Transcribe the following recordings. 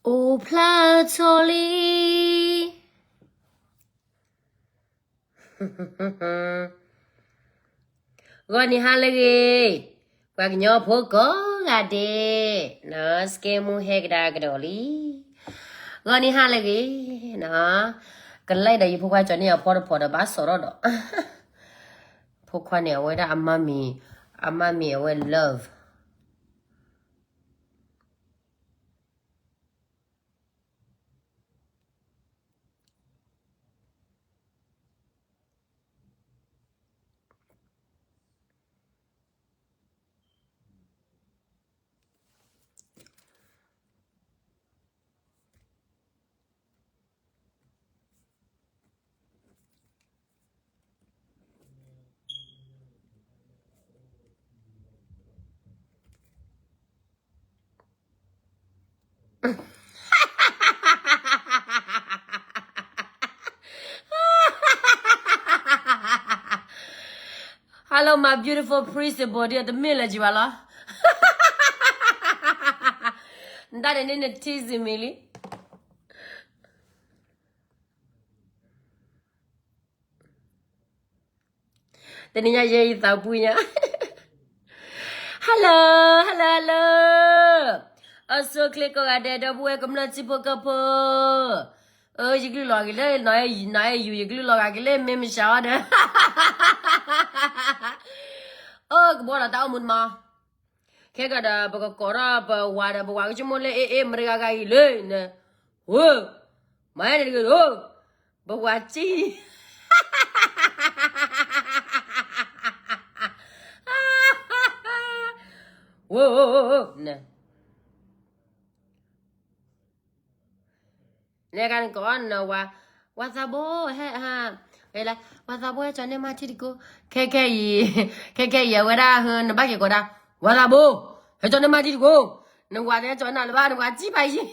အိၣ်ဖျါထီၣ်လံ. ဂီၤနံၤဟါလၢအဂ့ၤ, ပှၤကညီဖိကိးဂၤဒဲး, စကဲမူဟဲကဒါကဒီးလံ. ဂီၤနံၤဟါလၢအဂ့ၤ, ကလဲၤဒီးယဖိခွါကၠီၤန့ၢ်အဖီတဖီဒီးဘၣ်စီၤထီၣ်ဒီး, ဖိခွါန့ၣ် အဝဲဒၣ်အမါမံၤ, အမါမံၤအဝဲ love. Hello my beautiful principal ဒီးတမ့ၢ်လၢၤကံဘၣ်လီၤ. နတၢ်န့ၣ်န့ၣ်န teasing me လံ. တနံၤညါယဲယသးပူညါ. Hello hello hello. အဆိချ့ကိးဂၤဒဲး ဒီပုၢ်ဝဲၢ်ကမျၢၢ်ထံဖိကီၢ်ဖိ, ယကလုၢ်လီၤက့ၤလၢ နီၢ်အဲၣ်ယူၤ ယကလုၢ်လီၤဂာ်က့ၤလၢ မ့ၢ်မစၢ်အီၤဒီး, အိၣ်ကဘီလီၤတၢ်အိၣ်မူတမး. ခဲကဒီး ပကကိးထီၣ်ပဝၤဒီး ပဝၤကဆိကမိၣ်လၢ အ့ၣ်အ့ၣ် မတဂၤဂၤအံၤလၢန, ဝဲ, မၤဟဲန့ၣ်တဂ့ၤ, ပဝၤကံ ဝဲ, နကနကိးနဝၤ, ဝၤသးဘိ, ဟဲ, ဝၤသးဘိ ဟဲကၠီၤန့ၢ်မါထံတကိး, ခဲခဲအံၤ, ခဲခဲအံၤ အဝဲဒၣ် နဘၣ်က့ၤကိးဒၣ်, ဝၤသးဘိ, ဟဲကၠီၤန့ၢ်မါထံတကိး, နဝၤတဟဲကၠီၤနၤလၢၤဘၣ် နဝၤကံဖးယံၤ,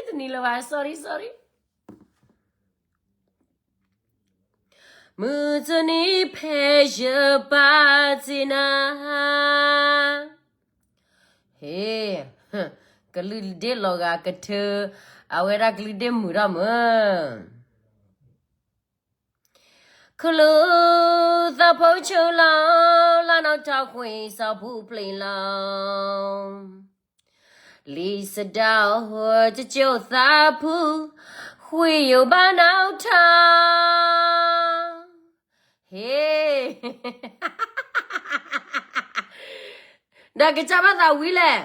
တနံၤလၢၤဘၣ် sorry sorry. မုၢ်တနံၤဖဲယပာ်တ့ၢ်နၤ, ဟ့, ကလုၢ်ဒ့လီၤဂာ်ကထၢ, အဝဲဒၣ်ကလုၢ်ဒ့မုာ်ထီၣ်မုာ်, ခလုၢ်သးဖိဆၢလီၤ, လၢနီၢ်ထီၣ်ဃ့ၢ်စီၤပူၤပျံၤလီၤ. လံာ်စဒၤဧၢ ကကၠိသးပူၤ, ဃ့ၢ်ယိာ်ဘၣ်နီၢ်ထီၣ်, ဟ့, ဒီးကစၢ်ဘၣ်သးဝံၤလဲၣ်,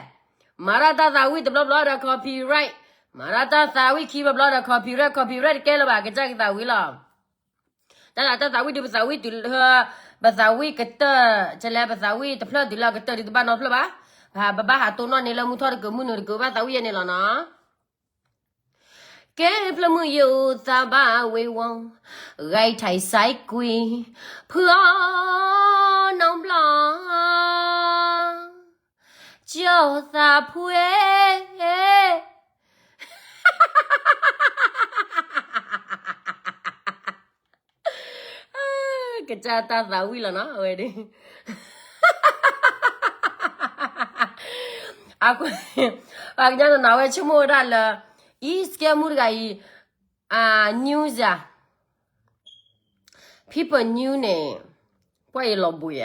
မၤတၢ်တၢ်သးဝံၣ်တဘျီဘျီဒီး copyright, မၤတၢ်တၢ်သးဝံၣ်ခံဘျီဘျီဒီး copyright, copyright တကဲလၢၤဘၣ် ကစၢ်ကသးဝံၤလီၤ. တၢ်သးဝံၣ်ဒုး ပသးဝံၣ်တုၤလၢ, ပသးဝံၣ်ကတၢၢ်, ကလဲၤပသးဝံၣ်တဖျၢၣ်တုၤလၢအကတၢၢ်ဒုး တဘၣ်နီတဖျၢၣ်ဘၣ်, ပဘၣ်ဟးတိၢ်နီၣ်န့ၢ်လၢမုၢ်ထီၣ်တကုးမုၢ်နုာ်တကုး ဘၣ်သးဝံၣ်ယဲန့ၣ်လီၤနီၤ. ကဲဖျၢၣ်မုၣ်ယိာ်သးဘၣ်ဝ့ၤဝီၤ, ဂဲၤထံးစဲးကွံာ်, ဖုအီၣ်နီၢ်ဘျီ, ကၠီသးဖှဲ, ကစၢ်တၢ်သးဝံၣ်လီၤနီၤ အဝဲဒၣ် အကွၢ် ပှၤကညီတနီၤဝဲဆိကမိၣ်ဝဲဒၣ်လၢ အံၤ စကဲမူတဂၤအံၤ အ news ဧါ, people news န့ၣ် ပှၤအံၤလီၤဘှံး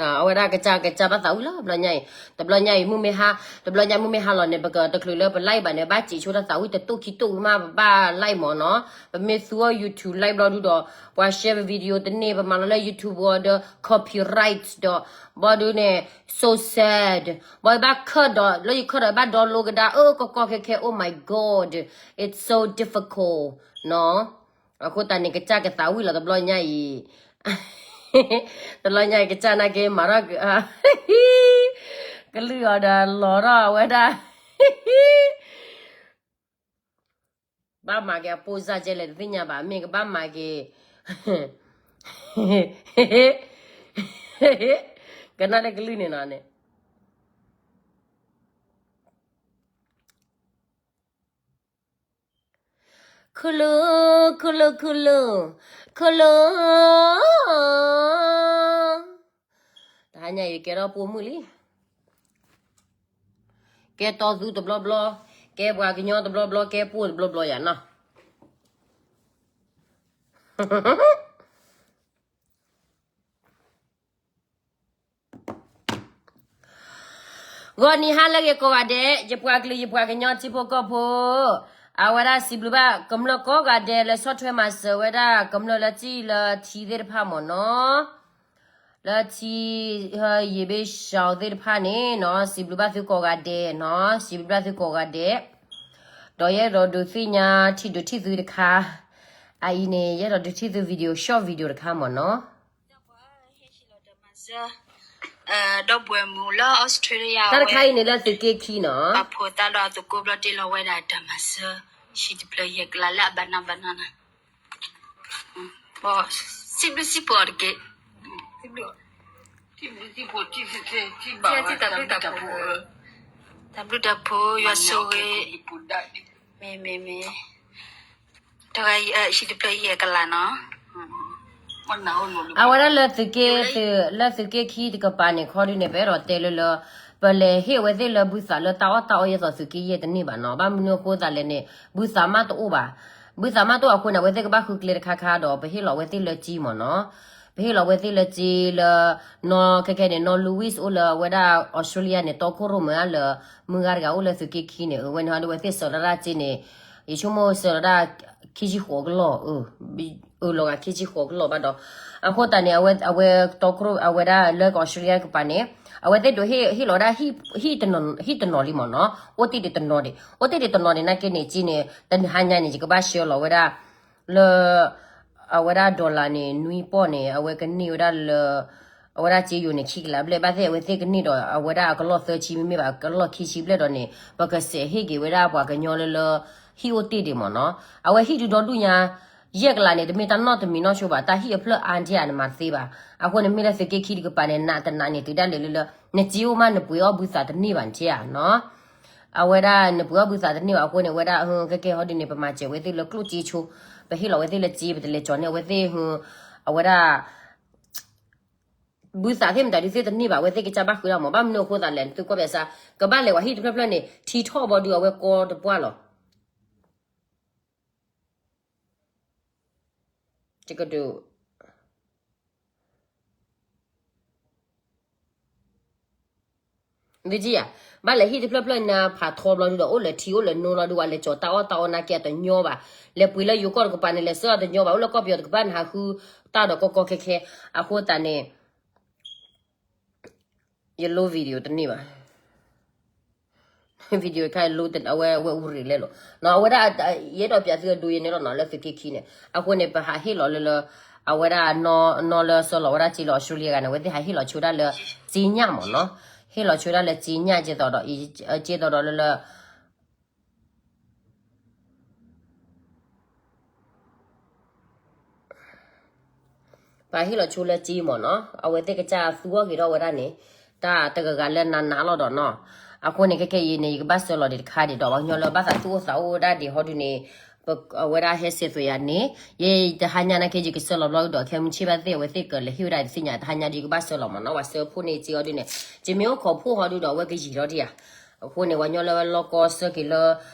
ဧါ အဝဲဒၣ်ကစၢ်ကစၢ်ဘၣ်သးဝံၣ်လီၤ တဘျီညါအံၤ, တဘျီညါအံၤမုၢ်မ့ၢ်ဟါ, တဘျီညါမုၢ်မ့ၢ်ဟါလီၤန့ၣ် ပကတချုးလၢပ live ဘၣ်န့ၣ် ဘၣ်စံးဆိတၢ်သးဝံၣ်တတူၢ်ခံတူၢ်မး ပဘၣ် live မၢ်နီၤ, ပမ့ၢ်သူအီၤ YouTube live ဘျီဒုဒီး ပှၤ share ပ video တန့ၢ် ပမၤလီၤလၢ YouTube အီၤဒီး copyright ဒီး ဘျီဒုန့ၣ် so sad, ဘၣ်ဘၣ်ခၢၣ်ဒီး လၢယခၢၣ်ဒီးဘၣ် download ကဒါ အၢ ကီကီခဲခဲ oh my god, it's so difficult နီၤ အဃိသတးန့ၣ် ကစၢ်ကသးဝံၣ်လီၤတဘျီညါအံၤ, တဘျီညါအံၤ ကစၢ်နာ်က့မၤထီၣ် ကလုၢ်အီၤဒီးလီၤထီၣ်အဝဲဒၣ် ဘၣ်မၤက့ၤအပိၢ်စၢ်ကဲလဲၣ်တသ့ၣ်ညါဘၣ် မ့ၢ်ကဘၣ်မၤက့ၤ ကနၣ်လၢကလုၢ်န့ၣ်နီၤန့ၣ် ခုၣ်လုာ် ခုၣ်လုာ် ခုၣ်လုာ် ခုၣ်လုာ်, တဟါညါအံၤကဲထီၣ်ပိာ်မုၣ်လံ, ကဲတီသူတဘျီဘျီ, ကဲပှၤကညီတဘျီဘျီ, ကဲပိာ်တဘျီဘျီယၤနီၤ ဂီၤနံၤဟါလၢအဂ့ၤကိးဂၤဒဲး ယပှၤကလုာ်ယပှၤကညီထံဖိကီၢ်ဖိ, အဝဲဒၣ်စံးဘျုးဘၣ်ကမျၢၢ်ကိးဂၤဒဲး လၢဆီၣ်ထွဲမၤစၢၤဝဲဒၣ်ကမျၢၢ်လၢထံၣ်လၢထံသ့ၣ်တဖၣ်မၢ်နီၤ, လၢထံ ယံာ်ဘ့ၣ်စှၤသ့ၣ်တဖၣ်န့ၣ်နီၤ စံးဘျုးဘၣ်သုကိးဂၤဒဲးနီၤ စံးဘျုးဘၣ်သုကိးဂၤဒဲး, ဒီးယအဲၣ်ဒိးဒုးသ့ၣ်ညါထံၣ်ဒုးထံၣ်သုတခါ, အအံၤန့ၣ် ယအဲၣ်ဒိးဒုးထံၣ်သု video short video တခါမၢ်နီၤ ဒီပုၢ်ဝဲၢ်မုၣ်လၢ Australia တၢ်တခါအံၤန့ၣ်လၢသုးက့ခံနီၤ, ပာ်ဖှိၣ်သးဒီးအသကိးဘျီတ့ၢ်လီၤဝဲဒၣ်တၢ်မၤစၢၤ, ဟံၣ်တဖျၢၣ်ယဲၢ်ကလးလၢအဘၣ်နၢ်ဘၣ်နၢ်နၤ, စံးဘျုးစံးဖှိၣ်အီၤတက့ၢ်, တၢ်ဘျုးတၢ်ဖှိၣ် တၢ်ဘျုးတၢ်ဖှိၣ် ယွၤဆိၣ်ဂ့ၤ, မ့ၢ်မ့ၢ်မ့ၢ် တဂၤအံၤ ဟံၣ်တဖျၢၣ်ယဲၢ်ကလးနီၤ, အဝဲဒၣ်လၢသုးက့ လၢသုးက့ခံတကပၤန့ၣ် ခီဒုန့ၣ် ပအဲၣ်ဒိးတဲလၢလၢ ပလဲၤဟ့ၣ်အဝဲသ့ၣ်လၢဘုသးလၢတၢ်အီၣ်တၢ်အီယဲသိးသုးက့ယဲၢ်တန့ၢ်ဘၣ်နီၤ, ဘၣ်မနုၤအဃိသးလဲၣ်န့ၣ် ဘုသးမးတအိၣ်ဘၣ်, ဘုသးမးတအိၣ်အဃိန့ၣ် အဝဲသ့ၣ်ကဘၣ်ဃုကျဲတခါခါဒီး ပဟ့ၣ်လီၤအဝဲသ့ၣ်လၢကၠံမၢ်နီၤ, ပဟ့ၣ်လီၤအဝဲသ့ၣ်လၢကၠံလၢ နီၢ်ခဲခဲန့ၣ် နီၢ် Louis အိၣ်လၢအဝဲဒၣ် Australia န့ၣ် တီခိၣ်ရိၣ်မဲလၢ မုၢ်ဂၤတဂၤအိၣ်လၢသုးက့ခံန့ၣ် အဝဲန့ၣ်ဟီဒ်ဝဲသ့ၣ်စၢၤလီၤဒၣ်ကၠံန့ၣ် ယဆိကမိၣ်စၢၤလီၤဒၣ် ခံဆံဃိးကလီၢ်, အၢ လီၤဂာ်ခံဆံဃိးကလီၢ်ဘၣ်ဒီး အဃိသတးန့ၣ် အဝဲ အဝဲတီခိၣ်ရိၣ် အဝဲဒၣ်လၢက Australia ကပၤန့ၣ် အဝဲသ့ၣ်ဒိးဟ့ၣ် ဟ့ၣ်လီၤဒၣ် ဟံၣ်တနီၤလံမၢ်နီၤ, အိၣ်တ့ၢ်ဒံးတနီၤဒံး အိၣ်တ့ၢ်ဒံးတနီၤန့ၣ် နာ်က့န့ၣ်ကၠံန့ၣ် တနံၤဟါညါန့ၣ် ယကဘၣ်ဆှၢလီၤဝဲဒၣ် လၢ အဝဲဒၣ် dollar န့ၣ် နွံပီၢ်န့ၣ် အဝဲကန့ၢ်ဝဲဒၣ်လၢ အဝဲဒၣ်ကၠံယိၤန့ၣ် ခံကလးဘျဲၣ် ဘၣ်သ့ၣ်အဝဲသ့ၣ်ကန့ၢ်ဒီး အဝဲဒၣ်အကလီၢ်သၢဆံ မ့မ့ၢ်ဘၣ် အကလီၢ်ခံဆံဘျဲၣ်ဒီးန့ၣ် ပကစဲးဟ့ၣ်က့ၤဝဲဒၣ်ပှၤကညီလၢလၢ ဟံၣ်အိၣ်တ့ၢ်ဒံးမၢ်နီၤ, အဝဲဟံၣ်ဒုးဒီဒူၣ်ညါ ယဲၢ်ကလးန့ၣ် တမ့ၢ်တၢ်နီတမံၤနီတဆိဘၣ် တၢ်ဟံၣ်အဖျၢၣ်အါဒံးဧါန့ၣ်မၤတသ့ဘၣ်, အဃိန့ၣ် မ့ၢ်လၢသုးက့ခံတကပၤန့ၣ် နးတနးန့ၣ် တုၤဒၣ်လဲာ်လၢလၢ နကၠံအိၣ်မး နပှ့ၤအီၣ်ဘုသးတန့ၢ်ဘၣ် နထံၣ်ဧါနီၤ အဝဲဒၣ်နပှ့ၤအီၣ်ဘုသးတန့ၢ်ဘၣ်အဃိန့ၣ် အဝဲဒၣ် ကဲကဲဟီဒ်န့ၣ် ပမၤစၢၤဝဲသ့ၣ်လၢကျိၣ်စ့ဆိ, ပဟ့ၣ်လီၤဝဲသ့ၣ်လၢစ့ ပတလဲၤကၠီၤန့ၢ်အဝဲသ့ၣ်, အဝဲဒၣ် ဘုသးသ့ၣ်မတၤဒုးသ့ၣ်တန့ၢ်ဘၣ် အဝဲသ့ၣ်ကစၢ်ဘၣ်ဃုာ်ဒၣ်မး ဘၣ်မနုၤအဃိသးလဲၣ် သုကွၢ်ဘၣ်ဆၣ် ကဘၣ်လဲၤဝဲဟံၣ်တဖျၢၣ်ဖျၢၣ်န့ၣ် ထံထီၣ်ဘီဒုးအဝဲကီတပှၢ်လီၤ. တကဒုး ဒ်ယၤ ဘၣ်လဲၤဟံၣ်တဖျၢၣ်ဖျၢၣ်နၤ ဖးထီဘျီဒုဒီး အိၣ်လၢထံအိၣ်လၢနိလီၤဒု ဝဲလဲၤကၠီၤတၢ်အီၣ်တၢ်အီနာ်က့အတညီဘၣ်, လဲၤပှ့ၤလၢယိၤကီၢ်တကပၤန့ၣ် လဲၤဆှၢအီၤတညီဘၣ်, အိၣ်လၢကီၢ်ပယီၤတကပၤန့ၣ် ဟးဃုတၢ်ဒီးကီကီခဲခဲ, အဃိသတးန့ၣ် ယလိ video တန့ၢ်ဘၣ် video ခါလိ အဝဲ အဝဲအူရ့းလဲၣ်လီၤ. အဝဲဒၣ် ယအဲၣ်ဒိးပျးသုအဒိယဲန့ၣ်လီၤနီၤ လၢသုးက့ခံန့ၣ် အဃိန့ၣ် ပဟးဟ့ၣ်လီၤလၢလၢ အဝဲဒၣ်နီၢ်လၢဆှၢလီၤဝဲဒၣ်စ့လၢ Australia ဂၤန့ၣ် အဝဲသ့ၣ်ဟးဟ့ၣ်လီၤဆိဒၣ်လၢစ့ညၣ်မ့ၢ်နီၤ, ဟ့ၣ်လီၤဆိဒၣ်လၢစ့ညၣ်ကဲသိးဒီး ကဲသိးဒီးလၢလၢ ပှၤဟ့ၣ်လီၤဆိလၢစ့မ့ၢ်နီၤ, အဝဲသ့ၣ်ကစၢ်သူအီၣ်က့ၤထီၣ်ဝဲဒၣ်န့ၣ် တၢ်တဂၤဂၤလၢနးနးလီၤဒီးနီၤ. အဃိန့ၣ် ခဲခဲအံၤန့ၣ် ယကဘၣ်ဆှၢလီၤဒံးတခါဒံးဒီး ပှၤကညီလၢဘၣ်သးသူၣ်အိၣ်သးအိၣ်ဝဲဒၣ်ဒံးဟီဒုန့ၣ် အဝဲဒၣ်ဟဲစဲးသွဲးယၤန့ၣ် ယဲတဟါညါနာ်က့ ယကဆှၢလီၤဘျီဒီး ခဲမုၢ်ဆ့ၣ်ဘၣ်သ့ၣ် အဝဲသ့ၣ်ကလဲၤဟ့ၣ်ဝဲဒၣ်တသ့ၣ်ညါ တဟါညါဒီး ယကဘၣ်ဆှၢလီၤမ့ၢ်နီၤ, ပှၤဆှၢဖိန့ၣ်စ့အီၤဒုန့ၣ် ယမ့ၢ်အိၣ်ခိးဖိဟီဒုဒီး အဝဲကယံာ်လီၤဒံးဧါ. အဃိန့ၣ် ပှၤကညီလၢလီၢ်ကီၢ်ဆှၢက့ၤလၢ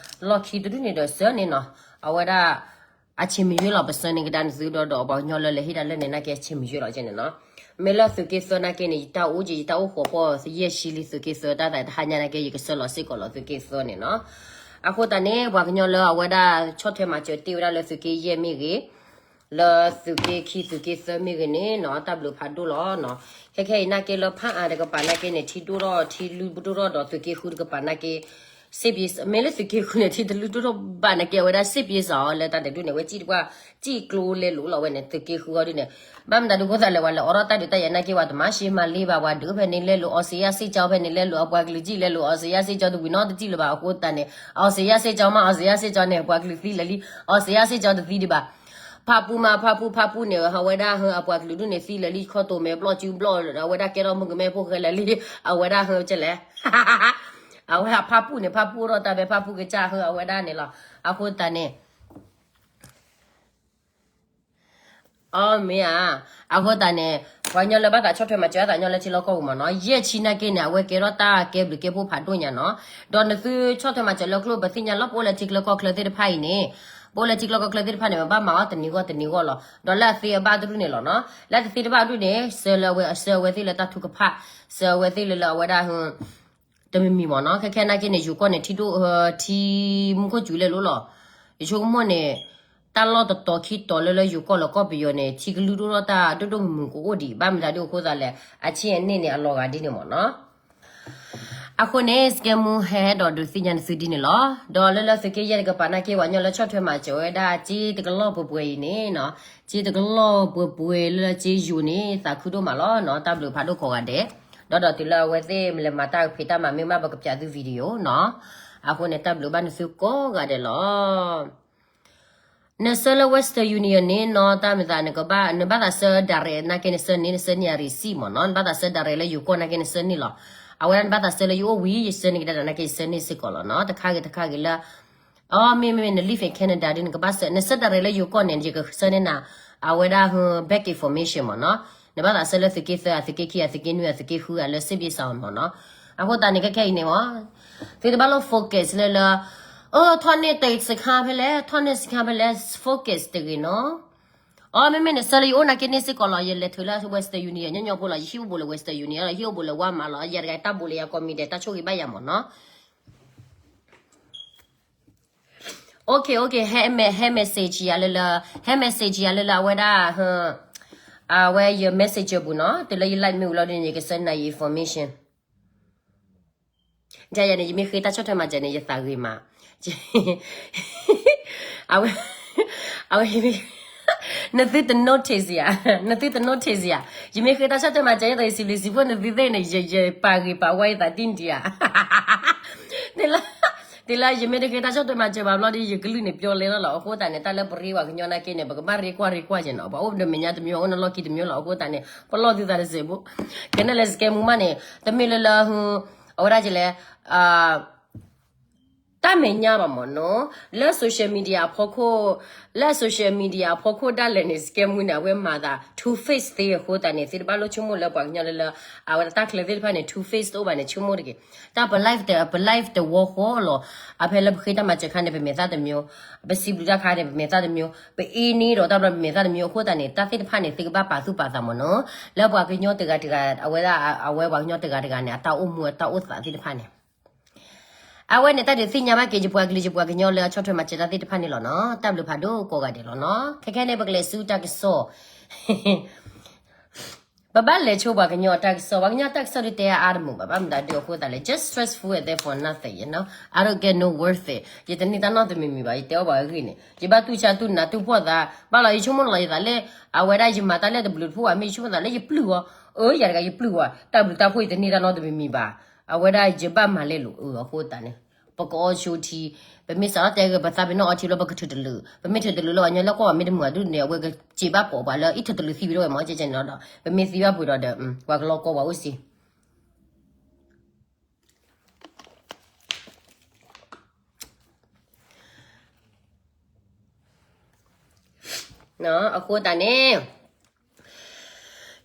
လီၢ်ခံတဒုန့ၣ်ဒီးဆှၢန့ၣ်နီၤ, အဝဲဒၣ် အဆ့မယွဲလီၤ ပဆှၢန့ၢ်ကဒါနသုဒီးဒီး ပှၤကညီလၢလဲၤဟ့ၣ်ဒၣ်လၢန့ၣ်နာ်က့ အဆ့မယွဲလီၤကဲန့ၣ်နီၤ. မ့ၢ်လၢသုးက့သၢနာ်က့န့ၣ် ယတၢ်အိၣ်က့ၤ ယတၢ်အိၣ်ဃိးပီၢ် ယဲၢ်ဆံလံ သုးက့သၢ တၢ်သးတဟါညါနာ်က့ ယကဆှၢလီၤစ့ၢ်ကီးလီၤ သုးက့သၢန့ၣ်နီၤ. အဃိသတးန့ၣ် ပှၤကညီလၢအဝဲဒၣ်ဆီၣ်ထွဲမၤစၢၤတ့ၢ်ဝဲဒၣ်လၢသုးက့ယဲၢ်မ့ၢ်ဂ့ၤ လၢသုးက့ခံ သုးက့သၢမ့ၢ်ဂ့ၤန့ၣ်နီၤ တၢ်ဘျုးဖးဒိၣ်လီၤနီၤ. ခဲခဲအံၤနာ်က့လၢဖးအါတကပၤနာ်က့န့ၣ် ထံဒိၣ်ထီၣ် ထံလုၢ်ဒိၣ်ထီၣ်ဒီးသုးက့ဃုတကပၤနာ်က့ စ့ပယ့ မ့ၢ်လၢသုးက့ဃုန့ၣ် ထံတလုၢ်ဒိၣ်ထီၣ်ဘၣ်နာ်က့ အဝဲဒၣ်စ့ပယ့စ့ၢ်လၢတၢ်တဒုန့ၣ် ဝဲစံၣ်တပှၢ် စံၣ်ကျိလဲလိာ်လီၤဝဲန့ၣ် သုးက့ဃုအီၤဒုန့ၣ် ဘၣ်မတၤဒုအဃိသတးလဲၣ် ပှၤလဲၤအိးထီၣ်တၢ်ဒုးတၢ်ယၤနာ်က့ ပှၤတမၤရှဲမၤလ့ဘၣ် ပှၤဒုးဖဲန့ၣ်လဲလိာ် အီစ့ယါစ့ၢ်ကီးဖဲန့ၣ်လဲလိာ် အပှၤကလုာ်စံၣ်လဲလိာ် အီစ့ယါစ့ၢ်ကီးတဝံၤနီတစံၣ်လၢၤဘၣ် အဃိသတးန့ၣ် အီစ့ယါစ့ၢ်ကီးမး အီစ့ယါစ့ၢ်ကီးန့ၣ် ပှၤကလုာ်သံလၢာ်လံ အီစ့ယါစ့ၢ်ကီးတသံဒံးဘၣ် ဖၣ်ပူမး ဖၣ်ပူ ဖၣ်ပူန့ၣ် အဝဲဒၣ်ဟၢ အပှၤကလုာ်ဒုန့ၣ်သံလၢာ်လံ ခီတိၤမဲာ်ဘျီၣ်စုဘျီၣ် အဝဲဒၣ်ကဲထီၣ်မုၣ်ကမဲဖိဃဲလၢာ်လံ အဝဲဒၣ်ဟၢကလဲၣ် အဝဲဒၣ်ဖၣ်ပူန့ၣ် ဖၣ်ပူထီၣ်တၢ်ဖဲ ဖၣ်ပူကစၢ်ဟၢအဝဲဒၣ်န့ၣ်လီၤ. အဃိသတးန့ၣ် အမ့ၢ်ဧါ, အဃိသတးန့ၣ် ပှၤကညီလၢဘၣ်သးဆီၣ်ထွဲမၤစၢၤအသးညီလၢထံလီၢ်ကီၢ်ပူၤမ့ၢ်နီၤ ယဲၢ်ဆံနာ်က့န့ၣ် အဝဲကဲထီၣ်တၢ်ကဲဘျုးကဲဖှိၣ်ဖးဒိၣ်ညါနီၤ. ဒီးနသုဆီၣ်ထွဲမၤစၢၤလၢကျိၣ် ပသ့ၣ်ညါလီၤ ပအိၣ်လၢထံချၢကီၢ်ချၢသ့ၣ်တဖၣ်အံၤန့ၣ် ပအိၣ်လၢထံချၢကီၢ်ချၢသ့ၣ်တဖၣ်န့ၣ် ပဘၣ်မၤအီၤတနံၤဂီၢ်တနံၤဂီၢ်လီၤ. ဒီးလၢအသ့အဘၣ်တဒူၣ်န့ၣ်လီၤနီၤ လၢတသ့တဘၣ်ဒူၣ်န့ၣ် ဆှၢလၢအဝဲ ဆှၢအဝဲသ့ၣ်လၢတၢ်ထုကဖၣ် ဆှၢအဝဲသ့ၣ်လၢလၢအဝဲဒၣ် တမံၤမံၤမ့ၢ်နီၤ ခဲခဲနာ်က့န့ၣ် ယိၤကီၢ်န့ၣ် ထံဒိၣ် ထံမူခိၣ်စူၤလဲၤလိာ်လီၤ. ယဆိကမိၣ်န့ၣ် တၢ်လီၢ်တတီၤခံတီၤလၢလၢယိၤကီၢ်လၢကီၢ်ပယီၤန့ၣ် ထံကလုၢ်ဒိၣ်ထီၣ်တၢ်ဒိၣ်ဒိၣ်မုၢ်မုၢ်ကအိၣ်ဒံး ဘၣ်မတၤဒုအဃိသတးလဲၣ် အဆ့အန့ၣ်န့ၣ် အလီၤဂာ်ဒ်န့ၣ်မ့ၢ်နီၤ. အဃိန့ၣ် စကဲမူဟဲဒီးဒုးသ့ၣ်ညါနသုဒ်န့ၣ်လီၤ. ဒီးလၢလၢသုးက့ယဲၢ်တကပၤနာ်က့ ပှၤကညီလၢဆီၣ်ထွဲမၤစၢၤဝဲဒၣ် စ့တကလီၢ်ပှဲၤပှဲၤအံၤန့ၣ်နီၤ စ့တကလီၢ်ပှဲၤပှဲၤလၢလၢစ့ယိၤန့ၣ် သးခုဒိၣ်မးလီၤနီၤ တၢ်ဘျုးဖးဒိၣ်ကိးဂၤဒဲး ဒီးဒီးတုၤလၢအဝဲသ့ၣ်လဲၤမၤတၢ်ကဖံးတၢ်မၤမ့ၢ်မး ပကပျးသု video နီၤ. အဃိန့ၣ် တၢ်ဘျုးဘၣ်နသုကိးဂၤဒဲးလီၤ. နဆှၢလၢ Western Union န့ၣ်နီၤ တၢ်မၤသးနကဘၣ် နဘၣ်သးဆှၢ direct နာ်က့ နဆှၢန့ၢ် နဆှၢန့ၢ်အ receipt မ့ၢ်နီၤ နဘၣ်သးဆှၢ direct လၢယိၤကီၢ်နာ်က့ နဆှၢန့ၢ်လီၤ. အဝဲဒၣ်နဘၣ်သးဆှၢလၢယအိၣ်ဝံၤ ယဆှၢန့ၢ်ကဒါဒၣ်နာ်က့ ယဆှၢန့ၢ်စ့ၢ်ကီးလီၤနီၤ တခါဂ့ၤတခါဂ့ၤလၢ အမ့မ့ၢ်န live in Canada ဒ်နကဘၣ်ဆှၢ နဆှၢ direct လၢယိၤကီၢ်န့ၣ် ယကဆှၢန့ၢ်နၤ အဝဲဒၣ် bank information မ့ၢ်နီၤ နဘၣ်သးဆှၢလၢသုးက့သၢ အသုးက့ခံ အသုးက့နွံ အသုးက့ဃု အလၢစ့ဘ့ၣ်စးမ့ၢ်နီၤ. အဃိသတးန့ၣ် ခဲခဲအံၤန့ၣ်မ့ၢ် သုတဘၣ်လိၣ် focus လၢလၢ ထီၣ်န့ၢ်တ့စခါဖဲလဲၣ် ထီၣ်န့ၢ်စခါဖဲလဲၣ် focus တဂ့ၤနီၤ. အမ့မ့ၢ်နဆှၢလၢယအိၣ်နာ်က့န့ၣ်စ့ၢ်ကီးလီၤ ယလဲၤထုးလၢ Western Union ညီညီဖိလီၤ ယဟံၣ်အိၣ်ဘူးလၢ Western Union လီၤ ယဟံၣ်အိၣ်ဘူးလၢ Walmart လီၤ ယတဂၤတၢ်ဘူးလၢယၤကိးမံၤဒဲး တၢ်ဆိၣ်ဂ့ၤဘၣ်ယၤမ့ၢ်နီၤ. OK OK ဟဲ message ယၤလၢလၢ ဟဲ message ယၤလၢလၢအဝဲဒၣ် အဝဲယ messenger ပူၤနီၤ တုၤလၢယ like မ့ၢ်ဝံၤလီၤဒ်န့ၣ် ယကဆှၢနၤယ information ယၤန့ၣ် ယမ့ၢ်ဃ့တၢ်ဆီၣ်ထွဲမၤစၢၤန့ၣ် ယသးဂ့ၤမး အဝဲ အဝဲ နသုတ notice ယၤ နသုတ notice ယၤ ယမ့ၢ်ဃ့တၢ်ဆီၣ်ထွဲမၤစၢၤ ယသးယစံးဘျုးစံးဖှိၣ်နသုသ့ၣ်န့ၣ် ယပာ်ဂ့ၤပာ်ဝါယသးတံၢ်နတံၢ်ဧါ တုၤလၢ တုၤလၢယမ့ၢ်တဃ့တၢ်ဆီၣ်ထွဲမၤစၢၤဘၣ်ဘျီဒီး ယကလုၢ်န့ၣ်ပျီလဲလီၤလီၤ အဃိသတးန့ၣ် တၢ်လၢပရ့ပှၤကညီနာ်က့န့ၣ် ပကဘၣ်ရ့ကွၢ်ရ့ကွၢ်က့ၤနီၤ ပှၤအိၣ်ဒီးမဲာ်ညါတမံၤ အိၣ်နလီၢ်ခံတမံၤလီၤ အဃိသတးန့ၣ် ပလီၢ်သုသးတစဲးဘိ ကနဲၣ်လၢစကဲမူမးန့ၣ် တမ့ၢ်လၢလၢ အဝဲဒၣ်ကလဲၣ် တၢ်မဲာ်ညါဘၣ်မ့ၢ်နီၤ လၢ social media အဖီခိၣ် လၢ social media အဖီခိၣ်ဒၣ်လဲာ်န့ၣ် စကဲမူန့ၣ် အဝဲမၤသး two face သ့အဃိသတးန့ၣ် သုတဘၣ်လိၣ်ဆိကမိၣ်လၢပှၤကညီလၢလၢ အဝဲဒၣ်တၢ်ချၢသ့ၣ်တဖၣ်န့ၣ် two face တအိၣ်ဘၣ်န့ၣ် ဆိကမိၣ်တက့ၢ် တၢ်ပ life တ ပ life တဝီဃီလီၤ အဖဲလၢပဃ့တၢ်မၤစၢၤခါန့ၣ် ပမဲာ်သၣ်တမျိုး ပစံးဘျုးတၢ်ခါန့ၣ် ပမဲာ်သၣ်တမျိုး ပအ့န့ၢ်ဒီးတၢ်ဘျီပမဲာ်သၣ်တမျိုး အဃိသတးန့ၣ် တၢ်သ့ၣ်တဖၣ်န့ၣ် သုကဘၣ်ပာ်သူၣ်ပာ်သးမ့ၢ်နီၤ လၢပှၤကညီတဂၤတဂၤ အဝဲဒၣ် အဝဲပှၤကညီတဂၤတဂၤန့ၣ် အတၢ်အိၣ်မူအတၢ်အိၣ်သးသ့ၣ်တဖၣ်န့ၣ် အဝဲန့ၣ်တၢ်ဒုးသ့ၣ်ညါဘၣ်က့ၤ ယပှၤကလုာ်ယပှၤကညီလၢအဆီၣ်ထွဲမၤစၢၤတၢ်သ့ၣ်တဖၣ်န့ၣ်လီၤနီၤ တၢ်ဘျုးဖးဒိၣ်ကိးဂၤဒဲးလီၤနီၤ ခဲခဲန့ၣ် ပကလဲၤဆူတၢ်ကစီၣ် ပဘၣ်လဲၤဆိပှၤကညီအတၢ်ကစီၣ်, ပှၤကညီအတၢ်ကစီၣ်ဒုးတဲအါအါတမုာ်ဘၣ်, ဘၣ်မတၤဒုးအဃိသတးလဲၣ်, just stressful and there for nothing, you know, I don't get no worth it, ယတန့ၢ်တၢ်နီတမံၤမံၤဘၣ်, ယတဲအီၣ်ပှၤအဂ့ၢ်န့ၣ်, ယဘၣ်တူၢ်ဆါတူၢ်နးတူၢ်ဖှီၣ်သး, ဘၣ်လီၤယဆိကမိၣ်လီၤယသးလၢ, အဝဲဒၣ်ယမၤတၢ်လၢတဘျုးတဖှိၣ်ဘၣ်, မ့ၢ်ယဆိကမိၣ်သးလၢယပျုၢ်အီၤ, အၢ ယၤတဂၤယပျုၢ်အီၤ, တၢ်ဘျုးတၢ်ဖှိၣ်ယတန့ၢ်တၢ်နီတမံၤမံၤဘၣ်, အဝဲဒၣ်ယဘၣ်မၤလဲလိာ်အဃိသတးန့ၣ် ပကအီၣ်ဆိထံ, ပမ့ၢ်စးထီၣ်တဲဂ့ၤ ပသးပ့ၤနီၣ်အီထံလီၤ ပကထုးတလုာ်, ပမ့ၢ်ထုးတလုာ်လၢပှၤကညီလၢကွၢ်ဘၣ်မ့ၢ်တမုာ်အဒူၣ်န့ၣ် အဝဲကစံးဘၣ်ပိာ်ပှၤလၢအံၤထုးတလုာ်သံဝံၤဒီးဝဲမ့ၢ်ကဲကဲန့ၣ်လီၤဒီး ပမ့ၢ်သံဘၣ်ပှ့ၤဒီးဒီး ပှၤကလီကီပှၤအိၣ်စ့ အဃိသတးန့ၣ်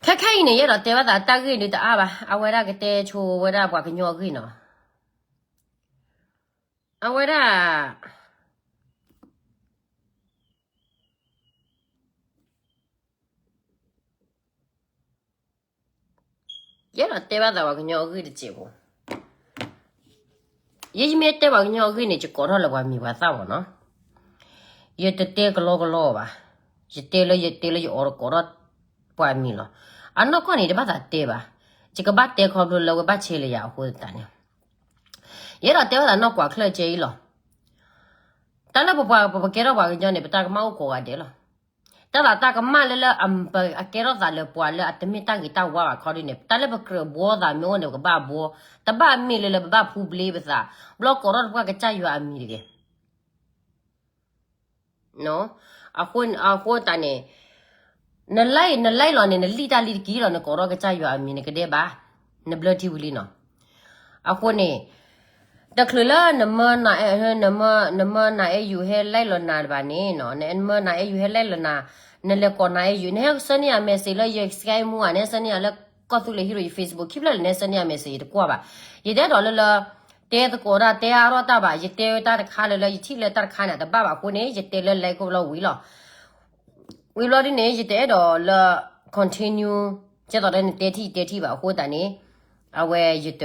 ခဲခဲအံၤန့ၣ် ယအဲၣ်ဒိးတဲဘၣ်သးတၢ်ဂ့ၢ်ဒုးတအါဘၣ်, အဝဲဒၣ်ကတဲဆိဝဲဒၣ်ပှၤကညီအဂ့ၢ်နီၤ, အဝဲဒၣ် ယအဲၣ်ဒိးတဲဘၣ်သးပှၤကညီအဂ့ၢ်တစဲးဖိ, ယမ့ၢ်တဲပှၤကညီအဂ့ၢ်န့ၣ် ယကိးထီၣ်လၢပှၤမံၤပှၤသၣ်မးနီၤ, ယတတဲကလီကလီဘၣ်, ယတဲလၢယတဲလၢယအီၤတကိးထီၣ်ပှၤမံၤလီၤ, အနီၢ်ကီၢ်န့ၣ် တဘၣ်သးတဲဘၣ်, ယကဘၣ်တဲခီဖျိလၢဝဲဘၣ်ဆဲးလၢယၤအဃိသတးန့ၣ် ယအဲၣ်ဒိးတဲဘၣ်သးနီၢ်ကွၢ်ချၢၣ်ကဲအံၤလီၤ, တၢ်လၢပပှၤပကဲထီၣ်ပှၤကညီန့ၣ် ပတၢ်ကမၣ်အိၣ်ကိးဂၤဒဲးလီၤ, တၢ်လၢတၢ်ကမၣ်လၢလၢအကဲထီၣ်သးလၢပှၤလၢအတမ့ၢ်တၢ်ဂ့ၤတၢ်ဝါဘၣ်ခီဒ်န့ၣ် တၢ်လၢပကြၢးဘှီသးမ့ၢ်အိၣ်န့ၣ် ပကဘၣ်ဘှီ, တဘၣ်မ့ၢ်လၢလၢပဘၣ်ဖူဘျ့ပသး, ဘျီကိးထီၣ်တပှၢ်ကစၢ်ယွၤအမံၤတဂ့ၤ အဃိသတးန့ၣ် နလဲၤလီၤန့ၣ် နလံၣ်တၢ်လံတက့ၢ်လီၤ, နကိးထီၣ်ကစၢ်ယွၤအမံၤ နကဒဲးဘၣ်, နဘျၢထံဝံၤလံနီၤ, အဃိန့ၣ် တချုးလၢနမၢ, နမၢနၤအဲၣ်ယူၤဟဲလဲၤလီၤနၤတဘၣ်န့ၣ်နီၤ, နမၢနၤအဲၣ်ယူၤဟဲလဲၤလီၤနၤ, နလဲၤကိးနၤအဲၣ်ယူၤ နဟဲဆှၢန့ၢ်ယၤ message လၢယ Skype မူဧါ, နဟဲဆှၢန့ၢ်ယၤလၢကီၢ်သူလ့ၤဟံၣ်ရိၣ် ယ Facebook ခံဖျၢၣ်လၢနဟဲဆှၢန့ၢ်ယၤ message ယတကွၢ်ဘၣ်, ယတအဲၣ်ဒိးလၢလၢ တဲသကိးတၢ်တဲအါထီၣ်တၢ်ဘၣ်, ယတဲတၢ်တခါလၢလၢယထံၣ်လၢတၢ်တခါန့ၣ် တဘၣ်ဘၣ်အဃိန့ၣ် ယတဲလၢ like ဘျီဝံၤလီၤ, ဝံၤဘျီဒ်န့ၣ် ယတအဲၣ်ဒိးလၢ continue ကဲသိးဒီးနတဲထံၣ်တဲထံၣ်ဘၣ်အဃိသတးန့ၣ် အဝဲယတ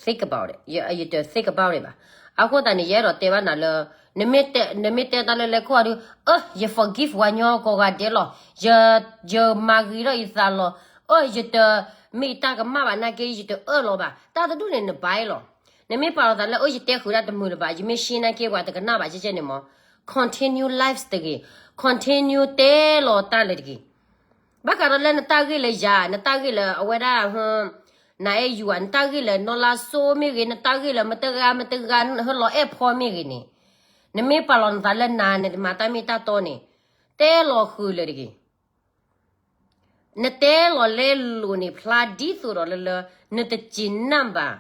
think about it, ယတ think about it ဘၣ်, အဃိသတးန့ၣ် ယအဲၣ်ဒိးတဲဘၣ်နၤလၢ နမ့ၢ်တဲတၢ်လၢလဲၤခိၣ်အဒုး အၢ ယ forgive ပှၤကညီကိးဂၤဒဲးလီၤ, ယမၤဂ့ၤထီၣ်ယသးလီၤ, အၢ ယတမ့ၢ်တၢ်ကမၣ်ဘၣ်နာ်က့ ယတအၢၣ်လီၤဘၣ်, တၢ်တဒူၣ်န့ၣ်နဘၣ်လီၤ, နမ့ၢ်ပာ်လီၤသးလၢ အၢ ယတဲဃုာ်ဒၣ်တမုာ်လၢၤဘၣ်, ယမ့ၢ်ရှင်းနာ်က့ ပှၤတကနၣ်ဘၣ်ကဲကဲန့ၣ်မး, continue lives တဂ့ၤ, continue တဲလီၤတၢ်လၢတဂ့ၤ ဘၣ်ဃးဒီးလၢနတၢ်ဂ့ၢ်လၢယၤ, နတၢ်ဂ့ၢ်လၢအဝဲဒၣ် နအဲၣ်ယူၤဧါ, နတၢ်ဂ့ၢ်လၢနီၢ်လါစိမ့ၢ်ဂ့ၤ, နတၢ်ဂ့ၢ်လၢမတဂၤမတဂၤ ဟဲလီၤအဲၣ်ဖီမ့ၢ်ဂ့ၤန့ၣ်, နမ့ၢ်ပာ်လီၤနသးလၢနၤ နတမၤတၢ်မ့ၢ်တၢ်တီန့ၣ်, တဲလီၤဃုာ်လၢတဂ့ၤ, နတဲလီၤလဲလိာ်န့ၣ် ဖျါဒ်သိးဒီးလၢလၢ နတစံးနၢ်ဘၣ်,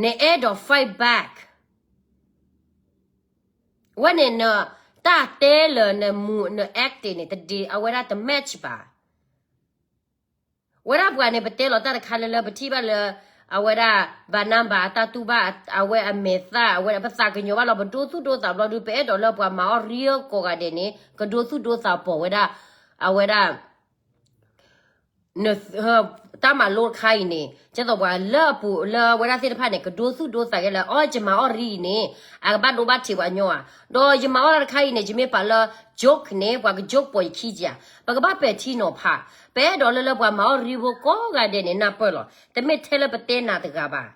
နအဲၣ်ဒိး fight back ဝဲန့ၣ်န တၢ်တဲလၢနမူ န acting န့ၣ် တဒ်အဝဲဒၣ်တ match ဘၣ်. ဝဲဒၣ်ပှၤန့ၣ် ပတဲလီၤတၢ်တခါလၢလၢပထံၣ်ဘၣ်လၢ အဝဲဒၣ် ဘၣ်နၢ်ဘၣ်အတၢ်တူၢ်ဘၣ် အဝဲအမဲာ်သၣ် အဝဲဒၣ်ပသးကညီၤဘၣ်လီၤ ပဒိသူၣ်ဒိသးဘျီဒုး ပအဲၣ်ဒိးလၢပှၤမၤအီၣ်ရံကိးဂၤဒဲးန့ၣ် ကဒိသူၣ်ဒိသးပိာ်ဝဲဒၣ် အဝဲဒၣ် တၢ်မၤလိတခါအံၤန့ၣ် ကဲသိးပှၤလၢအပူၤလၢအဝဲဒၣ်သ့ၣ်တဖၣ်န့ၣ် ကဒိသူၣ်ဒိသးကဲလၢ အီၣ် ယမၤအီၣ်ရံအံၤန့ၣ် အကဘၣ်ဒိဘၣ်ထံးပှၤညီဧါ. ဒီးယမၤအီၣ်တၢ်တခါအံၤန့ၣ် ယမ့ၢ်ပာ်လၢ joke န့ၣ် ပှၤက joke ပိာ်ယခံကဧါ. ပကဘၣ်ပဲာ်ထံနီၤဖး. ပအဲၣ်ဒိးလၢလၢပှၤမၤအီၣ်ရံဖိကိးဂၤဒဲးန့ၣ် နၢ်ပၢၢ်လီၤ. တမ့ၢ်ထဲလၢပတဲနၤတဂၤဘၣ်.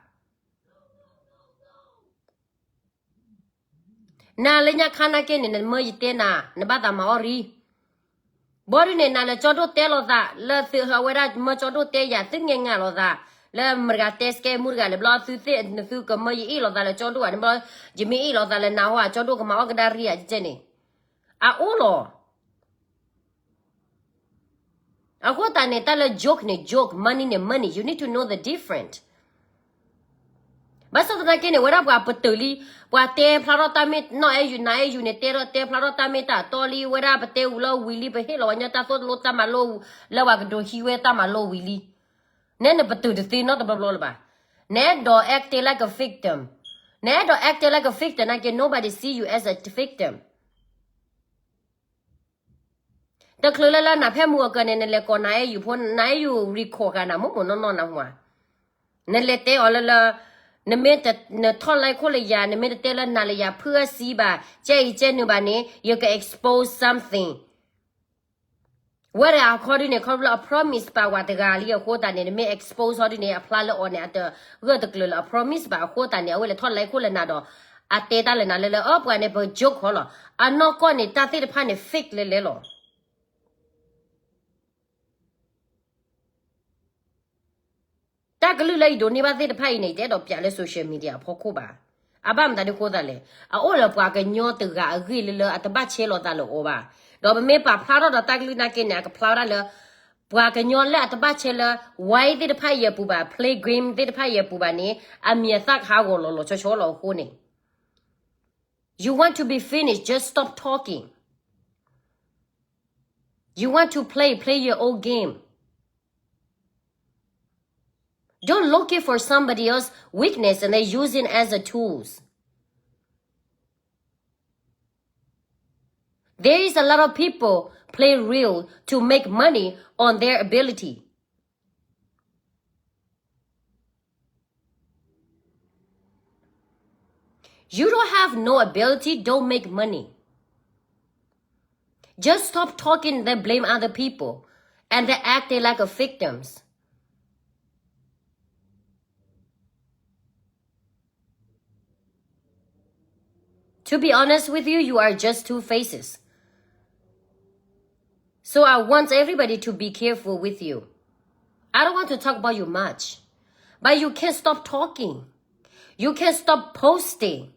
နၤလၢညါခါနာ်က့န့ၣ် နမၢယတဲနၤ နဘၣ်သးမၤအီၣ်ရံ ဘီဒုန့ၣ် နၤလၢကၠီဒိၣ်တဲလိာ်သး လၢသုဟၢဝဲဒၣ်မၢကၠီဒိၣ်တဲယၤ သုငဲၤငါလိာ်သး လၢမတဂၤတဲစကဲမူတဂၤလဲၣ် ဘျီသုသ့ၣ်နသုကမၢယအ့ၣ်လိာ်သးလၢကၠီဒိၣ်ဧါန့ၣ် ဘျီ ယမ့ၢ်အ့ၣ်လိာ်သးလၢနၤဟီ ကၠီဒိၣ်ကမၤအီၣ်ကဒါရံဧါ ကဲန့ၣ် အအိၣ်လီၤ. အဃိသတးန့ၣ် တၢ်လၢ joke န့ၣ် joke, money န့ၣ် money, you need to know the different. ဘၣ်ဆၣ်သနာ်က့န့ၣ် ဝဲဒၣ်ပှၤပတုာ်လံ, ပှၤတဲဖျါထီၣ်တၢ်မ့ၢ် နီၢ်အဲၣ်ယူၤ နၤအဲၣ်ယူၤန့ၣ် တဲထီၣ်တဲဖျါထီၣ်တၢ်မ့ၢ်တၢ်တီလံ, ဝဲဒၣ်ပတဲဝံၤလီၤဝံၤလံ, ပဟ့ၣ်လီၤဝဲညီတၢ်သိၣ်တလိတၢ်မၤလိ လၢပှၤကဒိးဟံးဝဲတၢ်မၤလိဝံၤလံ. နဲနပတုာ်တသ့နီတဘျီဘျီလၢၤဘၣ်. နအဲၣ်ဒိး acting like a victim. နအဲၣ်ဒိး acting like a victim နာ်က့ nobody see you as a victim. တချုးလၢလၢနၤဖဲမူအကၢန့ၣ် နလဲၤကိးနၤအဲၣ်ယူၤဖိ နၤအဲၣ်ယူၤ record ဃာ်နၤမိၢ်မိၢ်နီၢ်နီၢ်နၤမး. နလဲၤတဲအီၤလၢလၢ နမ့ၢ်တ နထီၣ်လဲခိၣ်လၢယၤ နမ့ၢ်တတဲလၢနၤလၢယၤ ဖုအစံဘၣ် ကဲအံၤကဲနုာ်ဘၣ်န့ၣ် ယက expose something. ဝဲဒၣ်အခီဒုန့ၣ် ခီဖျိလၢအ promise ပာ်ဝဲတဂၤလံအဃိသတးန့ၣ် နမ့ၢ် expose ဟီဒုန့ၣ် အဖျါလၢအီၤန့ၣ် အတဂၢၢ်တကျၢၤလၢအ promise ဘၣ်အဃိသတးန့ၣ် အဝဲလဲၤထီၣ်လဲၤခိၣ်လၢနၤဒီး အတဲတၢ်လၢနၤလဲၤလဲၤ အၢ ပှၤန့ၣ် ပကၠိခီလီၤ. အနီၢ်ကီၢ်န့ၣ် တၢ်သ့ၣ်တဖၣ်န့ၣ် fake လဲၤလဲၤလီၤ. တၢ်ကလုၢ်လၢယဒိးန့ၢ်ဘၣ်သ့ၣ်တဖၣ်အံၤန့ၣ် ယတအဲၣ်ဒိးပျးလၢ social media အဖီခိၣ်ဘၣ်. အဘၣ်မတၤဒ်အဃိသတးလဲၣ်, အအိၣ်လၢပှၤကညီတဂၤအဂ့ၢ်လၢလၢအတဘၣ်ဆဲးလီၤသးလၢအီၤဘၣ်. ဒီးပမ့ၢ်ပာ်ဖျါထီၣ်ဒီးတၢ်ကလုၢ်နာ်က့န့ၣ် အကဖျါဝဲဒၣ်လၢ ပှၤကညီလၢအတဘၣ်ဆဲးလၢ ဝါသ့ၣ်တဖၣ်အံၤအပူၤဘၣ်, play game သ့ၣ်တဖၣ်အံၤအပူၤဘၣ်န့ၣ် အမံၤအသၣ်ကဟးဂီၤလီၤလီၤဆီဆီလီၤအဃိန့ၣ် You want to be finished, just stop talking. You want to play, play your own game. Don't look it for somebody else's weakness and then use it as a tools. There is a lot of people play real to make money on their ability. You don't have no ability, don't make money. Just stop talking, then blame other people, and then acting like a victims. To be honest with you, you are just two faces. So I want everybody to be careful with you. I don't want to talk about you much, but you can't stop talking. You can't stop posting.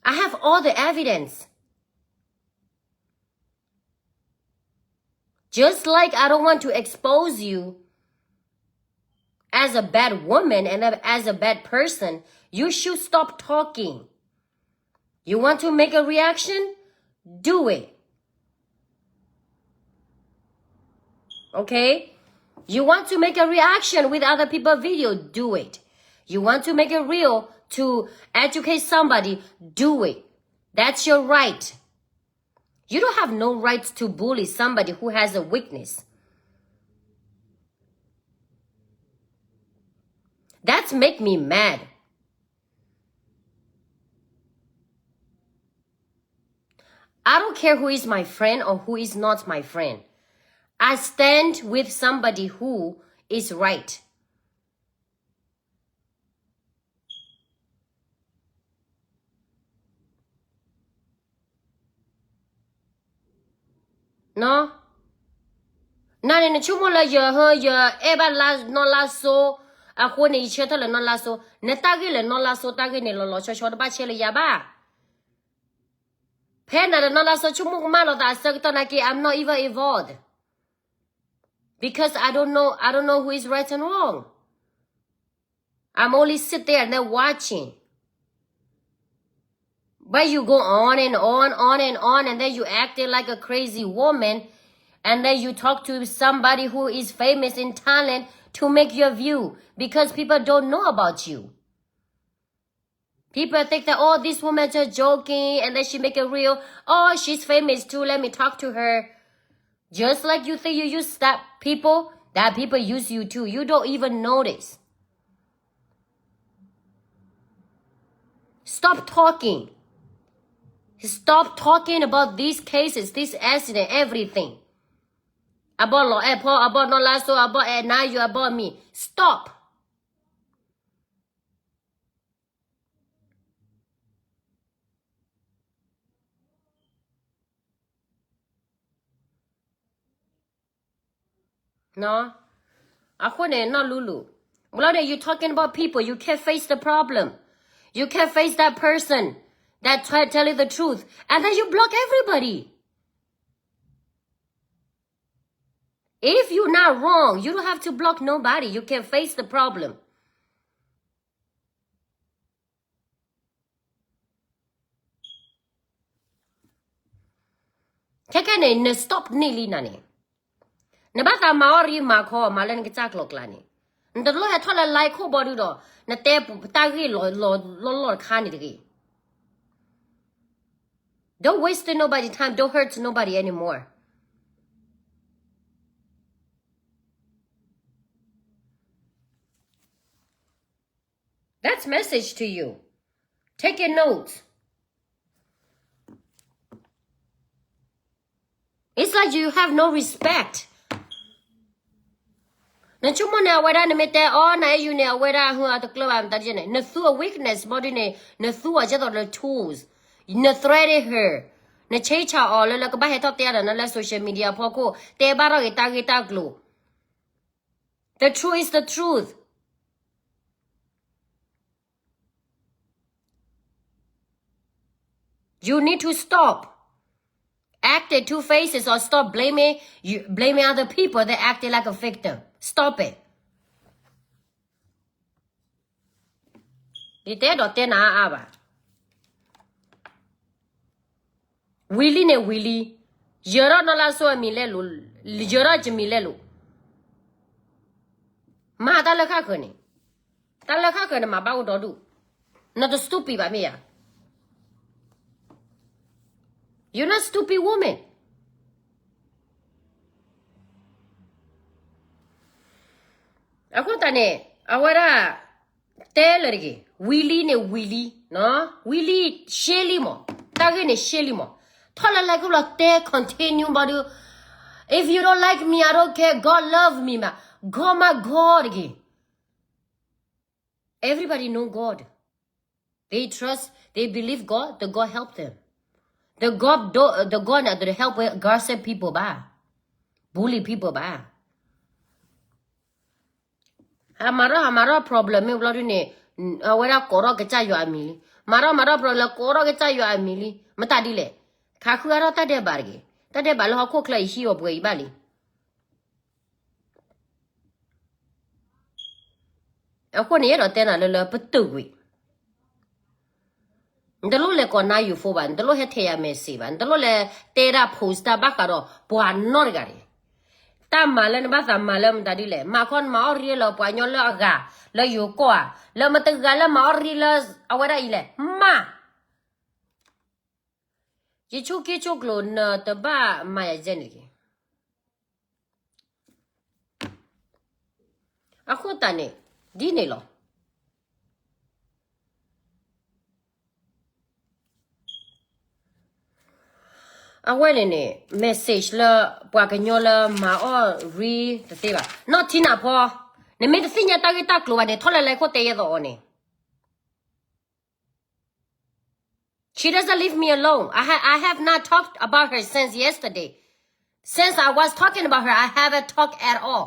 I have all the evidence. Just like I don't want to expose you as a bad woman and as a bad person, you should stop talking. You want to make a reaction? Do it. Okay? You want to make a reaction with other people's video? Do it. You want to make a reel to educate somebody? Do it. That's your right. You don't have no right to bully somebody who has a weakness. That's make me mad. I don't care who is my friend or who is not my friend. I stand with somebody who is right. နန့ၣ် နဆိကမိၣ်လၢယဟၢ ယအဲၣ်ဘၣ်နီၢ်လါစိ အဃိန့ၣ် ယဆၢထၢၣ်လၢနီၢ်လါစိ, နတၢ်ဂ့ၢ်လၢနီၢ်လါစိ တၢ်ဂ့ၢ်န့ၣ် လီၤလီၤဆီဆီ တဘၣ်ဆဲးလၢယၤဘၣ်. ဖဲနၤဒီးနီၢ်လါစိ ဆိကမိၣ်ကမၣ်လိာ်သးအဆၢကတီၢ်နာ်က့ I'm not even involved. Because I don't know, I don't know who is right and wrong. I'm only sit there and then watching. But you go on and on, on and on, and then you acting like a crazy woman, and then you talk to somebody who is famous in Thailand to make your view, because people don't know about you. People think that, oh, this woman just joking, and then she make a reel. Oh, she's famous too. Let me talk to her. Just like you think you use that people, that people use you too. You don't even notice. Stop talking. Stop talking about these cases, this accident, everything. About Law Apple, about Nolaso, about Nayu, about me. Stop. အဃိန့ၣ် နီၢ်လူလူ, ဘျီန့ၣ် you talking about people, you can't face the problem. You can't face that person that try telling the truth. And then you block everybody. If you're not wrong, you don't have to block nobody. You can face the problem. ခဲခဲန့ၣ် န stop န့ၢ်လံနၤန့ၣ်, နဘၣ်သးမၤအီၣ်ရံမၤခီ မၤလၢနကစၢ်ကျိၤကျါန့ၣ်, နတလိၣ်ဟဲထီၣ်လၢ live ခိၣ်ဘီဒုဒီး နတဲတၢ်ဂ့ၢ်လီၤလီၤတခါန့ၣ်တဂ့ၤ. Don't waste nobody time, don't hurt nobody anymore. That's message to you. Take a note. It's like you have no respect. နဆိကမိၣ်န့ၣ် အဝဲဒၣ်နမ့ၢ်တဲအီၤ နအဲၣ်ယူၤန့ၣ် အဝဲဒၣ်ဟူအတကျၢၤဘၣ်မတၤဒ်န့ၣ် နသူအ weakness ဘီဒ်န့ၣ် နသူအီၤကဲသိးလၢ tools, န threaten her, နဆဲးဆါအီၤလၢလၢကဘၣ်ဟဲထီၣ်တဲအါဒီးနၤလၢ social media ဖီခိၣ် တဲဘၣ်ထီၣ်က့ၤတၢ်ဂ့ၢ်တၢ်ကျိၤ. The truth is the truth. You need to stop acting two faces or stop blaming you blaming other people that acting like a victim. Stop it. ယတဲဒီးတဲနၤအါဘၣ်. ဝံၤလံန့ၣ်ဝံၤလံ, ယၢၤထီၣ်နီၢ်လါစိၤအမံၤလဲၣ်လိၤ, ယၢၤထီၣ်ယမံၤလဲၣ်လိၤ, မၤတၢ်လၢခါဃၢၤန့ၣ်, တၢ်လၢခါဃၢၤန့ၣ် မၤဘၣ်အိၣ်ဒီဒူၣ်, နတ stupid ဘၣ်မ့ၢ်ဧါ, you're not stupid woman. အဃိသတးန့ၣ် အဝဲဒၣ် တဲလၢတဂ့ၤ, ဝံၤလံန့ၣ်ဝံၤလံ, ဝံၤလံရှဲလံမး, တၢ်ဂ့ၢ်န့ၣ်ရှဲလံမး, ထီၣ်လၢလဲၤခိၣ်လီၤတဲ continue ဘၣ်ဒီး, if you don't like me, I don't care, God love me မး, God မး God တဂ့ၤ. Everybody know God. They trust, they believe God, the God help them. The God, the God not to help gossip people ဘၣ်, bully people ဘၣ်. ဟးမၤထီၣ် ဟးမၤထီၣ် problem မ့ၢ်ဘျီဒ်န့ၣ်, အဝဲဒၣ်ကိးထီၣ်ကစၢ်ယွၤအမံၤလံ, မၤထီၣ်မၤထီၣ် problem ကိးထီၣ်ကစၢ်ယွၤအမံၤလံ, မတၤဒ်လဲၣ်, ခးဃုအါထီၣ်တၢ်ဒဲးဘးတဂ့ၤ, တၢ်ဒဲးဘးလၢဟီၣ်ခိၣ်ချၢအံၤဟံးအီၤပှဲၤအံၤဘၣ်လံ. အဃိန့ၣ် ယအဲၣ်ဒိးတဲနၤလၢလၢပတုာ်ကွံာ်, နတလိၣ်လဲၤကိးနါယူၤဖိဘၣ်, နတလိၣ်ဟဲထဲယၤ message ဘၣ်, နတလိၣ်လဲၤတဲဒၣ် post တၢ်ဘၣ်ဃးဒီးပှၤနီတဂၤန့ၣ်, တၢ်မၤလၢနဘၣ်သးမၤလၢမတၤဒ်လဲၣ်, မၤခီနမၤအီၣ်ရ့လၢပှၤကညီလၢအဂၤ, လၢယိၤကီၢ်ဧါ, လၢမတဂၤလၢမၤအီၣ်ရ့လၢအဝဲဒၣ်အံၤလဲၣ်, မၤ ယဆိက့ဆိကျိာ်နတဘၣ်မၤယၤယဲန့ၣ်တက့ၢ်. အဃိသတးန့ၣ် ဒ်န့ၣ်လီၤ. အဝဲန့ၣ်န့ၣ် message လၢပှၤကညီလၢမၤအီၣ်ရ့တသ့ဘၣ်. နီၢ်ထံနၢ်ဖီ, နမ့ၢ်တသ့ၣ်ညါတၢ်ဂ့ၢ်တၢ်ကျိၤဘၣ်န့ၣ် ထီၣ်လဲၤလဲၤခိၣ်တဲယဲသိးအီၤန့ၣ် She doesn't leave me alone. I, ha- I have not talked about her since yesterday. Since I was talking about her, I haven't talked at all.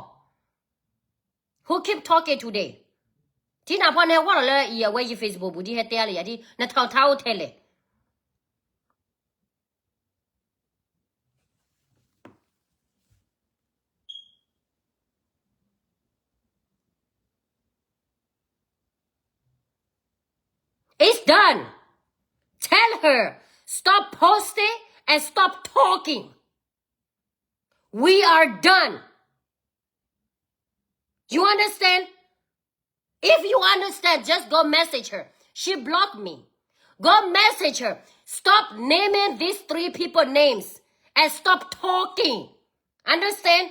Who keep talking today? ထံနၢ်ဖီန့ၣ် ဟဲဝီၢ်လီၤလၢအံၤအဝဲယ Facebook ပူၤ ဒ်ဟဲတဲအါလၢယၤဒ် နထီၣ်ထါအိၣ်ထဲလဲၣ်. It's done. Tell her, stop posting and stop talking. We are done. You understand? If you understand, just go message her. She blocked me. Go message her. Stop naming these three people names and stop talking. Understand?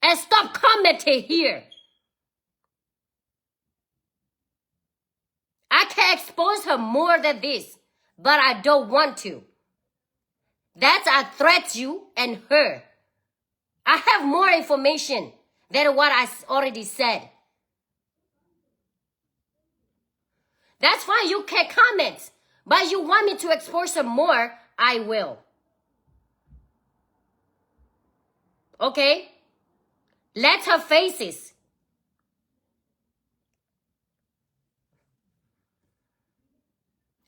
And stop commenting here. I can expose her more than this, but I don't want to. That's a threat you and her. I have more information than what I s- already said. That's fine, you can comment, but you want me to expose her more, I will. Okay? Let her faces.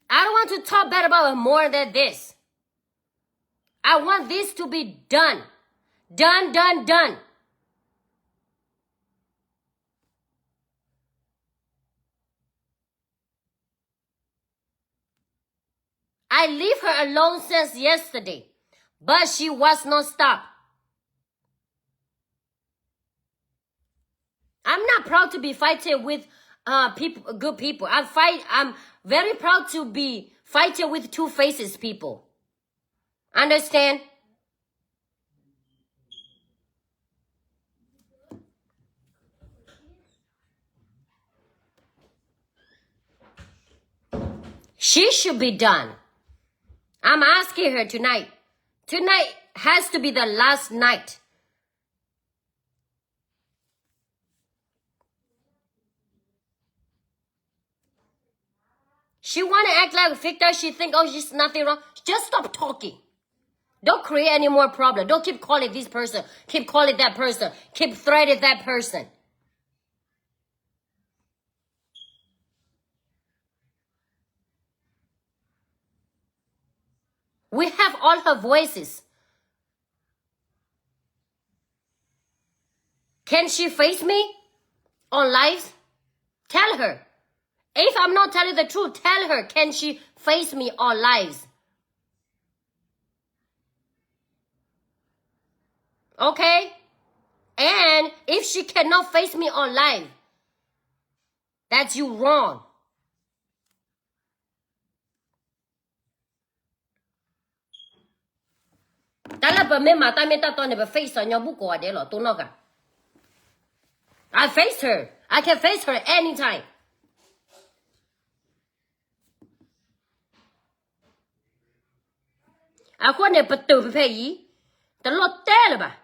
I don't want to talk bad about her more than this. I want this to be done. Done, done, done. I leave her alone since yesterday, but she was not stop. I'm not proud to be fighting with uh people, good people. I fight. I'm very proud to be fighting with two faces people. Understand? She should be done. I'm asking her tonight. Tonight has to be the last night. She want to act like a victim. She think, oh, she's nothing wrong. Just stop talking. Don't create any more problem. Don't keep calling this person, keep calling that person, keep threatening that person. We have all her voices. Can she face me on live? Tell her. If I'm not telling the truth, tell her, can she face me on live? Okay? And if she cannot face me on live, that's you wrong. တၢ်လၢပမ့ၢ်မၤတၢ်မ့ၢ်တၢ်တီန့ၣ် ပ face အီၤညီဘူၣ်ကိးဂၤဒဲးလီၤ တိၢ်နီၣ်ဂၤ. I face her. I can face her anytime. အဃိန့ၣ် ပတုာ်ဖဲဖဲအံၤ တလိၣ်တဲလၢၤဘၣ်.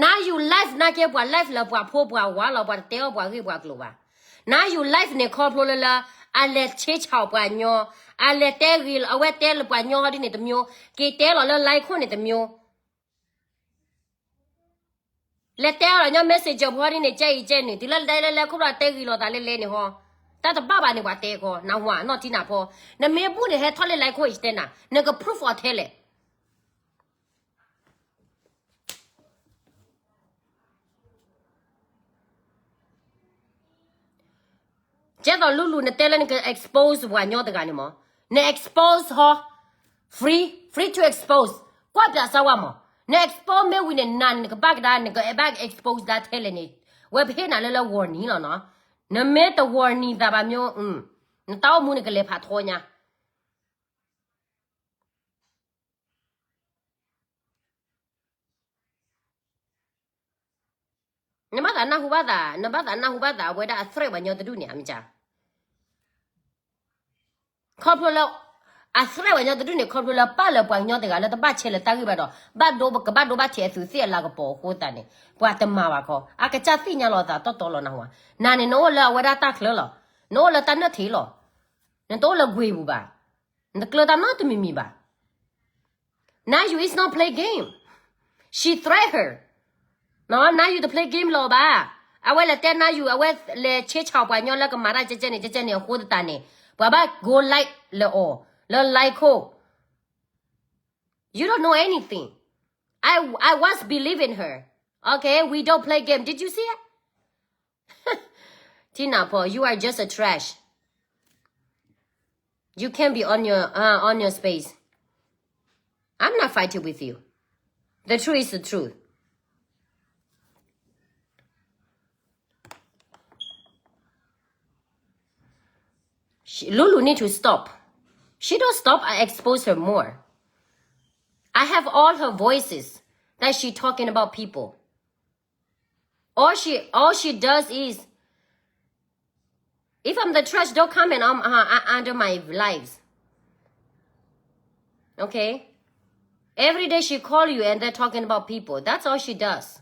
နၤယူၤ live နာ်က့ ပှၤ live လၢပှၤဖိပှၤဝၤလီၤ ပှၤတတဲအီၣ်ပှၤဂ့ၢ်ပှၤကျိၤဘၣ်. နၤယူၤ live န့ၣ် ခီဖျိလၢလၢ အလဲၤဆ့ဆၢပှၤညီ, အလဲၤတဲဂ့ၤလီၤ အဝဲတဲလၢပှၤညီဟီဒ်န့ၣ်တမျိုး, က့ၤတဲလီၤလၢ line ခိၣ်န့ၣ်တမျိုး. လဲၤတဲအီၤလီၤညီ messenger ဖိဟီဒ်န့ၣ် ကဲအံၤကဲနုာ်, တုၤလၢလဲၤလဲၤလဲၤခိၣ်ဒီးတဲဂ့ၤလီၤသးလဲၤလဲၤန့ၣ်ဟီ, တၢ်တဘၣ်ဘၣ်န့ၣ် ပှၤတဲခီ, နၢ်ဟူဧါ နီၢ်ထံနၢ်ဖီ, နမ့ၢ်ဘူၣ်န့ၣ် ဟဲထီၣ်လၢ line ခိၣ်အံၤတဲနၤ, နက proof အီၤထဲလဲၣ်. ကဲသိးလူလူ နတဲလၢနက expose ပှၤညီတဂၤန့ၣ်မး, န expose ဟီ, free, free to expose, ကွၢ်ပၠးစၢ်ဝါမး, န expose မ့ၢ်ဝံၤန့ၣ် နၤန့ၣ်နကဘၣ်ကဒါ နကဘၣ် expose ဒၣ်ထဲလဲၣ်န့ၣ်, ဝဲပဟ့ၣ်နၤလၢလၢ warning လီၤနီၤ, နမ့ၢ်တ warning သးဘၣ်မ့ၢ်, နတၢ်အိၣ်မူန့ၣ်ကလဲၤဖးထီညါ. နဘၣ်သးနၢ်ဟူဘၣ်သး, နဘၣ်သးနၢ်ဟူဘၣ်သး အဝဲဒၣ်အ threat ပှၤညီတဒူၣ်န့ၣ် အမ့ၢ်ကါ, ခီဖျိလၢ အ threat ပှၤညီတဒူၣ်န့ၣ် ခီဖျိလၢပာ်လၢပှၤကညီတဂၤလၢတဘၣ်ဆဲးလၢတၢ်ဂ့ၢ်ဘၣ်ဒီး ဘၣ်ဒိကဘၣ်ဒိဘၣ်ထံးအသူးသ့ၣ်အလၤကပီၤအဃိသတးန့ၣ် ပှၤတမၤဘၣ်ခီ, အကစၢ်သ့ၣ်ညါလီၤသးတီတီလီၤနၢ်ဟူဧါ. နၤန့ၣ် နအိၣ်လၢအဝဲဒၣ်တၢ်ချၢလီၤ, နအိၣ်လၢတၢ်နၢၣ်ထံးလီၤ, နတအိၣ်လၢကွ့ၢ်ပူၤဘၣ်, နတကျၢၤတၢ်နီတမံၤမံၤဘၣ်. Nayu is not play game. She threat her. န Nayu တ play game လၢၤဘၣ်. အဝဲလဲၤတဲ Nayu အဝဲလဲၤဆ့ဆၢပှၤညီလၢကမၤတၢ်ကဲကဲန့ၣ် ကဲကဲန့ၣ်အဃိသတးန့ၣ် ပှၤဘၣ် go live လၢအီၤ လၢ live ခိၣ်. You don't know anything. I, I once believe in her. Okay, we don't play game. Did you see it? Tina Paul, you are just a trash. You can be on your, uh, on your space. I'm not fighting with you. The truth is the truth. She, Lulu need to stop. She don't stop, I expose her more. I have all her voices that she talking about people. All she, all she does is, if I'm the trash, don't comment on, uh, uh, under my lives. Okay? Every day she call you and they're talking about people. That's all she does.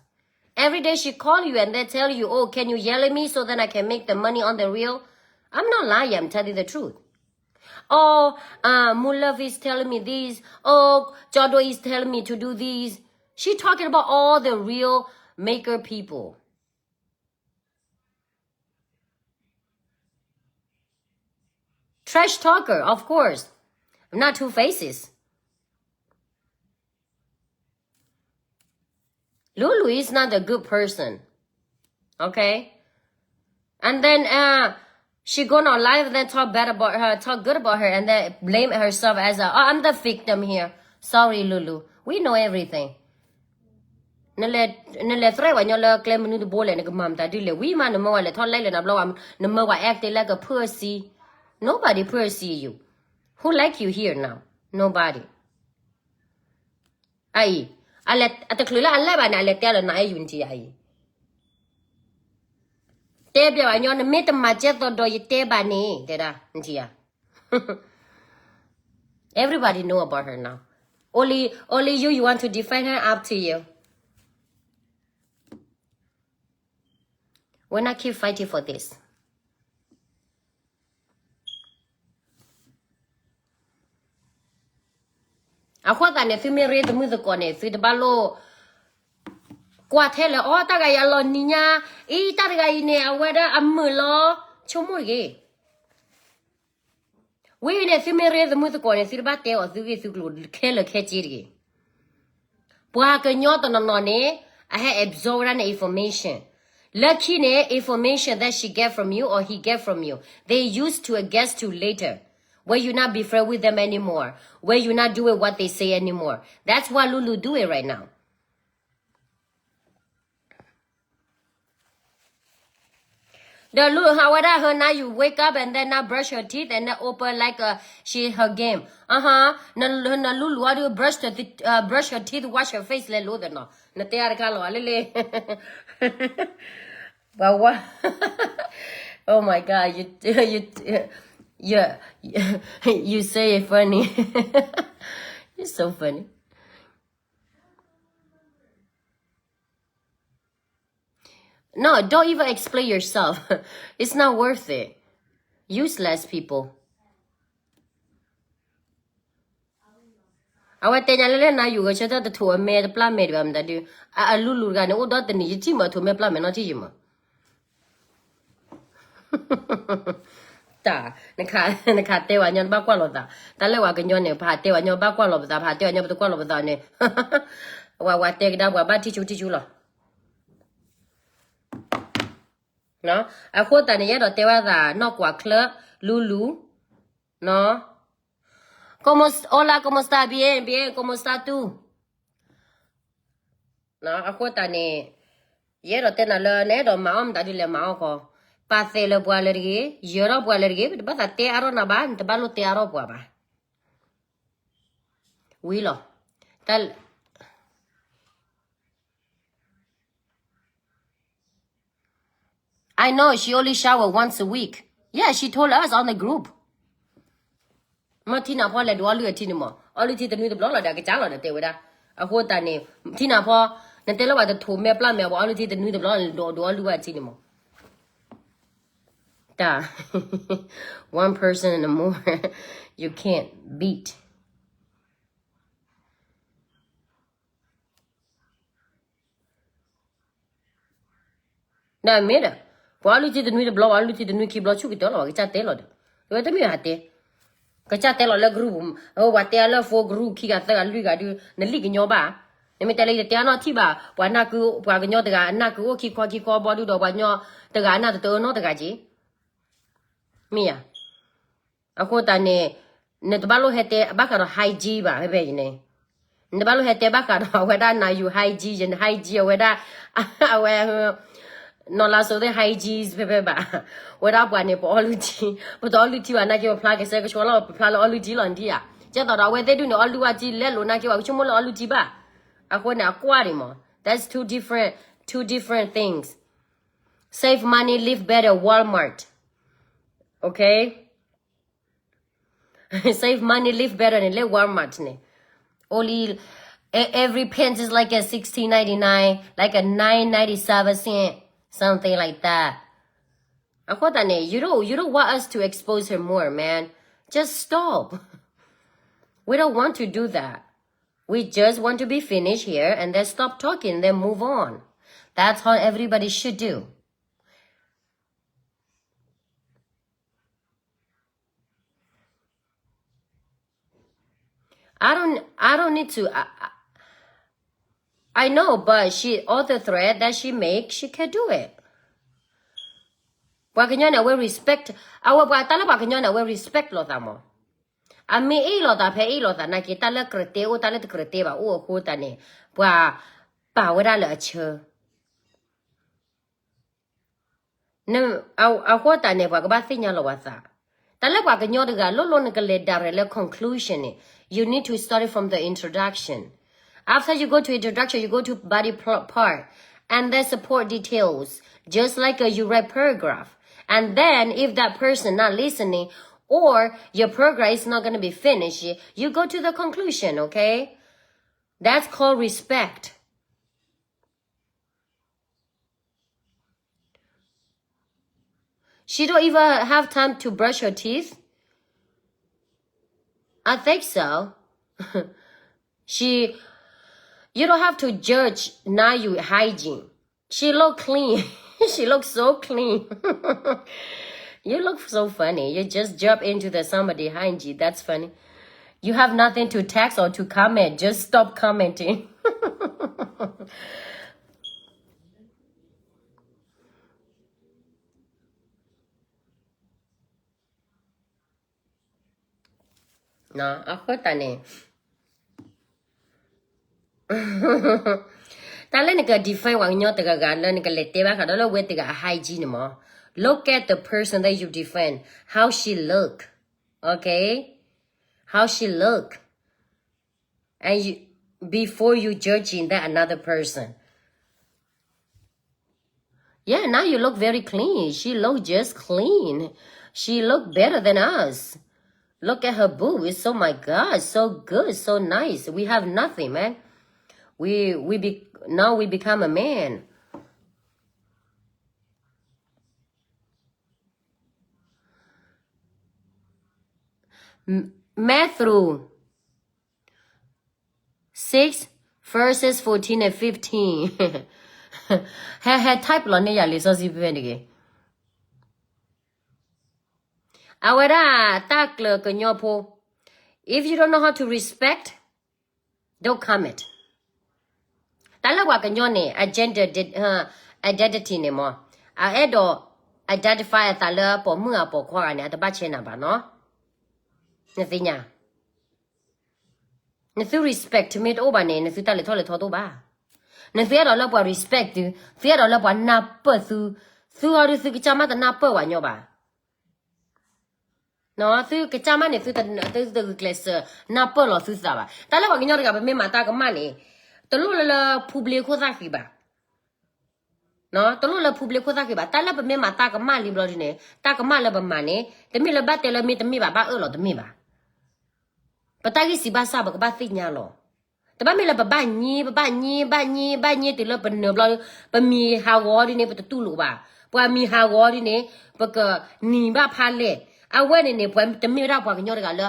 Every day she call you and they tell you, oh, can you yell at me so then I can make the money on the reel? I'm not lying, I'm telling the truth. Oh, uh, Mulove is telling me this. Oh, Jodo is telling me to do this. She talking about all the reel maker people. Trash talker, of course. I'm not two faces. Lulu is not a good person. Okay? And then, uh, she going on live and then talk bad about her, talk good about her, and then blame herself as a, oh, I'm the victim here. Sorry, Lulu. We know everything. နလဲၤ, နလဲၤ threat ပှၤညီလၢကျဲမနုၤတဘိလဲၣ်, နကမၤမတၤဒ်လဲၣ်. ဝံၤမး နမၢဝဲလဲၤထီၣ် live လဲၤနၤဘျီဝဲ, နမၢဝဲ act like a pussy. Nobody pussy you. Who like you here now? Nobody. အအံၤ, အလဲၤ, အတချုးလၢအလဲၤဘၣ်န့ၣ် အလဲၤတဲလၢနၤအဲၣ်ယူၤ နထံၣ်ဧါအံၤ. တဲဘၣ်ပှၤညီ နမ့ၢ်တမၤကဲသိးဒီးယတဲဘၣ်န့ၣ် တဲဒၣ် နထံၣ်ဧါ. Everybody know about her now. Only, only you, you want to defend her, up to you. We're not keep fighting for this. အဃိသတးန့ၣ် သုမ့ၢ်ရ့သမုၣ်သကိးန့ၣ် သုတဘၣ်လိၣ် ကွၢ်ထဲလၢ အိ တၢ်ဂၤအံၤအလီၤနံၤညါ, အံၤ တၢ်တဂၤအံၤန့ၣ် အဝဲဒၣ်အမုာ်လီၤ, ဆိကမိၣ်တဂ့ၤ. ဝံၤန့ၣ် သုမ့ၢ်ရ့သမုၣ်သကိးန့ၣ် သုတဘၣ်တဲအီၤသုဂ့ၢ်သုကျိၤခဲလၢာ်ခဲဆ့တဂ့ၤ. ပှၤကညီတနီၤနီၤန့ၣ် အဟဲ absorb ဝဲဒၣ်န့ၣ် information. လၢခံန့ၣ် information that she get from you or he get from you, they used to a guess to later, when you not be friend with them anymore, when you not doing what they say anymore. That's what Lulu doing right now. ဒီးလူ အဝဲဒၣ် her now you wake up and then now brush her teeth and then open like a, she her game. အဟါ, နလူလူအီၤဒုး brush the, brush her teeth, wash her face လဲၤလိသနီၤ, နတဲအါတခါလီၤ လၢလၢ ဘၣ်ဝါ Oh my God, you, you, you, you say it funny. You're so funny. No, don't even explain yourself. It's not worth it. Useless people. အဝဲတဲညါလၢလၢနၤယူၤဂဲၤဆၢထၢၣ်တထိးအမဲတပျၢ်မဲတဘၣ်မတၤဒုး, အလူလူတဂၤန့ၣ် အိၣ်ဒီတနံၤ ယထံၣ်မးထိးမဲပျၢ်မဲနီတထံၣ်ယံၤမး. တၢ်, နခးတဲဝဲညီနဘၣ်ကွၢ်လီၤသး, တၢ်လၢဝဲကညီန့ၣ် ပဟးတဲဝဲညီဘၣ်ကွၢ်လီၤပသး, ပဟးတဲဝဲညီပတကွၢ်လီၤပသးန့ၣ်, ဝဲဝဲတဲကဒါပှၤဘၣ်ထံၣ်ဆူထံၣ်ဆူလီၤ. အဃိသတးန့ၣ် ယအဲၣ်ဒိးတဲဝဲသး နီၢ်ကွၢ်ချၢ လူလူ, နီၢ် Hola, ¿cómo está? Bien, bien, ¿cómo está tú? အဃိသတးန့ၣ် ယအဲၣ်ဒိးတဲနၤလၢ နအဲၣ်ဒိးမၤအီၣ်မတၤဒုးလဲၤမၤအီၣ်ခီ, ပာ်သဲးလၢပှၤလၢတဂ့ၤ, ယၢၤထီၣ်ပှၤလၢတဂ့ၤ, တဘၣ်သးတဲအါထီၣ်နၤဘၣ်, နတဘၣ်လိၣ်တဲအါထီၣ်ပှၤဘၣ်. ဝံၤလီၤ. တၢ် I know she only shower once a week. Yeah, she told us on the group. မ့ၢ်ထံနၤဖီလဲၤဒိးအီၣ်လုၢ်အထံန့ၣ်မး, အီၣ်လုၢ်ထံတနွံတဘျီလီၤဒီး အကစၢ်လီၤဒီးတဲဝဲဒၣ်. အဃိသတးန့ၣ် ထံနၤဖီ, နတဲလၢပှၤတထိးမဲပျၢ်မဲ ပှၤအီၣ်လုၢ်ထံတနွံတဘျီ ဒိးအီၣ်လုၢ်ဝဲအထံန့ၣ်မး. တၢ် one person in the morning you can't beat. နမ့ၢ်ဒီး ပှၤအီၣ်လုၢ်ထံတနွံတဘျီ ပှၤအီၣ်လုၢ်ထံတနွံခံဘျီ ဆူၣ်ကတၢၢ်လီၤ ပှၤကစၢ်တဲလီၤဒီး ဝဲတမ့ၢ်ဟးတဲ ကစၢ်တဲလီၤလၢ group ပူၤ ပှၤတဲအါလၢ phone group ခံဂၤသၢဂၤလွံၢ်ဂၤဒုး နလံၣ်ကညီဘၣ်. နမ့ၢ်တဲလၢယတတဲအါနီၢ်ထံၣ်ဘၣ် ပှၤကညီတဂၤအနၢ်ကုအိၣ်ခံခီခံခီဘီဒုးဒီး ပှၤကညီတဂၤအနၢ်တတအၢနီတဂၤက့ၤ မ့ၢ်ယါ အဃိသတးန့ၣ် နတဘၣ်လိၣ်ဟဲတဲဘၣ်ဃးဒီး hygiene ဘၣ် ဖဲဖဲအံၤန့ၣ် နတဘၣ်လိၣ်ဟဲတဲဘၣ်ဃးဒီး အဝဲဒၣ်နၤယူၤ hygiene ယ hygiene အဝဲဒၣ် အဝဲ နီၢ်လါစိသ့ၣ် hygiene ဖဲဖဲဘၣ် ဝဲဒၣ်ပှၤန့ၣ် ပအီၣ်လုၢ်ထံ ပတအီၣ်လုၢ်ထံဘၣ် နာ်က့ပဖျါကဆှဲကဆှီလီၤ ပဖျါလၢအီၣ်လုၢ်ထံလီၤဒ်ဧါ ကဲသိးဒီး အဝဲသ့ၣ်ဒုးန့ၣ် အီၣ်လုၢ်ဝဲထံလဲလိာ် နာ်က့ပှၤကဆိကမိၣ်လၢအီၣ်လုၢ်ထံဘၣ် အဃိန့ၣ် အကွၢ်ဒံးမး that's two different, two different things. Save money, live better, Walmart. Okay? Save money, live better န့ၣ် လၢ Walmart န့ၣ် only e- every pants is like a sixteen ninety nine, like a nine ninety seven cent, something like that. အဃိသတးန့ၣ် you don't, you don't want us to expose her more, man. Just stop. We don't want to do that. We just want to be finished here and then stop talking, then move on. That's how everybody should do. I don't, I don't need to. I, I, I know, but she, all the threat that she make, she can do it. ပှၤကညီန့ၣ် အဝဲ respect, အဝဲပှၤတၢ်လၢပှၤကညီန့ၣ် အဝဲ respect လိာ်သးမး. အမ့ၢ်အ့ၣ်လိာ်သးဖဲအ့ၣ်လိာ်သးနာ်က့ တၢ်လၢကြၢးတဲအိၣ် တၢ်လၢတကြၢးတဲဘၣ်အိၣ်အဃိသတးန့ၣ် ပှၤပာ်ဝဲဒၣ်လၢအဆၢ အဃိသတးန့ၣ် ပှၤကဘၣ်သ့ၣ်ညါလီၤပှၤသး. တၢ်လၢပှၤကညီတဂၤ လိၣ်လိၣ်နကလဲၤ direct လၢ conclusion န့ၣ် you need to start it from the introduction. After you go to introduction, you go to body pl- part, and then support details, just like a, you write paragraph. And then if that person not listening, or your program is not going to be finished, you go to the conclusion, okay? That's called respect. She don't even have time to brush her teeth. I think so. She, you don't have to judge now you hygiene. She look clean. She looks so clean. You look so funny. You just jump into the somebody hygiene. That's funny. You have nothing to text or to comment. Just stop commenting. အဃိသတးန့ၣ် တၢ်လၢနက defend ပှၤကညီတဂၤဂၤလၢနကလဲၤတဲဘၣ်ဃးဒီးလၢဝဲတဂၤအ hygiene န့ၣ်မး, look at the person that you defend, how she look, okay? How she look, and you, before you judging that another person. Yeah, now you look very clean. She look just clean. She look better than us. Look at her boobs. Oh my God, so good, so nice. We have nothing, man. We we be now we become a man. M- Matthew six, verses fourteen and fifteen. ဟဲ ဟဲ type လီၤန့ၢ်ယၤလံာ်စီဆှံဖဲန့ၣ်တဂ့ၤ. အဝဲဒၣ်တၢ်ကျၢၤကညီဖိ, if you don't know how to respect, don't comment. တၢ်လၢပှၤကညီန့ၣ် agenda, identity န့ၣ်မး, အအဲၣ်ဒိး identify အသးလၢပိာ်မုၣ်အပိာ်ခွါဂၤန့ၣ် အတဘၣ်ဆဲးနၤဘၣ်နီၤ. နသ့ၣ်ညါ နသု respect မ့ၢ်တအိၣ်ဘၣ်န့ၣ် နသုတၢ်လဲၤထီၣ်လဲၤထီတအိၣ်ဘၣ်. နသုအဲၣ်ဒိးလၢပှၤ respect သု, သုအဲၣ်ဒိးလၢပှၤနၢ်ပၢၢ်သု, သုအီၤဒုးသုကစၢ်မးတနၢ်ပၢၢ်ပှၤညီဘၣ်. သုကစၢ်မးန့ၣ် သုတဂုာ်ကျဲးစၢးနၢ်ပၢၢ်လီၤသုသးဘၣ်. တၢ်လၢပှၤကညီတဂၤ ပမ့ၢ်မၤတၢ်ကမၣ်န့ၣ် တလိၣ်လၢလၢဖူဘျ့ခိၣ်သၣ်ဃံဘၣ်. တလိၣ်လၢဖူဘျ့ခိၣ်သၣ်ဃံဘၣ်. တၢ်လၢပမ့ၢ်မၤတၢ်ကမၣ်လံဘျီဒ်န့ၣ် တၢ်ကမၣ်လၢပမၤန့ၣ် တမ့ၢ်လၢဘၣ်တဲလၢမ့ၢ်တမ့ၢ်ဘၣ် ဘၣ်အၢၣ်လီၤတမ့ၢ်ဘၣ်. ပတၢ်ဂံၢ်စၢ်ဘၣ်ဆၣ် ပကဘၣ်သ့ၣ်ညါလီၤ. တဘၣ်မ့ၢ်လၢပဘၣ်ညါ ပဘၣ်ညါ ဘၣ်ညါ ဘၣ်ညါတုၤလၢပနၢၤဘျီ ပမံၤဟးဂီၤဒ်န့ၣ် ပတတူၢ်လိာ်ဘၣ်. ပှၤမံၤဟးဂီၤဒ်န့ၣ် ပကနံၤဘၣ်ဖးလဲၢ်. အဝဲန့ၣ်န့ၣ် ပှၤတမ့ၢ်ဝဲဒၣ်ပှၤကညီတဂၤလၢ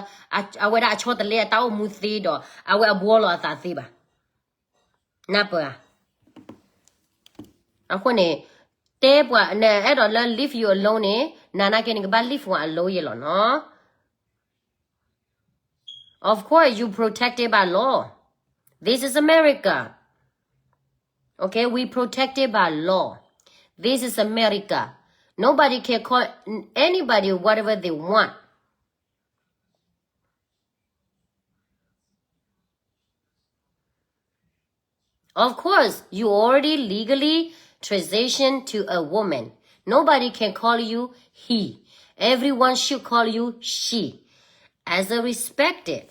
အဝဲဒၣ်အဆီတလဲအတၢ်အိၣ်မူသ့ဒီး အဝဲအဘှီလီၤအသးသ့ဘၣ်. နၢ်ပၢၢ်ဧါ. အဃိန့ၣ် တဲပှၤ နအဲၣ်ဒိးလၢ leave you alone န့ၣ် နနာ်က့န့ၣ် ကဘၣ် leave ပှၤ alone ယဲလီၤနီၤ. Of course, you protected by law. This is America. Okay, we protected by law. This is America. Nobody can call anybody whatever they want. Of course, you already legally transitioned to a woman. Nobody can call you he. Everyone should call you she. As a respected.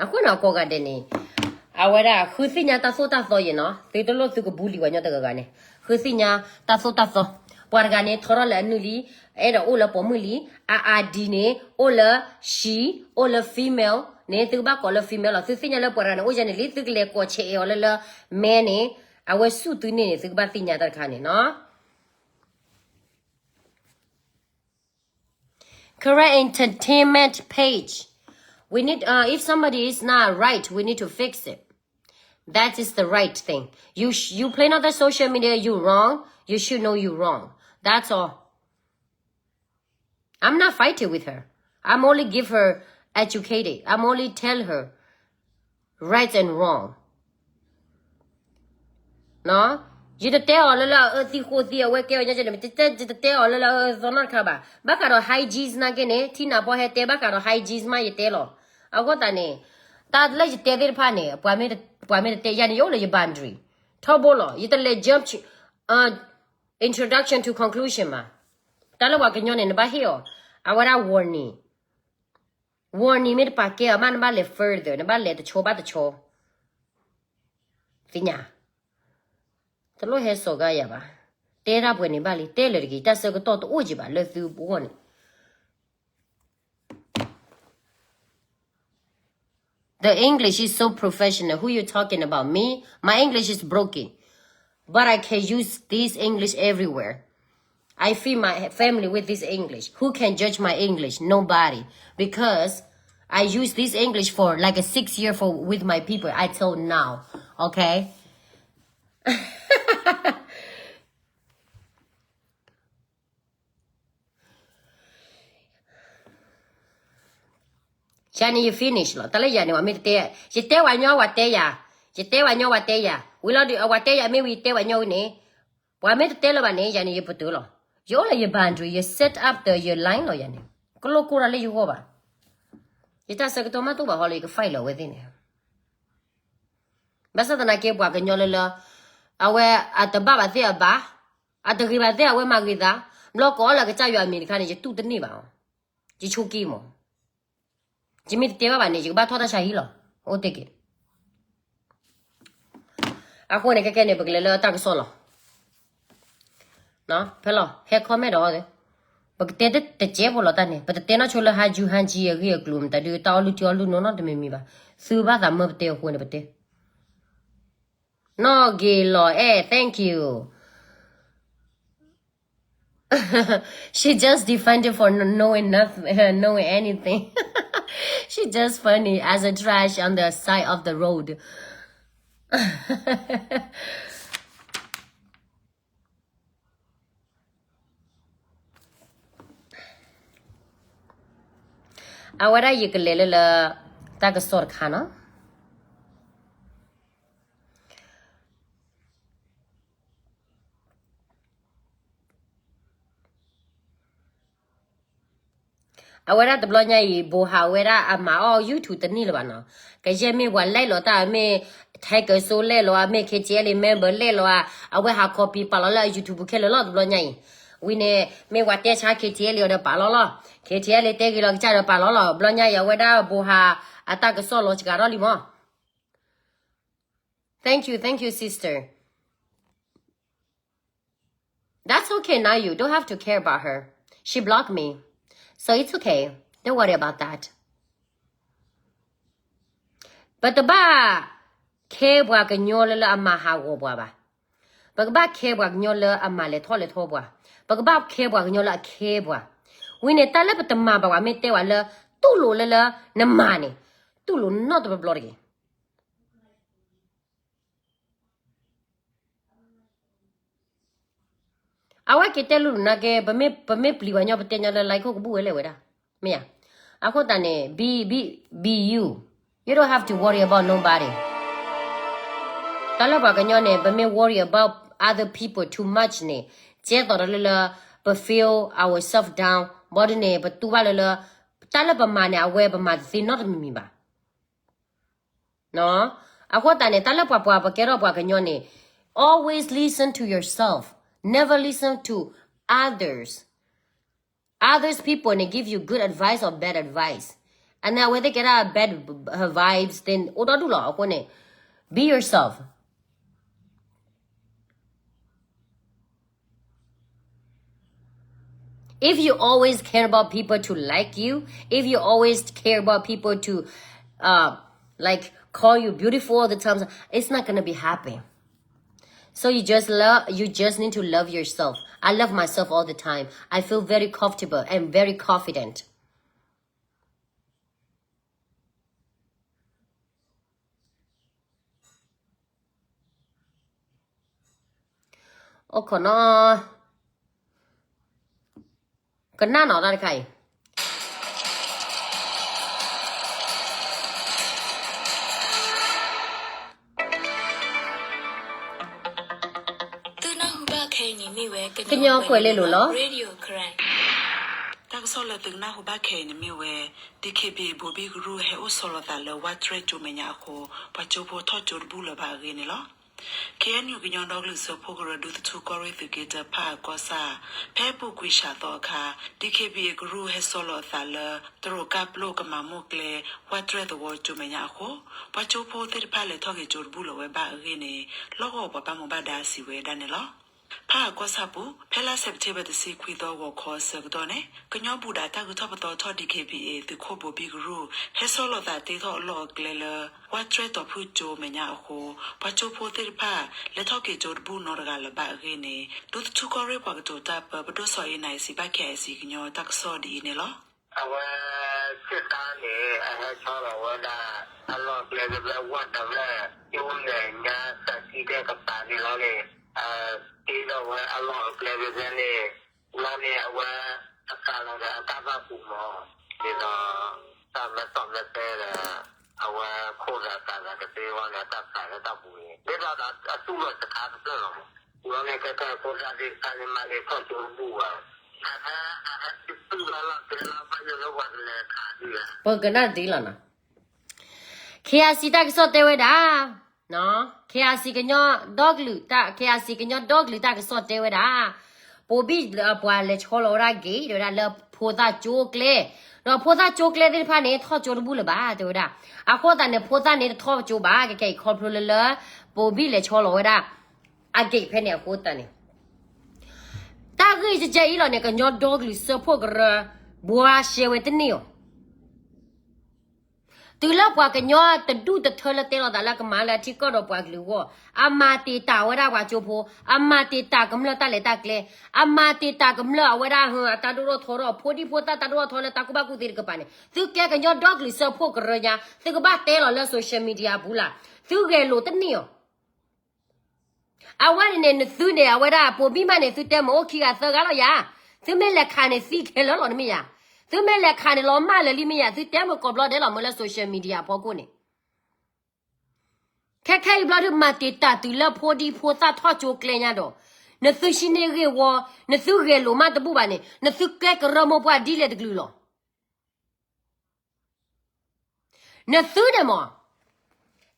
အဃိန့ၣ် ကိးဂၤဒဲးန့ၣ် အဝဲဒၣ်ဃုသ့ၣ်ညါတၢ်သိၣ်တၢ်သီယဲနီၤ, သုတလိၣ်သုက bully ပှၤညီတဂၤဂၤန့ၣ်, ဃုသ့ၣ်ညါတၢ်သိၣ်တၢ်သီ, ပှၤတဂၤန့ၣ် ထီထီၣ်လၢအနုၢ်လံ, အဲၣ်ဒိးအိၣ်လၢပိာ်မုၣ်လံ, အ ID န့ၣ် အိၣ်လၢ she, အိၣ်လၢ female န့ၣ် သုကဘၣ်ကိးလၢ female လီၤ. သုသ့ၣ်ညါလၢပှၤတဂၤန့ၣ် အိၣ်ယဲန့ၣ်လံ, သုကလဲၤကိးဆဲးအဲးအီၤလၢလၢ male န့ၣ် အဝဲဆူၣ်သုန့ၢ်န့ၣ် သုကဘၣ်သ့ၣ်ညါတၢ်တခါန့ၣ်နီၤ. Correct entertainment page. We need, uh, if somebody is not right, we need to fix it. That is the right thing. You sh- you play on the social media, you wrong. You should know you wrong. That's all. I'm not fighting with her. I'm only give her educated. I'm only tell her right and wrong. ယတတဲအီၤလၢလၢအအၢသံဃိသံ အဝဲကဲအီၤညါကဲန့ၣ် ယတတဲအီၤလၢလၢအအၢသီနီတခါဘၣ်. ဘၣ်ဃးဒီး hygiene နာ်က့န့ၣ် ထံနၢ်ပီဟဲတဲဘၣ်ဃးဒီး hygiene မးယတဲလီၤ. အဃိသတးန့ၣ် တၢ်လၢယတဲသ့ၣ်တဖၣ်န့ၣ် ပှၤမ့ၢ်တတဲယၤန့ၣ် ယအိၣ်လၢယ boundary ထီဘိလီၤ. ယတလဲၤ jump introduction to conclusion မး. တၢ်လၢပှၤကညီန့ၣ် နဘၣ်ဟ့ၣ်အီၤ အဝဲဒၣ် warning. Warning မ့ၢ်တပာ်ကဲအီၤမး နဘၣ်လဲၤ further, နဘၣ်လဲၤတဆီဘၣ်တဆီ. သ့ၣ်ညါ. တလိၣ်ဟဲစိာ်ကါယၤဘၣ်. တဲတၢ်ပှဲၤန့ၣ်ဘၣ်လံ, တဲလၢာ်တဂ့ၤ, တၢ်ဆၢကတီၢ်တအိၣ်က့ၤဘၣ်လၢသုဂီၢ်န့ၣ်. The English is so professional. Who you talking about? Me? My English is broken. But I can use this English everywhere. I feed my family with this English. Who can judge my English? Nobody. Because I use this English for like a six year for with my people. I told now. Okay? ယၤန့ၣ်ယ finish လီၤ. တၢ်လၢယၤန့ၣ် ပှၤမ့ၢ်တတဲ, ယတဲဝဲညီဝဲတဲယၤ, ယတဲဝဲညီဝဲတဲယၤ, ဝံၤလီၤဒုး အဝဲတဲယၤမ့ၢ်ဝံၤ ယတဲဝဲညီဝံၤန့ၣ်, ပှၤမ့ၢ်တတဲလၢၤဘၣ်န့ၣ် ယၤန့ၣ်ယပတုာ်လီၤ. ယအိၣ်လၢယ boundary, ယ set up the ယ line လီၤယၤန့ၣ်. ကလိၣ်ကိၢ်တၢ်လၢယဂီၢ်ဘၣ်. ယတၢ်ဆၢကတီၢ်မးတအိၣ်ဘၣ်ဟီလၢယက fight လၢအဝဲသ့ၣ်န့ၣ်. ဘၣ်ဆၣ်သနာ်က့ ပှၤကညီလၢလၢ အဝဲအတဘၣ်ဘၣ်သ့ၣ်အဘၣ်, အတဂ့ၤဘၣ်သ့ၣ်အဝဲမၤဂ့ၤသး, ဘျီကိးအီၤလၢကစၢ်ယွၤအမံၤတခါန့ၣ် ယတူၢ်တန့ၢ်ဘၣ်အီၤ, ယဆိးက့မး. ယမ့ၢ်တတဲဘၣ်ဘၣ်န့ၣ် ယကဘၣ်ထီၣ်တၢ်ဆါဟံၣ်လီၤ. အိၣ်တ့ၢ်က့ၤ. အဃိန့ၣ် ခဲကဲန့ၣ် ပကလဲၤလၢတၢ်ကစီၣ်လီၤ. ဖဲလီၤ ဟဲ comment ဒီး ပကတဲတကဲဖိလီၤတၢ်န့ၣ် ပတတဲနီၣ်ဆိလၢဟါယူဟါကံအဂ့ၢ်အကျိၤမတၤဒုး တၢ်အီၣ်လုၢ်ထံအီၣ်လုၢ်နိနီတမံၤမံၤဘၣ်. သုဘၣ်သးမၢပတဲအဃိန့ၣ် ပတဲ နီၢ်ဂ့ၤလီၤအဲၣ် thank you. She just defended for n- knowing nothing, knowing anything. She just funny as a trash on the side of the road. အဝဲဒၣ်ယကလဲၤလၢလၢ တၢ်ကစီၣ်တခါနီၤ. အဝဲဒၣ်တဘျီညါအံၤ ဘိးဟးဝဲဒၣ်အမၤအီၣ် YouTube တန့ၢ်လၢၤဘၣ်နီၤ. ကယဲၢ်မ့ၢ်ပှၤလဲလိာ်တၢ်မ့ၢ် Tiger Soul လဲလိာ်ဧါ မ့ၢ် K T L A member လဲလိာ်ဧါ, အဝဲဟး copy ပာ်လီၤလၢအ YouTube ခဲလၢာ်လီၤတဘျီညါအံၤ. ဝံၤန့ၣ် မ့ၢ်ပှၤတဲဆါ K T L A အီၤဒီးပာ်လီၤလီၤ, K T L A တဲဂ့ၤလီၤကစၢ်ဒီးပာ်လီၤလီၤ. ဘျီညါအံၤ အဝဲဒၣ်ဘိးဟးအတၢ်ကစီၣ်လီၤစှၤထီၣ်လံမး. Thank you, thank you, sister. That's okay, now you don't have to care about her. She blocked me. So it's okay. Don't worry about that. ပတဘၣ် care ပှၤကညီလၢလၢအမၤဟးဂီၤပှၤဘၣ်. ပကဘၣ် care ပှၤကညီလၢအမၤလဲၤထီၣ်လဲၤထီပှၤ. ပကဘၣ် care ပှၤကညီလၢအ care ပှၤ. ဝံၤန့ၣ် တၢ်လၢပတမၤဘၣ်ပှၤမ့ၢ်တဲဝဲလၢ တူၢ်လိာ်လၢလၢနမၤန့ၣ် တူၢ်လိာ်နီတဘျီဘျီတဂ့ၤ. အဝဲက့ၤတဲလိၤလိၤနာ်က့ ပမ့ၢ် ပမ့ၢ်ပျံၤပှၤညီ ပတဲညီလၢ like ခိၣ်ကဘူၣ်ဝဲလဲၣ်ဝဲဒၣ်, မ့ၢ်ဧါ. အဃိသတးန့ၣ် be, be, be you. You don't have to worry about nobody. တၢ်လၢပှၤကညီန့ၣ် ပမ့ၢ် worry about other people too much န့ၣ် ကဲသိးဒီးလၢလၢ ပ feel ourselves down ဘီဒ်န့ၣ် ပတူၢ်ဘၣ်လၢလၢ တၢ်လၢပမၤန့ၣ် အဝဲပမၤတသ့နီတမံၤမံၤဘၣ်. အဃိသတးန့ၣ် တၢ်လၢပှၤပှၤပကဲထီၣ်ပှၤကညီန့ၣ် always listen to yourself, never listen to others. Others people န့ၣ် give you good advice or bad advice, and then အဝဲသ့ၣ်ကဲဒၣ် bad vibes သ့ၣ်အိၣ်ဒီဒူၣ်လီၤ. အဃိန့ၣ် be yourself. If you always care about people to like you, if you always care about people to, uh, like, call you beautiful all the time, it's not gonna be happen. So you just love, you just need to love yourself. I love myself all the time. I feel very comfortable and very confident. အိၣ်ခိးနီၤ, ကနၣ်နီၤတၢ်တခါအံၤ. သုနၢ်ဟူဘၣ်ခဲအံၤန့ၣ်မ့ၢ်ဝဲ ကညီကွဲးလ့လိၤလီၤ. Radio Karen. တၢ်ကစီၣ်လၢသုကနၢ်ဟူဘၣ်ခဲအံၤန့ၣ်မ့ၢ်ဝဲ DKBA ဘိဘံကရူၢ်ဟဲအိၣ်ဆီလီၤသးလၢဝးတရဲၣ်ကၠိမဲာ်ညါအဃိ ပှၤကၠိဖိထီၣ်ကၠိတဘူၣ်လၢၤဘၣ်အဂ့ၢ်န့ၣ်လီၤ. KNU ကညီဒီကလုာ်စၢဖှိၣ်ကရၢ ဒူသထူကီၢ်ရ့ၣ်သုးက့တၢ ဖၣ်အၣ်ကီၢ်ဆၣ် ဖဲအပူၤကွံာ်စှၤသီအခါ DKBA ကရူၢ်ဟဲဆီလီၤအသးလၢ တရူးကါပျိကမၤမိၢ်ကျဲ ဝးတရဲၣ်သဝီကၠိမဲာ်ညါအဃိ ပှၤကၠိဖိသ့ၣ်တဖၣ်လဲၤထီၣ်က့ၤကၠိတဘူၣ်လၢၤဝဲဘၣ်အဂ့ၢ်န့ၣ် လီၢ်ကဝီၤပှၤဘၣ်မူဘၣ်ဒါစံးဝဲဒၣ်န့ၣ်လီၤ. ဖၣ်အၣ်ကီၢ်ဆၣ်ပူၤ ဖဲလါစဲးပထ့ဘၢၣ် တဆံခွံသီ ဂီၤခီအဆၢကတီၢ်န့ၣ် ကညီဘူးဒးတၢ်ဂုၤထီၣ်ပသီထီၣ် DKBA သုးခိၣ်ဘိၤဘံၣ်ကရူၢ် ဟဲဆီလီၤသးတ့ထီၣ်အလီၢ်အကျဲလၢ ဝးတရဲၣ်တီၤဖုၣ်ကၠိမဲာ်ညါအဃိ ပှၤကၠိဖိသ့ၣ်တဖၣ် လဲၤထီၣ်က့ၤကၠိတဘူၣ်နီတဂၤလၢၤဘၣ်အဂ့ၢ်န့ၣ် ဒူသထူကီၢ်ရ့ၣ်ပှၤကတိၤတၢ်ပၢ ပဒိၣ်စီၤအ့နၤအ့စံးဘၣ် KIC ကညီတၢ်ကစီၣ်ဒ်အံၤန့ၣ်လီၤ. အဝဲ စစ်သားန့ၣ် အဟဲဆီလီၤဝဲဒၣ် အလီၢ်အကျဲဖဲ ဝးတရဲၣ် ကၠိမဲာ်ညါ သးစံတဲကပၤန့ၣ်လီၤန့ၣ် တ့ထီၣ်ဝဲအလီၢ်အကျဲဖဲန့ၣ် လီၤန့ၣ် အဝဲ အကးလီၤဒီးအတၢ်ဘၣ်ပူၤမး ဒ်သိး တၢ်မ့ၢ်တီၢ်မ့ၢ်တဲဒီး အဝဲခိၣ်ဒီးကးသးတသ့ဝဲန့ၣ် အတၢ်ဖးလၢတၢ်ပူၤန့ၣ် ဒ်သိးဒီးအတူၢ်လိာ်တခါတဖျၢၣ်လီၤမး လီၤန့ၣ် ကဲကဲဖိသၣ်သ့ၣ်တဖၣ်န့ၣ် မၤန့ၣ်ထီၣ်ကၠိတဘူၣ်ဘၣ် အဟဲ အဟဲတုၤလီၤလီၤ တဲလီၤဘၣ်ယိၣ်လၢပှၤကလဲၤခးဒံးဧါ ပကနၣ်ဒ်လီၤနီၤ KIC တၢ်ကစီၣ်တဲဝဲဒၣ် KIC ကညီဒီကလုာ်တၢ် KIC ကညီဒီကလုာ်တၢ်ကစီၣ်တဲဝဲဒၣ် ပိာ်ဘံၣ်ပှၤလဲၤဆီလီၤဝဲဒၣ် gate တဲဝဲဒၣ်လၢဖိသၣ်ကၠိကျဲ ဒီးဖိသၣ်ကၠိကျဲသ့ၣ်တဖၣ်န့ၣ် ထီၣ်ကၠိတဘူၣ်လၢၤဘၣ် တဲဝဲဒၣ် အဃိသတးန့ၣ် ဖိသၣ်န့ၣ်တထီၣ်ကၠိဘၣ် ကဲကဲအံၤခီဖျိလၢလၢ ပိာ်ဘံၣ်လဲၤဆီလီၤဝဲဒၣ် အ gate ဖဲန့ၣ်အဃိသတးန့ၣ် တၢ်ဂ့ၢ်ကဲကဲအံၤလီၤန့ၣ် ကညီဒီကလုာ်စၢဖှိၣ်ကရၢ ဘှါရှဲဝဲတန့ၢ်အီၤ တုၤလၢပှၤကညီတဒူၣ်တထၢလၢတဲလီၤသးလၢကမၤလၢအထံကီၢ်ဒီးပှၤကလုာ်အဂီၢ် အမၤတံာ်တာ်ဝဲဒၣ်ပှၤကၠိဖိ အမၤတံာ်တာ်ကမျၢၢ်တၢ်လဲၤတၢ်ကျဲ အမၤတံာ်တာ်ကမျၢၢ်အဝဲဒၣ်အတၢ်ဒိၣ်ထီၣ်ထီထီၣ် ဖိဒံဖိသၣ်တၢ်ဒိၣ်ထီၣ်ထီထီၣ်လၢတၢ်ကူၣ်ဘၣ်ကူၣ်သ့တကပၤန့ၣ် သုကဲကညီဒီကလုာ်စၢဖှိၣ်ကရၢညါ သုကဘၣ်တဲလီၤလၢ social media အပူၤလၢ် သုဂဲၤလိာ်တန့ၢ်အီၤ အဝဲန့ၣ်န့ၣ် နသုန့ၣ် အဝဲဒၣ်ပိာ်ဘံၣ်မးန့ၣ် သုတဲမ့ၢ်အိၣ်ခံဂၤသၢဂၤလီၤယၤ, သုမ့ၢ်လဲၤခးန့ၣ်သံခဲလၢာ်လီၤတမ့ၢ်ယၤ, သုမ့ၢ်လဲၤခးန့ၣ်လီၤမၢ်လၢာ်လံမ့ၢ်ယၤ, သုတဲမ့ၢ်ကိးဘျီဒဲးလီၤမ့ၢ်လၢ social media အဖီခိၣ်န့ၣ်, ခဲခဲအံၤဘျီဒုးမၤတံာ်တာ်တုၤလၢဖိဒံဖိသၣ်ထီၣ်ကၠိကျဲညါဒီး, နသုဟံးန့ၢ်ဂ့ၢ်ဝီ, နသုဂဲၤလိာ်မးတဘူၣ်ဘၣ်န့ၣ် နသုကဲကရၢမိၢ်ပှၢ်ဒ်လဲၣ်တကလုာ်လီၤ. နသုန့ၣ်မး,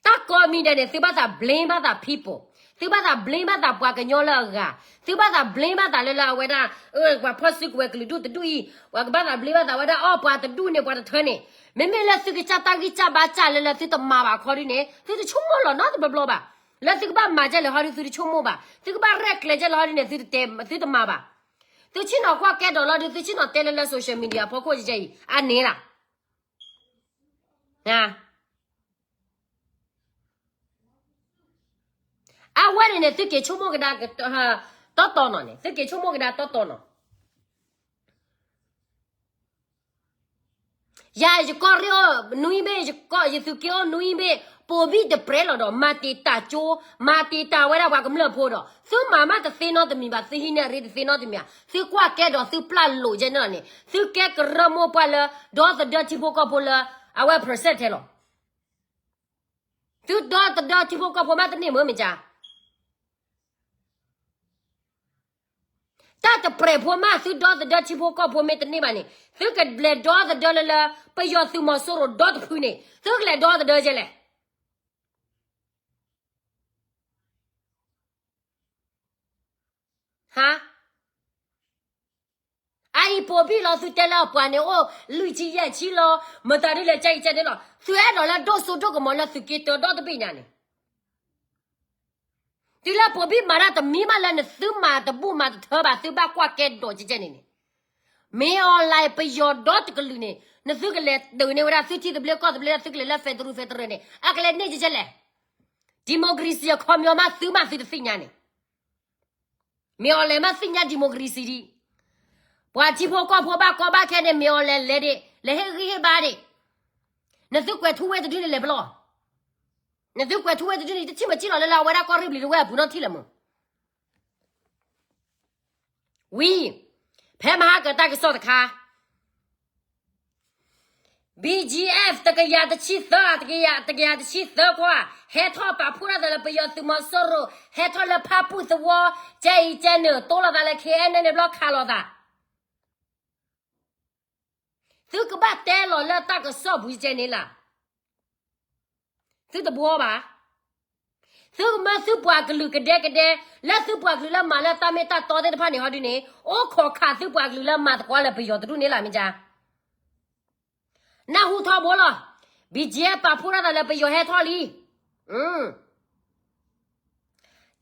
တၢ်ကိးမံၤဒဲးန့ၣ် သုဘၣ်သး blame ဘၣ်သး people, သုဘၣ်သး blame ဘၣ်သးပှၤကညီလၢအဂၤ, သုဘၣ်သး blame ဘၣ်သးလၢလၢအဝဲဒၣ်, ပှၤဖီၣ်စုကဝဲၤကလုာ်ဒူၣ်တဒူၣ်အံၤ, ပှၤကဘၣ်သး blame ဘၣ်သးဝဲဒၣ် အီၣ်ပှၤတဒူၣ်န့ၣ် ပှၤတထၢန့ၣ်, မ့မ့ၢ်လၢသုကစၢ်တၢ်ဂံၢ်စၢ်ဘါစၢ်လၢလၢသုတမၤဘၣ်ခီဒုန့ၣ် သုတဆိကမိၣ်လီၤနီတဘျီဘျီဘၣ်, လၢသုကဘၣ်မၤဒ်လဲၣ်ဟီဒု သုတဆိကမိၣ်ဘၣ်, သုကဘၣ်ရဲၣ်ကျဲၤဒ်လဲၣ်ဟီဒုန့ၣ် သုတတဲ, သုတမၤဘၣ်. သုဆ့ၣ်နီၤကွၢ်ကဲဒီးလီၤဒု သုဆ့ၣ်နီၤတဲလၢလၢ social media အဖီခိၣ်ကဲကဲအံၤ အန့ၣ်လီၤ. အဝဲန့ၣ်န့ၣ် သုက့ၤဆိကမိၣ်ကဒါ တီတီနီၤန့ၣ်, သုက့ၤဆိကမိၣ်ကဒါတီတီနီၤ. ယၤယကီၢ်ရ့ၣ်အိၣ်နွံဘ့ၣ်, ယသုးက့အိၣ်နွံဘ့ၣ်, ပိာ်ဘံၣ်တပြဲးလီၤဒီး မၤတံာ်တာ်ကၠိ, မၤတံာ်တာ်ဝဲဒၣ်ပှၤကမျၢၢ်ဖိဒီး သုမၤမးတသ့နီတမံၤဘၣ်, သုဟံးန့ၢ်အရ့တသ့နီတမံၤဘၣ်, သုကွၢ်ကဲဒီးသုပျၢ်လိာ်ကဲန့ၣ်လီၤန့ၣ်, သုကဲကရၢမိၢ်ပှၢ်လၢ ဒီသဒၢထံဖိကီၢ်ဖိလၢ အဝဲ percent ထဲလီၤ. သုဒီသဒၢထံဖိကီၢ်ဖိမးတန့ၢ်မ့ၢ်မ့ၢ်ကါ, တၢ်တပြဲးဖိမး သုဒီသဒၢထံဖိကီၢ်ဖိမ့ၢ်တန့ၢ်ဘၣ်န့ၣ်, သုကလဲၤဒီသဒၢလၢလၢ ပယီၤသုးမီၤစိရိၤဒီတဖုန့ၣ် သုကလဲၤဒီသဒၢကဲလဲၣ်. ဟါ, အအံၤပိာ်ဘံၣ်လီၤ သုတဲလၢအပှၤန့ၣ်အိၣ်လွံၢ်ဆံယဲၢ်ဆံလီၤ, မတၤဒ်လဲၣ်ကဲအံၤကဲန့ၣ်လီၤ, သုအဲၣ်ဒိးလၢဒိၣ်စိဒိၣ်ကမီၤလၢသုးက့တၢဒီတဘ့ၣ်ညါန့ၣ် တုၤလၢပိာ်ဘံၣ်မၤတၢ်တမံၤမးလၢနသုမၤတဘူၣ်မၤတထၢဘၣ် သုဘၣ်ကွၢ်ကဲဒီးကဲကဲန့ၣ်န့ၣ်, မ့ၢ်အီၤလဲၣ်ပယီၤဒီတကလုာ်န့ၣ် နသုကလဲၤတုၤန့ၢ်ဝဲဒၣ် သုထံသဘျ့ကီၢ်သဘျ့ သုကလဲၤလၢ federal federal န့ၣ် အကလဲၤန့ၢ်ကဲကဲလဲၣ်. democracy အခီပညီမးသုမးသုတသ့ၣ်ညါန့ၣ် မ့ၢ်အီၤလဲၣ်မးသ့ၣ်ညါ democracy ဒံး, ပှၤထံဖိကီၢ်ဖိဘၣ်ကီဘၣ်ခဲန့ၣ် မ့ၢ်အီၤလဲၣ်လဲၤဒံး လဲၤဟ့ၣ်ဂံၢ်ဟ့ၣ်ဘါဒံး, နသုကွဲးထူဝ့တဒုန့ၣ်လဲၤပလီၢ်, နသုကွဲးထူဝ့တဒုန့ၣ် တထံၣ်မ့ၢ်ကံၣ်လီၤလၢလၢအဝဲဒၣ်ကီၢ်ရ့ၣ်ဘျံၤတဝဲၢ်အပူၤနီတထံၣ်လၢၤမး ဝံၤ, ဖဲမဟါကတၢၢ်ကစီၣ်တခါ BGF တကယၤတဆံသၢ, တကယၤတဆံသၢခွါ, ဟဲထီၣ်ပာ်ဖှိၣ်ထီၣ်သးလၢပယီၤသုးမီၤစိရိၤ, ဟဲထီၣ်လၢဖၣ်ပူၣ်သဝီ, ကဲအံၤကဲနုာ် တိလီၤသးလၢ ခဲအံၤန့ၣ် ဘျီခးလိာ်သး, သုကဘၣ်တဲလီၤလၢတၢ်ကစီၣ်ပူၤကဲန့ၣ်လီၤ. သုတဘှီဘၣ်. သုကမၢသုပှၤကလုာ်ကဒဲကဒဲ, လၢသုပှၤကလုာ်လၢမၤလၢတၢ်မ့ၢ်တၢ်တီသ့ၣ်တဖၣ်န့ၣ် ဟီဒုန့ၣ် အိၣ်ခိးခးသုပှၤကလုာ်လၢမၤသကိးလၢပယီၤတဒူၣ်န့ၣ်လၢမ့ၢ်ကါ. နၢ်ဟူထီဘိလီၤ. BGF ပာ်ဖှိၣ်ထီၣ်သးလၢပယီၤဟဲထီၣ်လံ.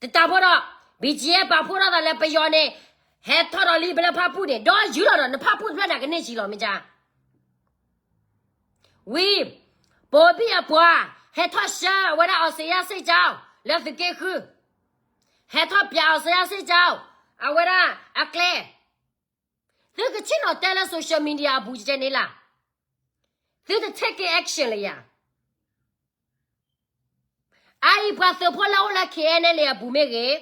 တတးဖိဒီး BGF ပာ်ဖှိၣ်ထီၣ်သးလၢပယီၤန့ၣ် ဟဲထီၣ်ဒီးလံ ပလၢဖၣ်ပူၣ်န့ၣ် ဒီးယုၢ်လီၤဒီး နဖၣ်ပူၣ်တဖျၢၣ်န့ၣ် ကန့ၢ်စံလီၤမ့ၢ်ကါ. ဝံၤ ပိာ်ဘံၣ်အပှၤ ဟဲထီၣ်ဆှၢအဝဲဒၣ် အီစယါစ့ၣ်ကၠီ လၢသုးက့ဃု, ဟဲထီၣ်ပၠး အီစယါစ့ၣ်ကၠီ အဝဲဒၣ်အကျဲ, သုကဆ့ၣ်နီၤတဲလၢ social media အပူၤကဲန့ၣ်လၢ သုတ take action လၢယၤ. အအံၤပှၤသုးဖိလၢအိၣ်လၢ KNLA အပူၤမ့ၢ်ဂ့ၤ,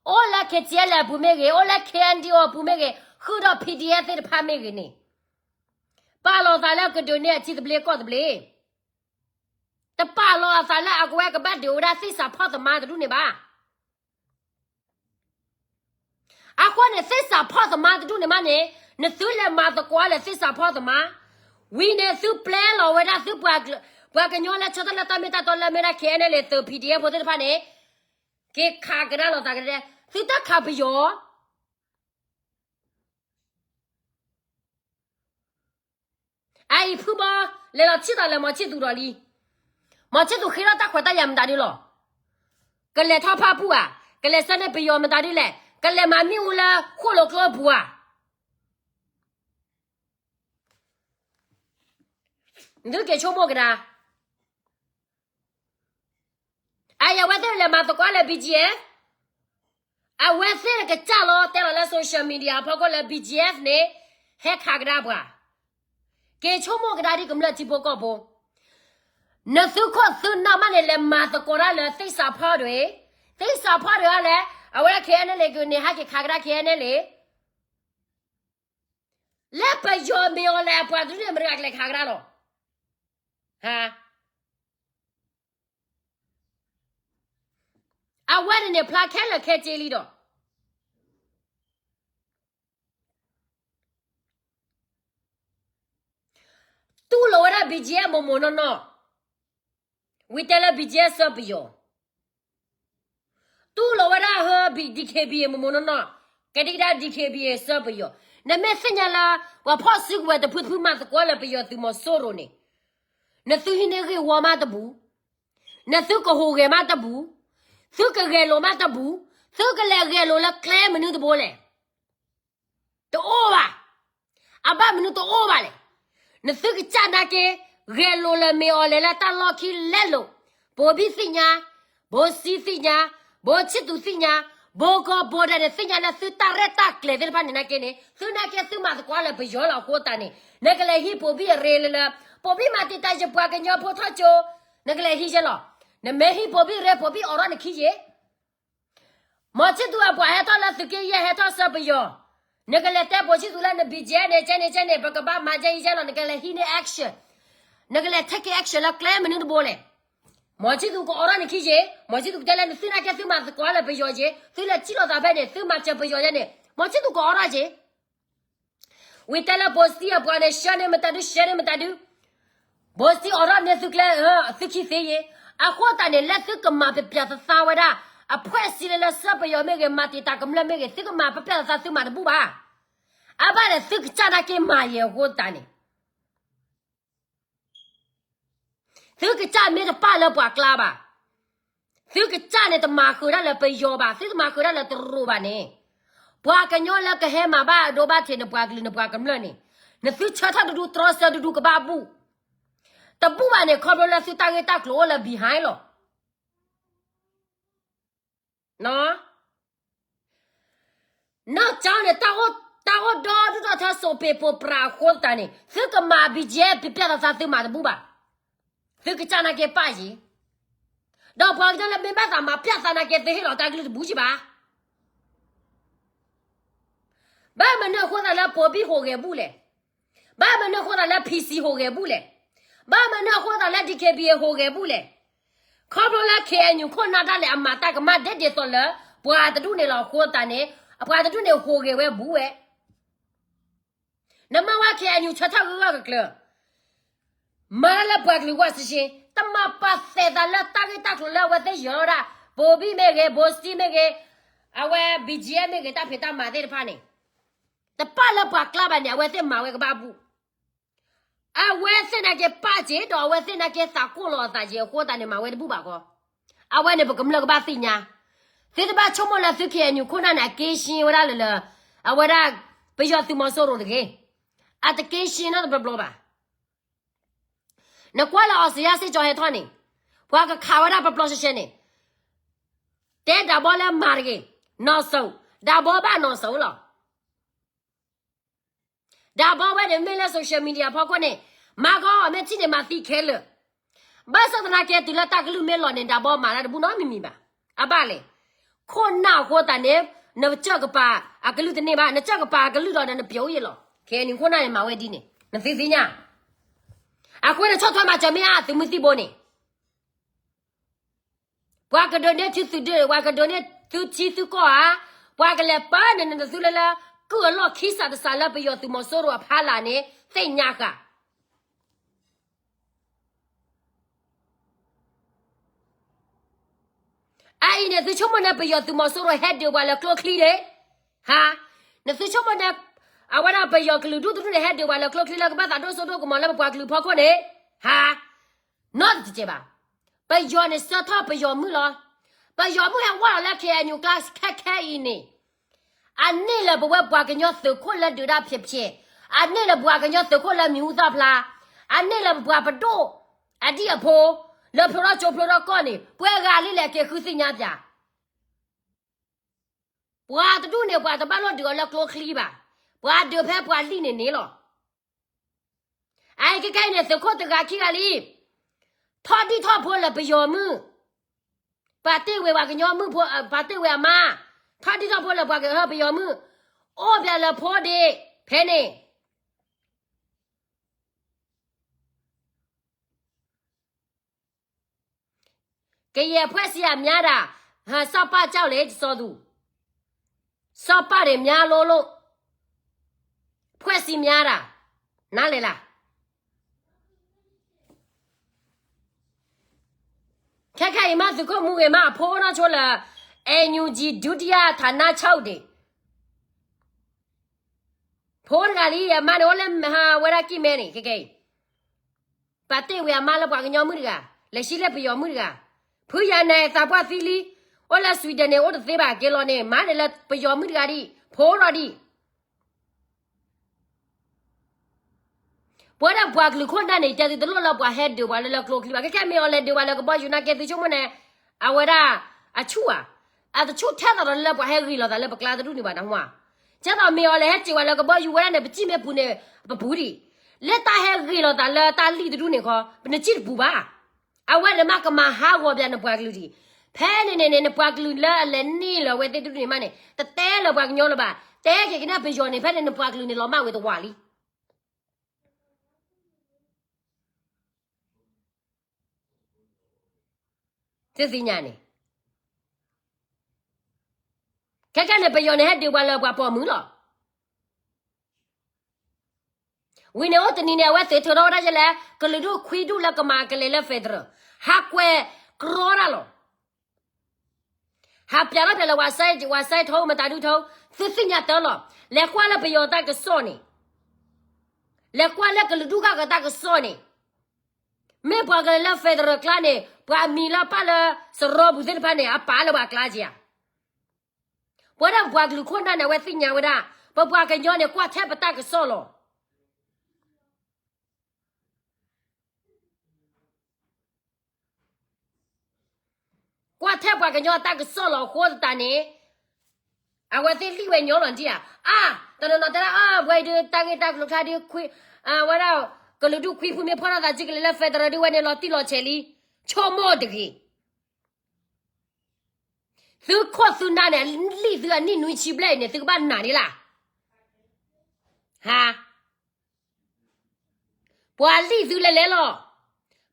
အိၣ်လၢ KTLA အပူၤမ့ၢ်ဂ့ၤ, အိၣ်လၢ KNDO အပူၤမ့ၢ်ဂ့ၤ, ဃုာ်ဒီး PDF သ့ၣ်တဖၣ်မ့ၢ်ဂ့ၤန့ၣ်, ပာ်လီၤသးလၢကဒုးန့ၢ်အထံသဘျ့ကီၢ်သဘျ့, တပာ်လီၤအသးလၢအကဝဲကဘၣ်ဒုးအိၣ်ဝဲဒၣ်သ့ၣ်စးဖီၣ်သမါတဒူၣ်န့ၣ်ဘၣ်. အဃိန့ၣ် သ့ၣ်စးဖီၣ်သမါတဒူၣ်န့ၣ်မးန့ၣ် နသုလဲၤမၤသကိးလၢသ့ၣ်စးဖီၣ်သမါ, ဝံၤန့ၣ် သုပျဲလီၤဝဲဒၣ်သုပှၤကညီလၢဆၢထၢၣ်လၢတၢ်မ့ၢ်တၢ်တီလၢမ့ၢ်ဒၣ် KNLA သုး PDF ဖိသ့ၣ်တဖၣ်န့ၣ်, က့ၤခးကဒါလိာ်သးကဒဲ, သုတခးပယီၤ အအံၤဖုဘီ လဲၤလီၤထံၣ်သးလၢမီၤဆံၣ်သူးဒီးလံ. မီၤဆံၣ်သူးဃ့ထီၣ်တၢ်ခွဲးတၢ်ယာ်မတၤဒုလီၤ. ကလဲၤထီၣ်ဖၣ်ပူၣ်ဧါ, ကလဲၤဆၢန့ၢ်ပယီၤမတၤဒုလဲၣ်, ကလဲၤမၤမ့ၣ်အူလၢဃိၣ်လိာ်ကျိအပူၤဧါ. သုက့ၤဆိကမိၣ်ကဒါ အအံၤအဝဲသ့ၣ်လဲၤမၤသကိးလၢ BGF, အဝဲသ့ၣ်ကစၢ်လီၤတဲလီၤလၢ social media အဖီခိၣ်လၢ BGF န့ၣ် ဟဲခးကဒါပှၤ, က့ၤဆိကမိၣ်ကဒါဒ်ကမျၢၢ်ထံဖိကီၢ်ဖိ, နသုခိၣ်သုနၢ်မးန့ၣ် လဲၤမၤသကိးတၢ်လၢသ့ၣ်စးဖီၣ်ဒွဲၣ်, သ့ၣ်စးဖီၣ်ဒွဲၣ်အီၤလဲၣ်, အဝဲဒၣ် KNLA ကန့ၣ် ဟဲက့ၤခးကဒါ KNLA လၢပယီၤမ့ၢ်အီၤလဲၣ်အပှၤတဒူၣ်န့ၣ်မတၤတဂၤကလဲၤခးကဒါလီၤ. အဝဲန့ၣ်န့ၣ် ဖျါခဲလၢာ်ခဲဆ့လံဒီး တူၢ်လိာ်ဝဲဒၣ် BGF မိၢ်မိၢ်နီၢ်နီၢ်, ဝံၤတဲလၢ BGF ဆှၢပယီၤ, တူၢ်လိာ်ဝဲဒၣ်ဟၢ DKBA မိၢ်မိၢ်နီၢ်နီၢ်, ကဲဒ်ကဒါ DKBA ဆှၢပယီၤ, နမ့ၢ်သ့ၣ်ညါလၢ ပှၤဖီၣ်စုကဝဲၤတဖုတဖုမၤသကိးလၢပယီၤသုးမီၤစိရိၤန့ၣ်, နသုဟံးန့ၢ်ဂ့ၢ်ဝီမးတဘူး, နသုကဟူးဂဲၤမးတဘူး, သုကလဲၤဂဲၤလိာ်လၢကျဲမနုၤတဘိလဲၣ်. တအိၣ်ဘၣ်. အဘၣ်မနုၤတအိၣ်ဘၣ်လဲၣ်. နသုကစၢ်နာ်က့ ဂဲၤလိာ်လၢမ့ၢ်အီၤလဲၣ်လၢတၢ်လီၢ်ခံလဲလိာ်, ပိာ်ဘံၣ်သ့ၣ်ညါ, ဘိစံသ့ၣ်ညါ, ဘိဆံၣ်သူးသ့ၣ်ညါ, ဘိကီၢ်ဘိဒဲးန့ၣ် သ့ၣ်ညါလၢသုတၢ်ရဲၣ်တၢ်ကျဲၤသ့ၣ်တဖၣ်န့ၣ်နာ်က့န့ၣ် သုနာ်က့သုမၤသကိးလၢပယီၤလီၤအဃိသတးန့ၣ် နကလဲၤဟံးပိာ်ဘံၣ်အရ့လၢလၢ, ပိာ်ဘံၣ်မၤတံာ်တာ်ယပှၤကညီဖိထီၣ်ကၠိ, နကလဲၤဟံးယဲလီၤ. နမ့ၢ်ဟံးပိာ်ဘံၣ်ရ့ ပိာ်ဘံၣ်အိးထီၣ်နခံယ့ၣ် မီၤဆံၣ်သူးအပှၤဟဲထီၣ်လၢသုးက့ယဲၢ် ဟဲထီၣ်ဆှၢပယီၤ, နကလဲၤတဲပိာ်ဆံၣ်သူးလၢန BGF န့ၣ် ကဲန့ၣ်ကဲန့ၣ် ပကဘၣ်မၤကဲအံၤကဲလီၤ နကလဲၤဟံးန့ၢ် action, နကလဲၤ take action လၢကျဲမနုၤတဘိလဲၣ်. မီၤဆံၣ်သူးကအိးထီၣ်နခံယ့ၣ်, မီၤဆံၣ်သူးကတဲလၢနသုနာ်က့သုမၤသကိးလၢပယီၤက့ၤ, သုလဲၤထံၣ်လိာ်သးဖဲန့ၣ် သုမၤစၢၤပယီၤယဲန့ၣ် မီၤဆံၣ်သူးကအိးထီၣ်က့ၤ ဝံၤတဲလၢပိာ်စံအပှၤန့ၣ် ဆှၢန့ၢ်မတၤဒု ဆှၢန့ၢ်မတၤဒု, ပိာ်စံအိးထီၣ်န့ၢ်သုကျဲ, သုခံသ့ယ့ၣ်. အဃိသတးန့ၣ် လၢသုကမၤပျဲၢ်သးသးဝဲဒၣ် အဖှဲးစံလၢလၢဆှၢပယီၤမ့ၢ်ဂ့ၤ မၤတံာ်တာ်ကမျၢၢ်မ့ၢ်ဂ့ၤ သုကမၤပျဲၢ်သးသးသုမၤတဘူၣ်ဘၣ်. အဘၣ်လဲၣ် သုကစၢ်နာ်က့မၤယဲၢ်အဃိသတးန့ၣ် သုကစၢ်မ့ၢ်တပၣ်လၢပှၤကျါဘၣ်. သုကစၢ်န့ၣ်တမၤဃုာ်ဒၣ်လၢပယီၤဘၣ်, သုတမၤဃုာ်ဒၣ်လၢတရူးဘၣ်န့ၣ်, ပှၤကညီလၢကဟဲမၤဘၣ်အဒိဘၣ်ထံးနပှၤကလုာ်နပှၤကမျၢၢ်န့ၣ်, နသုဆၢထၢၣ်တဒူ တြီဆၢတဒူကဘၣ်ဘူၣ်, တဘူၣ်ဘၣ်န့ၣ် ခီဖျိလၢသုတၢ်ဂ့ၢ်တၢ်ကျိၤအိၣ်လၢ behind လီၤ. နီၢ်ကၠီန့ၣ် တၢ်အိၣ်ဒီဒူၣ်ဒီထၢစိးပ့ၤပိာ်ပြးအဃိသတးန့ၣ် သုကမၤ BGF ပျဲၢ်သးသးသုမၤတဘူၣ်ဘၣ်. သုကစၢ်နာ်က့ပၣ်ယ့ၣ်, ဒီးပှၤကညီလၢမ့ၢ်ဘၣ်သးမၤပျဲၢ်သးနာ်က့ သုဟ့ၣ်လီၤတၢ်ကလုၢ်တဘူၣ်ယ့ၣ်ဘၣ်. ဘၣ်မနုၤအဃိသတးလၢပိာ်ဘံၣ်ဟူးဂဲၤဘူၣ်လဲၣ်. ဘၣ်မနုၤအဃိသတးလၢ PC ဟူးဂဲၤဘူၣ်လဲၣ်. ဘၣ်မနုၤအဃိသတးလၢ DKBA ဟူးဂဲၤဘူၣ်လဲၣ်. ခီဖျိလၢ KNU ခိၣ်နၢ်ဒၣ်လဲာ်အမၤတၢ်ကမၣ်ဒဲဒ်သိးလၢ ပှၤတဒူၣ်န့ၣ်လီၤအဃိသတးန့ၣ် အပှၤတဒူၣ်န့ၣ်ဟူးဂဲၤဝဲဘူၣ်ဝဲ. နမ့ၢ်ဝဲ KNU ဆၢထၢၣ်ဂၢၢ်ဂၢ်ကျၢၤကျၢၤ မၤလၢပှၤကလုာ်ဝဲစ့ၢ်ကီး တမၤပာ်သဲးသးလၢတၢ်ဂ့ၢ်တၢ်ကျိၤလၢအဝဲသ့ၣ်ယၢၤဝဲဒၣ် ဘိဘံၣ်မ့ၢ်ဂ့ၤ, ဘိစတံမ့ၢ်ဂ့ၤ, အဝဲ ဘံၣ်ကၠံမ့ၢ်ဂ့ၤ, တၢ်ဖံးတၢ်မၤသ့ၣ်တဖၣ်န့ၣ် တပာ်လၢပှၤကျါဘၣ်န့ၣ် အဝဲသ့ၣ်မၤဝဲကဘၣ်ဘူၣ်. အဝဲသ့ၣ်နာ်က့ပာ်စ့ၢ်ဒီး အဝဲသ့ၣ်နာ်က့သးကိၣ်လီၤအသးက့ၤအဃိသတးန့ၣ် မၤဝဲတဘူၣ်ဘၣ်ဃီ. အဝဲန့ၣ် ပကမျၢၢ်ကဘၣ်သ့ၣ်ညါ, သုတဘၣ်ဆိကမိၣ်လၢသု ခ့ၣ်အဲၣ်ယူၣ် ခိၣ်နၢ်န့ၣ် အက့ရှင်းဝဲဒၣ်လၢလၢ အဝဲဒၣ် ပယီၤသုးမီၤစိရိၤတဂ့ၤ. အတက့ရှင်းနီတဘျီဘျီဘၣ်. နကွၢ်လၢ အီစထြ့လယါ စ့ၣ်ကၠီၤဟဲထီၣ်န့ၣ် ပှၤကခးဝဲဒၣ်ပျီပျီရှဲရှဲန့ၣ် တဲဒၣ်ဘီလၢမၤတဂ့ၤ, နီၢ်စိၤ, ဒၣ်ဘီဘၣ်နီၢ်စိၤလီၤ. ဒၣ်ဘီဝဲန့ၣ် မ့ၢ်လၢ social media ဖီခိၣ်န့ၣ် မၤကီမ့ၢ်ထံၣ်န့ၣ် မၤသံခဲလၢာ်. ဘၣ်ဆၣ်သနာ်က့ တုၤလၢတၢ်ကလုၢ်မ့ၢ်လီၤန့ၣ် ဒၣ်ဘီမၤတၢ်တဘူၣ်နီတမံၤမံၤဘၣ်. အဘၣ်လဲၣ်, ခိၣ်နၢ်အဃိသတးန့ၣ် နစၢၢ်ကပၤအကလုၢ်တန့ၢ်ဘၣ်, နစၢၢ်ကပၤအကလုၢ်ဒီးနပျိးအံၤလီၤ. ခဲအံၤန့ၣ် ခိၣ်နၢ်န့ၣ် မၤဝဲဒ်န့ၣ် နသုသ့ၣ်ညါ. အဃိန့ၣ် ဆီၣ်ထွဲမၤစၢၤမ့ၢ်အသုးမုၢ်သံၣ်ဘိန့ၣ် ပှၤကဒိးန့ၢ်သုသုးဒု, ပှၤကဒိးန့ၢ်သုထံသုကီၢ်ဧါ, ပှၤကလဲၤပာ်န့ၣ်နသုလၢလၢ ကုၢ်အလီၢ်ခံစးတစးလၢပယီၤသုးမီၤစိရိၤအဖီလာ်န့ၣ် သ့ၣ်ညါဃာ်. အအံၤန့ၣ် သုဆိကမိၣ်န့ၣ် ပယီၤသုးမီၤစိရိၤဟဲဒုးပှၤလၢကျိချံန့ၣ်, ဟါ, နသုဆိကမိၣ်န့ၣ် အဝဲဒၣ်ပယီၤကလုာ်ဒူၣ်တဒူၣ်န့ၣ် ဟဲဒုးပှၤလၢကျိချံလၢကဘၣ်သးဒိၣ်စိဒိၣ်ကမီၤလၢပပှၤကလုာ်ဖီခိၣ်န့ၣ်, ဟါ, နီတစဲးဘၣ်. ပယီၤန့ၣ်ဆှၢထီၣ်ပယီၤမုၣ်လီၤ. ပယီၤမုၣ်ဟဲဝဲလီၤလၢ ခ့ၣ်အဲၣ်ယူၣ် ကျါခဲခဲအံၤန့ၣ် အန့ၢ်လၢပဝဲပှၤကညီသုးခိၣ်လၢဒုးတၢ်ဖျဲးဖျဲး, အန့ၢ်လၢပှၤကညီသုးခိၣ်လၢမံၤဟူသၣ်ဖျါ, အန့ၢ်လၢပပှၤပဒိၣ်အဒံၣ်အဖိ လၢဖျိထီၣ်ကၠိဖျိထီၣ်ကီၢ်န့ၣ် ပှၤဂၤလံလဲၣ်က့ၤဃုသ့ၣ်ညါပၠး. ပှၤတဒူၣ်န့ၣ် ပှၤတဘၣ်လိၣ်ဒုးအီၤလၢကျိချံဘၣ်. ပှၤဒုးဖဲပှၤလံၣ်န့ၣ်န့ၣ်လီၤ. အအံၤခဲခဲအံၤန့ၣ် သုးခိၣ်တဂၤခံဂၤလံ ထီၣ်ဒံၣ်ထီၣ်ဖိလၢပယီၤမုၣ်, ပာ်တ့ၢ်ဝဲပှၤကညီမုၣ်ဖိ, ပာ်တ့ၢ်ဝဲအမါ, ထီၣ်ဒံၣ်ထီၣ်ဖိလၢပှၤကဟၢပယီၤမုၣ်, အိၣ်ပၠးလၢဖိဒ့ဖဲန့ၣ် ကယဲၢ်ဖှဲၣ်စံအမါဒၣ်, စီၤပၢ်ကၠီၣ်လဲၣ်စီၤသူ, စီၤပၢ်န့ၣ်မါလိလိ, ဖှဲၣ်စံမါဒၣ်, နၤလဲၣ်လၢ ခဲခဲအံၤမး သုးခိၣ်မူဂ့ၤမး အဖိအိၣ်နီၢ်ဆိလၢ NUG ဒုတိယဌာနချုပ်န့ၣ်, ဖိတဂၤလံ အမါန့ၣ်အိၣ်လၢဟါဝဲဒၣ်ကံၢ်မဲန့ၣ် ခဲခဲအံၤ ပာ်တ့ၢ်ဝဲအမါလၢပှၤကညီမုၣ်တဂၤ, လဲၤဆံလၢပယီၤမုၣ်တဂၤ, ဖုယၤနဲသးပှၢ်သံလံ, အိၣ်လၢ Sweden န့ၣ် အိၣ်တသ့ဘၣ် က့ၤလီၤန့ၣ် မၤန့ၣ်လၢပယီၤမုၣ်တဂၤဒံး ဖိထီၣ်ဒံး ပဝဲဒၣ်ပှၤကလုာ်ခိၣ်နၢ်န့ၣ် တဲသုတလိၣ်လၢပှၤဟဲဒုးပှၤလၢလၢကျိချံဘၣ်. ခဲခဲမ့ၢ်အီၤလဲၤဒုးပှၤလၢကဘီယူၤနာ်က့ သုဆိကမိၣ်န့ၣ် အဝဲဒၣ်အဆူၣ်ဧါ, အတဆူၣ်ထဲသိးဒီးလၢပှၤဟဲဂ့ၤလီၤသးလၢပကျါတဒူၣ်န့ၣ်ဘၣ်နဟါ. ကဲသိးမ့ၢ်အီၤလဲၤဟဲစံးပှၤလၢကဘီယူၤဝဲဒၣ်န့ၣ် ပစံၣ်မ့ၢ်ပူၤန့ၣ် ပပူၤဒံး, လၢတၢ်ဟဲဂ့ၤလီၤသးလၢတၢ်လံၣ်တဒူၣ်န့ၣ်ခီ ပနစံၣ်တပူၤဘၣ်. အဝဲန့ၣ်မးကမၤဟးဂီၤပၠးနပှၤကလုာ်ဒံး. ဖဲန့ၣ်န့ၣ်န့ၣ် နပှၤကလုာ်လၢအလဲၤန့ၢ်လၢအဝဲသ့ၣ်တဒူၣ်န့ၣ်မးန့ၣ် တတဲလၢပှၤကညီလၢၤဘၣ်, တဲက့ၤကနၣ်ပယီၤန့ၣ် ဖဲန့ၣ်နပှၤကလုာ်န့ၣ်လီၤမၢ်ဝဲတဝးလံ. သုသ့ၣ်ညါန့ၣ် ခဲခဲန့ၣ် ပယီၤန့ၣ်ဟဲဒုးပှၤလၢပှၤပိာ်မုၣ်လီၤ. ဝံၤန့ၣ်အိၣ်တနံၤန့ၣ် အဝဲသ့ၣ်ထုးထီၣ်ဝဲဒၣ်ယဲလဲၣ် ကလုာ်ဒူၣ်ခွံဒူၣ်လၢကမၤကလဲၤလၢ federal ဟးကွဲးကြီတၢ်လီၤ. ဟးပၠးထီၣ်ပၠးလၢ ဝးစဲထိ မတၤဒုထိ သုသ့ၣ်ညါတၢ်လီၤ. လဲၤကွၢ်လၢပယီၤတၢ်ကစီၣ်န့ၣ်, လဲၤကွၢ်လၢကလုာ်ဒူၣ်ဂၤကတၢ်ကစီၣ်န့ၣ်, မ့ၢ်ပှၤကလဲၤလၢ federal ကျါန့ၣ် ပှၤအမံၤလၢပာ်လၢစရီပူၤသ့ၣ်တဖၣ်န့ၣ် အပာ်လၢပှၤကျါက့ဧါ. ပဝဲဒၣ်ပှၤကလုာ်ခိၣ်နၢ်န့ၣ် အဝဲသ့ၣ်ညါဝဲဒၣ် ပပှၤကညီန့ၣ် ကွၢ်ထဲပတၢ်ကစီၣ်လီၤ. ကွၢ်ထဲပှၤကညီအတၢ်ကစီၣ်လီၤအဃိသတးန့ၣ်, အဝဲသ့ၣ်လံၣ်ဝဲညီလီၤဒံးဧါ. အါ, တနီၤနီၤတဲဒၣ် အါ, ဝဲအံၤဒုးတၢ်ဂ့ၢ်တၢ်ကျိၤချါဒုးခွံ, ဝဲဒၣ်ကလုာ်ဒူၣ်ခွံဖုမ့ၢ်ဖီၣ်ထီၣ်သးစုကလဲၤလၢ federal ဒုးဝဲန့ၣ်လီၤတံၢ်လီၤဆဲးလံ, ဆိကမိၣ်တဂ့ၤ. သုခိၣ်သုနၢ်န့ၣ် လံၣ်သုအနံၣ်နွံဆံဘျဲၣ်အံၤန့ၣ် သုကဘၣ်နာ်န့ၣ်လၢ်. ဟါ, ပှၤလံၣ်သုလဲၤလဲၤလီၤ.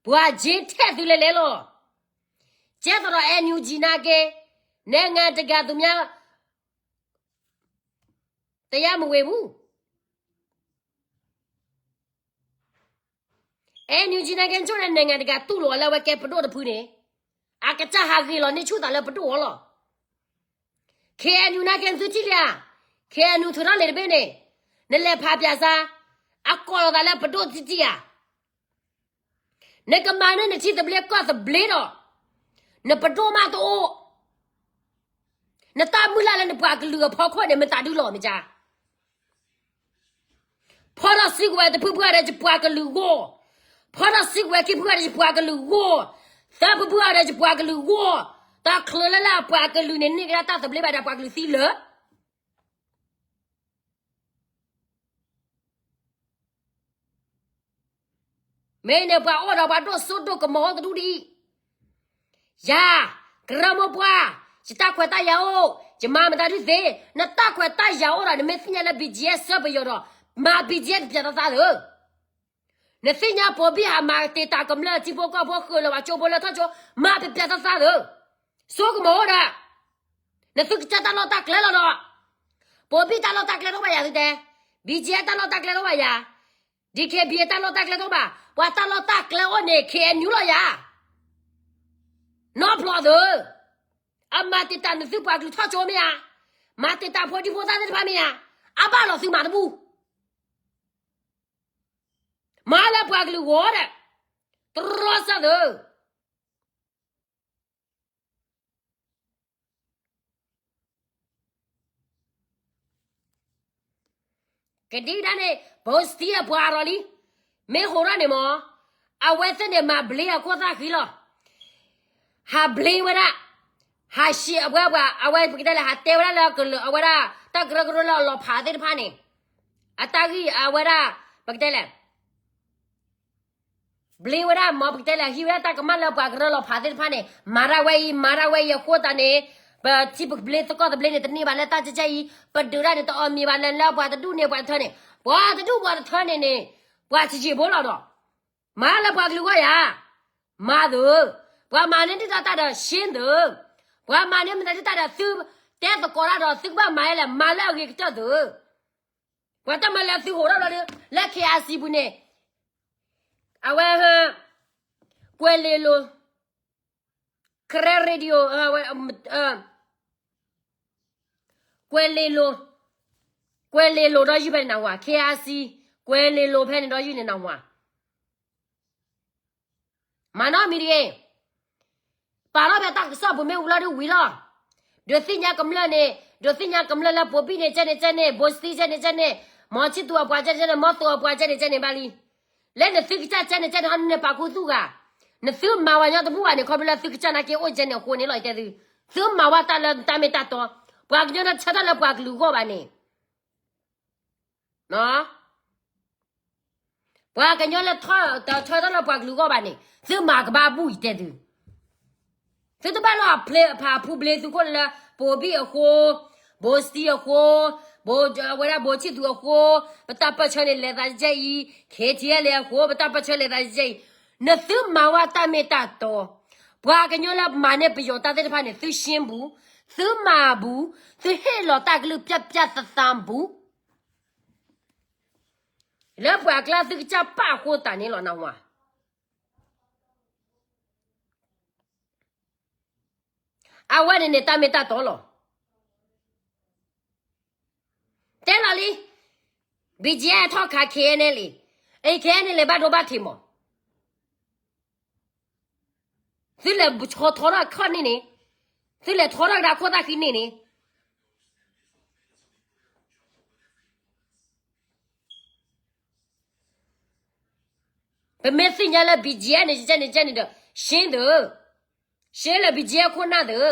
ပှၤက့ထဲၣ်သုလဲၤလဲၤလီၤ. ကဲသိးဒီး NUG နာ်က့, နိုင်ငံတကာသူများ တရားမဝင်ဘူး. NUG နာ်က့ ကၠိန့ၣ် နိုင်ငံတကာတူၢ်လိာ်အီၤလၢအဝဲကဲပဒိၣ်တဖုန့ၣ်, အ အကစၢ်ဟးဂ့ၤလီၤန့ၢ်ဆူၣ်သးလၢပဒိၣ်အီၤလီၤ. ခ့ၣ်အဲၣ်ယူၣ် နာ်က့သုထံၣ်လံဧါ, ခ့ၣ်အဲၣ်ယူၣ် ထုးထီၣ်လံာ်တဘ့ၣ်န့ၣ်, နလဲၤဖးပၠးစါ, အကိးလီၤသးလၢပဒိၣ်တံၢ်တံၢ်ဧါ. နကမၤန့ၢ်နထံသဘျ့ကီၢ်သဘျ့ဒီး, နပဒိၣ်မးတအိၣ်, နတၢ်မုၢ်လၢ်လၢနပှၤကလုာ်အဖီခိၣ်န့ၣ် မတၤဒုလီၤမ့ၢ်ကါ. ဖီထီၣ်စုကဝဲၤတဖုဖုအံၤဒီးယပှၤကလုာ်ဂီၢ်, ဖီထီၣ်စုကဝဲၤခံဖုအံၤဒီးယပှၤကလုာ်ဂီၢ်, သၢဖုဖုအံၤဒီးယပှၤကလုာ်ဂီၢ်, တချုးလၢ်လၢ်အပှၤကလုာ်န့ၣ် န့ၢ်ကဒါတၢ်သဘျ့ဘၣ်ဒီးပှၤကလုာ်သံလၢာ် မ့ၢ်န့ၣ်ပှၤအိၣ်ဒီးပှၤဒိၣ်စိဒိၣ်ကမီၤအိၣ်တဒူၣ်ဒံး, ယၤ, ကရၢမိၢ်ပှၢ်, ယတၢ်ခွဲးတၢ်ယာ်အိၣ်, ယမၤမတၤဒုသ့, နတၢ်ခွဲးတၢ်ယာ်အိၣ်ဒီး နမ့ၢ်သ့ၣ်ညါလၢ ဘံၣ်ကၠံၣ်အဲၣ် ဆှၢပယီၤဒီး, မၤ ဘံၣ်ကၠံၣ်အဲၣ် တပျးတသးသု, နသ့ၣ်ညါပိာ်ဘံၣ်ဟးမၤတ့ၢ်တၢ်ကမျၢၢ်ထံဖိကီၢ်ဖိ ဃုာ်လီၤဘၣ်ကၠိဖိလၢထီၣ်ကၠိ, မၤတပျးတသးသု, စိကမီၤအိၣ်ဒီး နသုကစၢ်တၢ်လီၢ်တၢ်ကျဲလီၤဒီး, ပိာ်ဘံၣ်တၢ်လီၢ်တၢ်ကျဲတအိၣ်ဘၣ်ယၤသုတဲ, ဘံၣ်ကၠံၣ်အဲၣ် တၢ်လီၢ်တၢ်ကျဲတအိၣ်ဘၣ်ယၤ, ဒံၣ်ခ့ၣ်ဘံၣ် တၢ်လီၢ်တၢ်ကျဲတအိၣ်ဘၣ်, ပှၤတၢ်လီၢ်တၢ်ကျဲအိၣ်န့ၣ် ခ့ၣ်အဲၣ်ယူၣ် လီၤယၤ, နီဖျိသု, အမၤတ့ၢ်တၢ်နသုပှၤကလုာ်ထီၣ်ကၠိမ့ၢ်ဧါ, မၤတ့ၢ်တၢ်ဖိဒံဖိသၣ်သ့ၣ်တဖၣ်မ့ၢ်ဧါ, အဘၣ်လီၤသုမၤတဘူၣ်, မၤလၢပှၤကလုာ်ဂီၢ်ဒီး, တရီစၢ်သု ကဒံကဒါန့ၣ် ဘိစတံအပှၤအါထီၣ်လံ, မ့ၢ်ဟိးထီၣ်န့ၣ်မ့ၢ်, အဝဲသ့ၣ်န့ၣ်မၤဘျ့အခိၣ်သၣ်ဃံလီၤ, ဟးဘျ့ဝဲဒၣ်, ဟးရှဲအဝဲပှၤ အဝဲပကတဲလဲၣ် ဟးတဲဝဲဒၣ်လၢကလုာ် အဝဲဒၣ် တၢ်ကရၢကရိလၢအလီၤဖးသ့ၣ်တဖၣ်န့ၣ်, အတၢ်ဂံၢ်အဝဲဒၣ်, ပကတဲလဲၣ် ဘျ့ဝဲဒၣ်မ့ၢ်ပကတဲလဲၣ် ဟံးဝဲဒၣ်တၢ်ကမၣ်လၢပှၤကရၢလီၤဖးသ့ၣ်တဖၣ်န့ၣ် မၤဒၣ်ဝဲအံၤ မၤဒၣ်ဝဲအံၤအဃိသတးန့ၣ်, ပထံပကဘျ့သကိးသဘျ့န့ၣ် တန့ၢ်ဘၣ်လၢတၢ်ကဲကဲအံၤ, ပဒုးတၢ်န့ၣ် တအီၣ်မ့ၤဘၣ်လၢ လၢပှၤတဒူၣ်န့ၢ်ပှၤတထၢန့ၣ်, ပှၤတဒူၣ်ပှၤတထၢန့ၣ်န့ၣ်, ပှၤစံးယံာ်ဖိလီၤဒီး, မၤလၢပှၤကလုာ်ဂီၢ်ယၤ, မၤသု, ပှၤမၤန့ၢ်ဒုၣ်ဒါတၢ်ဒီး ရှင်းသု, ပှၤမၤန့ၢ်မတၤဒုၣ်ဒါတၢ်ဒီး သုတဲသကိးတၢ်ဒီး သုကဘၣ်မၤအလဲၣ် မၤလၢအဂ့ၤကတၢၢ်သု ပှၤတၢ်မၤလၢသုဟိးထီၣ်ဘျီဒီး လၢ KIC ပူၤန့ၣ်, အဝဲ, ကွဲၤလ့လိၤ, ကရဲ radio, ကွဲၤလ့လိၤ, ကွဲၤလ့လိၤဒီးယုၢ်ဖဲန့ၣ်နၢ်ဟူဧါ, KIC, ကွဲၤလ့လိၤဖဲန့ၣ်ဒီးယုၢ်န့ၣ်နၢ်ဟူဧါ မၤနီတမံၤတဂ့ၤ. ပာ်ထီၣ်ဖဲတၢ်ကစီၣ်ပူၤမ့ၣ်အူလီၤဒုးဝံၤလီၤ. ဒုးသ့ၣ်ညါကမျၢၢ်န့ၣ်, ဒုးသ့ၣ်ညါကမျၢၢ်လၢပိာ်ဘံၣ်န့ၣ်ကဲန့ၣ်ကဲန့ၣ်, ဘိစတံကဲန့ၣ်ကဲန့ၣ်, မီၤဆံၣ်သူၤအပှၤကဲန့ၣ်ကဲန့ၣ်, မီၤသိးအပှၤကဲန့ၣ်ကဲန့ၣ်ဘၣ်လံ. လၢနသုကစၢ်ကဲန့ၣ်ကဲန့ၣ် ဟီနန့ၣ်ပာ်ခူသူၣ်ဂၤ, နသုမၤဝဲညီတဘူၣ်ဘၣ်န့ၣ် ခီဖျိလၢသုကစၢ်နာ်က့အိၣ်ကဲန့ၣ်အဃိန့ၣ်လီၤ ယတဲသု. သုမၤဝဲတၢ်လၢတၢ်မ့ၢ်တၢ်တီ, ပှၤကညီတဆၢထၢၣ်လၢပှၤကလုာ်ဂီၢ်ဘၣ်န့ၣ် ပှၤကညီလၢတဆၢထၢၣ်လၢပှၤကလုာ်ဂီၢ်ဘၣ်န့ၣ် သုမၤကဘၣ်ဘူၣ်ယတဲသု. သုတဘၣ်လီၤဖးဖူဘျ့သုခိၣ်လၢ ပိာ်ဘံၣ်အဃိ, ဘိစတံအဃိ, ဝဲဒၣ်ဘိဆံၣ်သူၤအဃိ, ပတၢ်ပၢၢ်ဆၢန့ၣ်လဲၤသးကဲအံၤ, ခ့ထံအဲလ့အဃိ, ပတၢ်ပၢၢ်ဆၢလဲၤသးကဲအံၤ, နသုမၤဝဲတၢ်မ့ၢ်တၢ်တီ, ပှၤကညီလၢမၤန့ၢ်ပယီၤတၢ်သ့ၣ်တဖၣ်န့ၣ် သုရှင်းဘူး, သုမၤဘူး, သုဟ့ၣ်လီၤတၢ်ကလုၢ်ပျၢ်ပျၢ်သးသးဘူး လၢပှၤကျါသုကစၢ်ပာ်အဃိသတးန့ၣ်လီၤ နၢ်ဟူဧါ. အဝဲန့ၣ်န့ၣ်တၢ်မ့ၢ်တၢ်တီလီၤ. တဲလီၤလံ, BGF ထီၣ်ခး KNLA, အ KNLA ဘၣ်ဒိဘၣ်ထံးမး. သုလဲၤဆီထီထီၣ်ခီၣ်န့ၣ်န့ၣ်, သုလဲၤထီထီၣ်ကဒါခိၣ်သၣ်ဃံန့ၣ်န့ၣ် ပမ့ၢ်သ့ၣ်ညါလၢ BGF န့ၣ် ကဲန့ၣ် ကဲန့ၣ်ဒီး ရှင်းသု, ရှင်းလၢ BGF ခိၣ်နၢ်သု,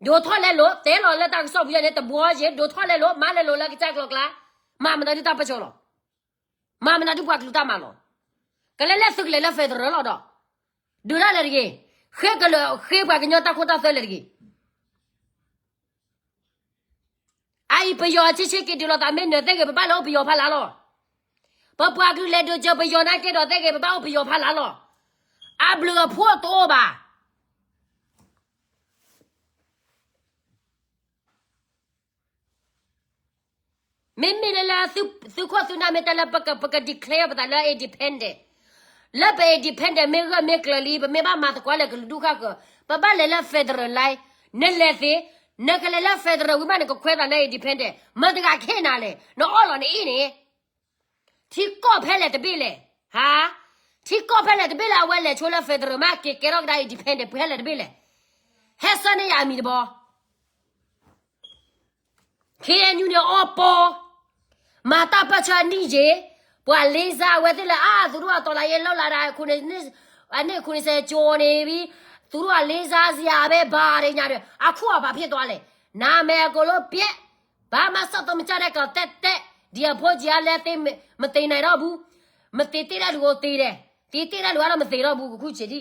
ဒိးထီၣ်လဲလိာ်, တဲလီၤလၢတၢ်ကစီၣ်ပူၤန့ၣ် တဘှီယဲၢ်, ဒိးထီၣ်လဲလိာ်, မၤလဲလိာ်လၢကစၢ်ကျိၤကျါ, မၤမတၤဒုးတၢ်ပၢၢ်ဆၢလီၤ, မၤမတၤဒုးပှၤကလုာ်တၢ်မၤလီၤ, ကလဲၤလၢသုကလဲၤလၢ federal လီၤဒီး, ဒုးဒၣ်လဲာ်တဂ့ၤ, ဃ့ကလၢာ်, ဃ့ပှၤကညီတၢ်ခိတၢ်သွဲလဲာ်တဂ့ၤ. အအံၤပယီၤဆ့ဆ့က့ၤဒုးလိာ်သးမ့ၢ်နၢၤသ့ၣ်ဂ့ၤ ပဘၣ်လၢအိၣ်ပယီၤဖးလါလီၤ. ပပှၤကလုာ်လဲၤဒုးစၢၤပယီၤနာ်က့ဒီးသ့ၣ်ဂ့ၤ ပဘၣ်အိၣ်ပယီၤဖးလါလီၤ. အဘျုးအဖှိၣ်တအိၣ်ဘၣ်. မ့မ့ၢ်လၢလၢသုခိၣ်သုနၢ်မ့ၢ်တဲလၢပက ပက declare ပသးလၢ independent, လၢပ independent မ့ၢ်ဂၢၢ်မ့ၢ်ကျၢၤလံ ပမ့ၢ်ဘၣ်မၤသကိးလၢကလုာ်ဒူၣ်ဃၣ်ဃၢၤ ပဘၣ်လဲၤလၢ federal line, နလဲၤသ့, နကလဲၤလၢ federal ဝံၤမး နကခွဲးသးလၢ independent မတၤဂၤကဟ့ၣ်နၤလဲၣ်, နအီၣ်လီၤနအ့ၣ်န့ၣ်, ထံကီၢ်ဖဲလဲၣ်တဘ့ၣ်လဲၣ်, ဟါ, ထံကီၢ်ဖဲလဲၣ်တဘ့ၣ်လၢအဝဲလဲၤဆိလၢ federal မး က့ၤကဲထီၣ်ကဒါ independent ဖဲလဲၣ်တဘ့ၣ်လဲၣ်, ဟဲဆှၢန့ၢ်ယၤအမံၤတဘီ ခ့ၣ်အဲၣ်ယူၣ်န့ၣ်အီၣ်ပီ, မၤတၢ်ပၢၢ်ဆၢအနံၣ်ယံာ်, ပှၤလ့စါအဝဲသ့ၣ်လၢအါ သူတို့အတော်လှန်ရေးလုပ်လာတာ အနှစ် ခုနှစ်ဆယ်ကျော်နေပြီ, သူတို့ကလေးစားစရာပဲ ဘာတွေညာတွေ, အခုကဘာဖြစ်သွားလဲ, နာမည်အကုန်လုံးပျက်, ဘာမှဆက်သွယ်မကြတဲ့ကောင် တက်တက်, ဒီအဖိုးကြီးကလည်းသေမသေနိုင်တော့ဘူး, မသေသင့်တဲ့လူကိုသေတယ်, သေသင့်တဲ့လူကတော့မသေတော့ဘူး အခုချိန်ထိ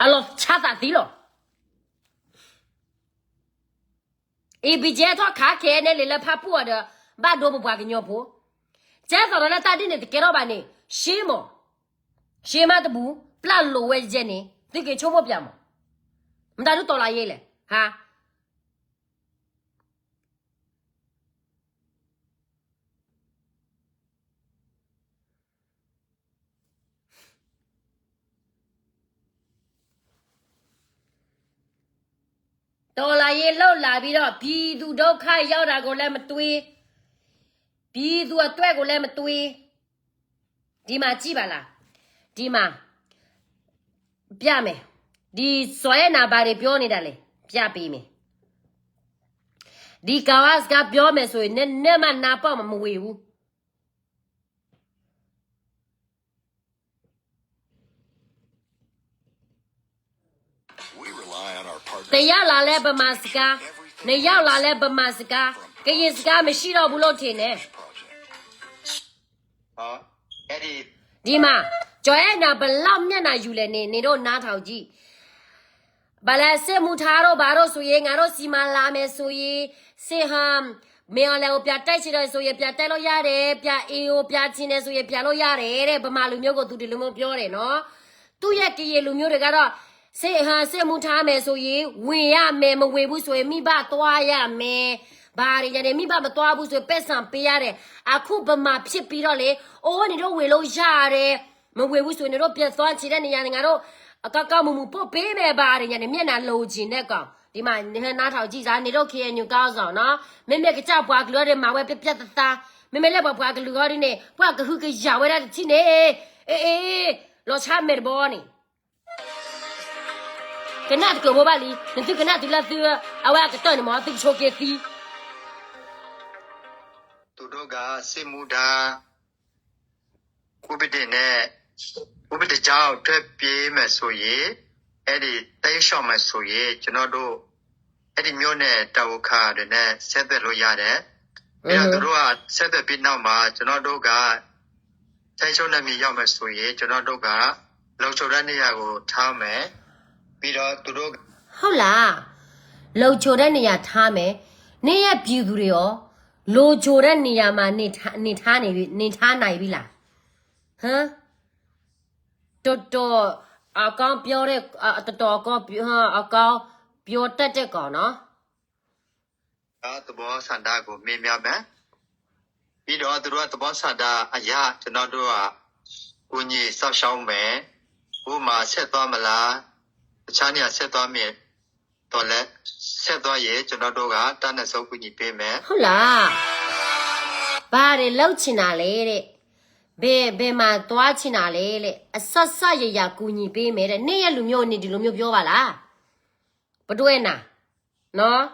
အလီၤဆါသးသံလီၤ. အံၤ ဘီကဲထီၣ်ခးခဲန့ၣ်လံလၢဖးပူၣ်အီၤဒီး ဘၣ်ဒိပပှၤကညီဖိ, ကဲသိးဒီးလၢတၢ်ဒ်န့ၣ်တကဲထီၣ်ဘၣ်န့ၣ် ရှ့မး, ရှ့မးတဘူး, ပျၢ်လိာ်ဝဲယဲန့ၣ် သုက့ၤဆိကမိၣ်ပျၢ်မး, မတၤဒုးတီၤလီၤယဲလဲၣ်, ဟါ တော်လှန်ရေးလုပ်လာပြီးတော့ ပြည်သူဒုက္ခရောက်တာကိုလည်းမတွေး, ပြည်သူအတွက်ကိုလည်းမတွေး, ဒီမှာကြည့်ပါလား, ဒီမှာပြမယ်, ဒီစော်အဲနာ်ဘာတွေပြောနေတာလဲ, ပြပေးမယ်, ဒီကောင်ကစကားပြောမယ်ဆိုရင် နည်းနည်းမှနားပေါက်မှာမဝေဘူး. တယောက်လာလဲဗမာစကား, နှစ်ယောက်လာလဲဗမာစကား, ကရင်စကားမရှိတော့ဘူးလို့ထင်တယ်. ဒီမှာ, ကျော်အဲနာ် ဘယ်လောက်မျက်နှာယူလဲ နေ, နေတော့နားထောင်ကြည့်. ဘာလဲ စစ်မှုထမ်းတို့ဘာတို့ဆိုရင် ငါတို့စီမံလာမယ်ဆိုရင်, စစ်ဟန်, မင်းအောင်လှိုင်ကိုပြန်တိုက်ချင်တယ်ဆိုရင် ပြန်တိုက်လို့ရတယ်, ပြန် အေးအို ပြန်ချင်တယ်ဆိုရင် ပြန်လို့ရတယ်တဲ့, ဗမာလူမျိုးကို သူဒီလိုမျိုးပြောတယ်နော်. သူ့ရဲ့ကရင်လူမျိုးတွေကတော့ စစ်ဟန် စစ်မှုထမ်းမယ်ဆိုရင် ဝင်ရမယ်, မဝင်ဘူးဆိုရင် မိဘသွားရမယ်, ဘာတွေညာနေ မိဘမသွားဘူးဆိုရင် ပိုက်ဆံပေးရတယ်. အခုဗမာဖြစ်ပြီးတော့လေ, အိုး နေတော့ဝင်လို့ရတယ်, မဝင်ဘူးဆိုရင် နေတော့ပြန်သွားချင်တဲ့နေရာ ငါတို့ အကောင်းကောင်းမွန်မွန်ပို့ပေးမယ် ဘာတွေညာနေ မျက်နှာလိုချင်တဲ့ကောင်, ဒီမှာ နားထောင်ကြည့်စမ်း, နေတော့ ခ့ဢၣ်ယူၣ် ခေါင်းဆောင်နော်, မ့မ့ၢ်ကစၢ်ပှၤကလုာ်အီၤဒီး မၤဝဲပြတ်ပြတ်သားသား, မ့မ့ၢ်လၢပှၤပှၤကလုာ်အီၤဒ်န့ၣ် ပှၤကဟုကယာ်ဝဲဒၣ်တထံၣ်န့ၣ်, အေး, လီၤဆါမဲာ်တဘီန့ၣ် ကနၣ်တကၢၢ်ဘိဘၣ်လံ, နသုကနၣ်တုၤလၢသု, အဝဲအကတၢၢ်န့ၣ်မ့ၢ် သုကဆိးက့ၤသံ သူတို့က စစ်မှုထမ်း ဥပဒေနဲ့, ဥပဒေကြောင့် ထွက်ပြေးမယ်ဆိုရင်, အဲဒီ တိမ်းရှောင်မယ်ဆိုရင် ကျွန်တော်တို့ အဲဒီမြို့နယ် တာဝန်ခံတွေနဲ့ ဆက်သွယ်လို့ရတယ်. ပြီးတော့ သူတို့က ဆက်သွယ်ပြီးနောက်မှာ ကျွန်တော်တို့က ထိန်းချုပ်နယ်မြေရောက်မယ်ဆိုရင် ကျွန်တော်တို့က လုံခြုံတဲ့နေရာကို ထားမယ်. ပြီးတော့ သူတို့က ဟုတ်လား, လုံခြုံတဲ့နေရာထားမယ်, နေရပြည်သူတွေရော, လုံခြုံတဲ့နေရာမှာ နေထား, နေထားနေပြီ, နေထားနိုင်ပြီလား? ဟမ်, တော်တော်အကောင်းပြောတဲ့, အ, တော်တော်အကောင်းပြော, အကောင်းပြောတတ်တဲ့ကောင်နော်. သဘောဆန္ဒကို မေးမြန်းမယ်. ပြီးတော့ သူတို့သဘောဆန္ဒအရ ကျွန်တော်တို့က ကူညီစောင့်ရှောက်မယ်. ဥပမာ ဆက်သွားမလား, တခြားနေရာဆက်သွားမယ်, တော့လည်း ဆက်သွားရင် ကျွန်တော်တို့က တတ်နိုင်ဆုံးကူညီပေးမယ်. ဟုတ်လား, ဘာတွေလုပ်ချင်တာလဲတဲ့, ဘယ်, ဘယ်မှာသွားချင်တာလဲတဲ့, အစစယရာကူညီပေးမယ်တဲ့, နေရလူမျိုးနေဒီလိုမျိုးပြောပါလား, ပတွဲနာ်, နော်,